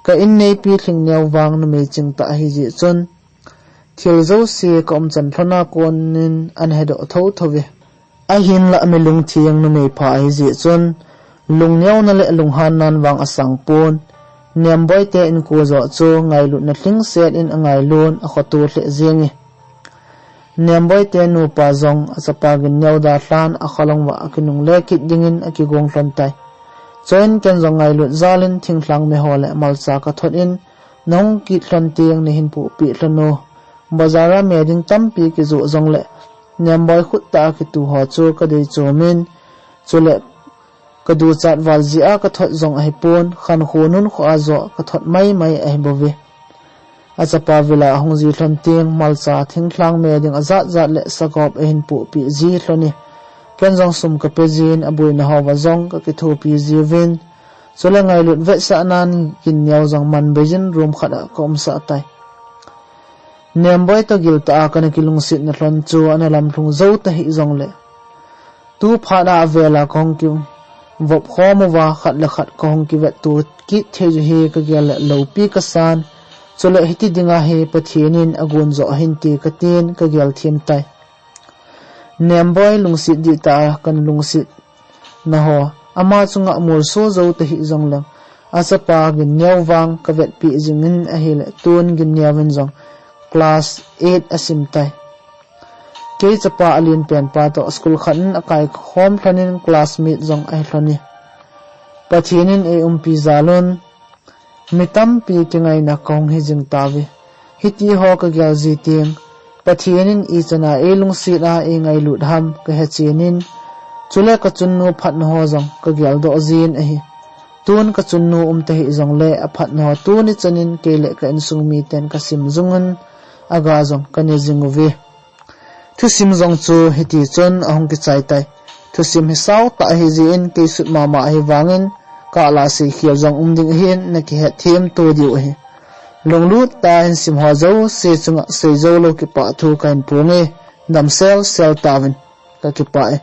Ka inneipi Lhingneo vang numei chingtah ahi jeh chun thil jouse kaumchan lhon a konin ana hedoh thouthou ve. Ahinla ami lungtheng numei pha ahi jeh chun lungneona le lunghannan vang asang pon. Nemboi te inko joh chu ngailutna lhingset in angailun akhoto lheh jenge. Nemboi te nupa jong achapa Ginneo dalhan akholong uva akinungle kit dingin akigong lhon tai. Chuin ken jong ngailut jal in thinglhang me ho le malcha kathot in, nahung kit lhon teng neihin pohpeh lhon o. Bazar a me ding tampi kijoh jongle Nemboi khut tah a kitu ho chu kadei chom in, chule kaduchat val jeh a kathot jong ahipon, khankho nunkho a joh kathot maimai ahibouve. Achapa villa ahung ji lhon teng malcha thinglhang me ding ajat jat le sagop ahin pohpeh ji lhon e. Ken jong sum kape jin aboina houva jong kakithopi jiuvin, chule ngailut vetsahnan Ginneo jong man beiyin room khat a kaumsah tai. Nemboi toh giltah a kana kilungsetna lhon chu ana lamlhung jou tahih jongle, tu phat a avel a kahung kivop khom uva khat le khat kahung kivetto kit thei u hi kagel le loupi kasan, chule hiti dinga hi Pathen in agon joh ahinte katin kagel them tai. Nemboi lungset dihtah a kana lungsetna ho ama chunga molso jou tahih jongleng, achapa Ginneo vang kavetpeh jingin ahile tun Ginneo vin jong class eight asim tai. Kei chapa alen penpa toh school khat in akai khom lhon in classmate jong ahi lhon e. Pathen in eiumpi jal un, mi tampi kingaina kahung hi jing tauve. Hitiho kagel ji teng, Pathen in ichan a eilungset a eingailut ham kahe chen in, chule kachunnu phatna ho jong kageldoh jin ahi. Tun kachunnu um tahih jongle aphatna ho tuni chan in kei le ka insung miten kasim jing un, aga jong kane jing uve. Thusim jong chu hitichun ahung kichai tai. Thusim hi saotah ahijeh in kei sut mama ahi vangin, kahlah seikhel jong um ding ahin, nakihetthem to diu ahi. Lunglut tah in simho jouse chunga seijou lou kipah thu kahin phonge, damsel sel tauvin, kakipah e.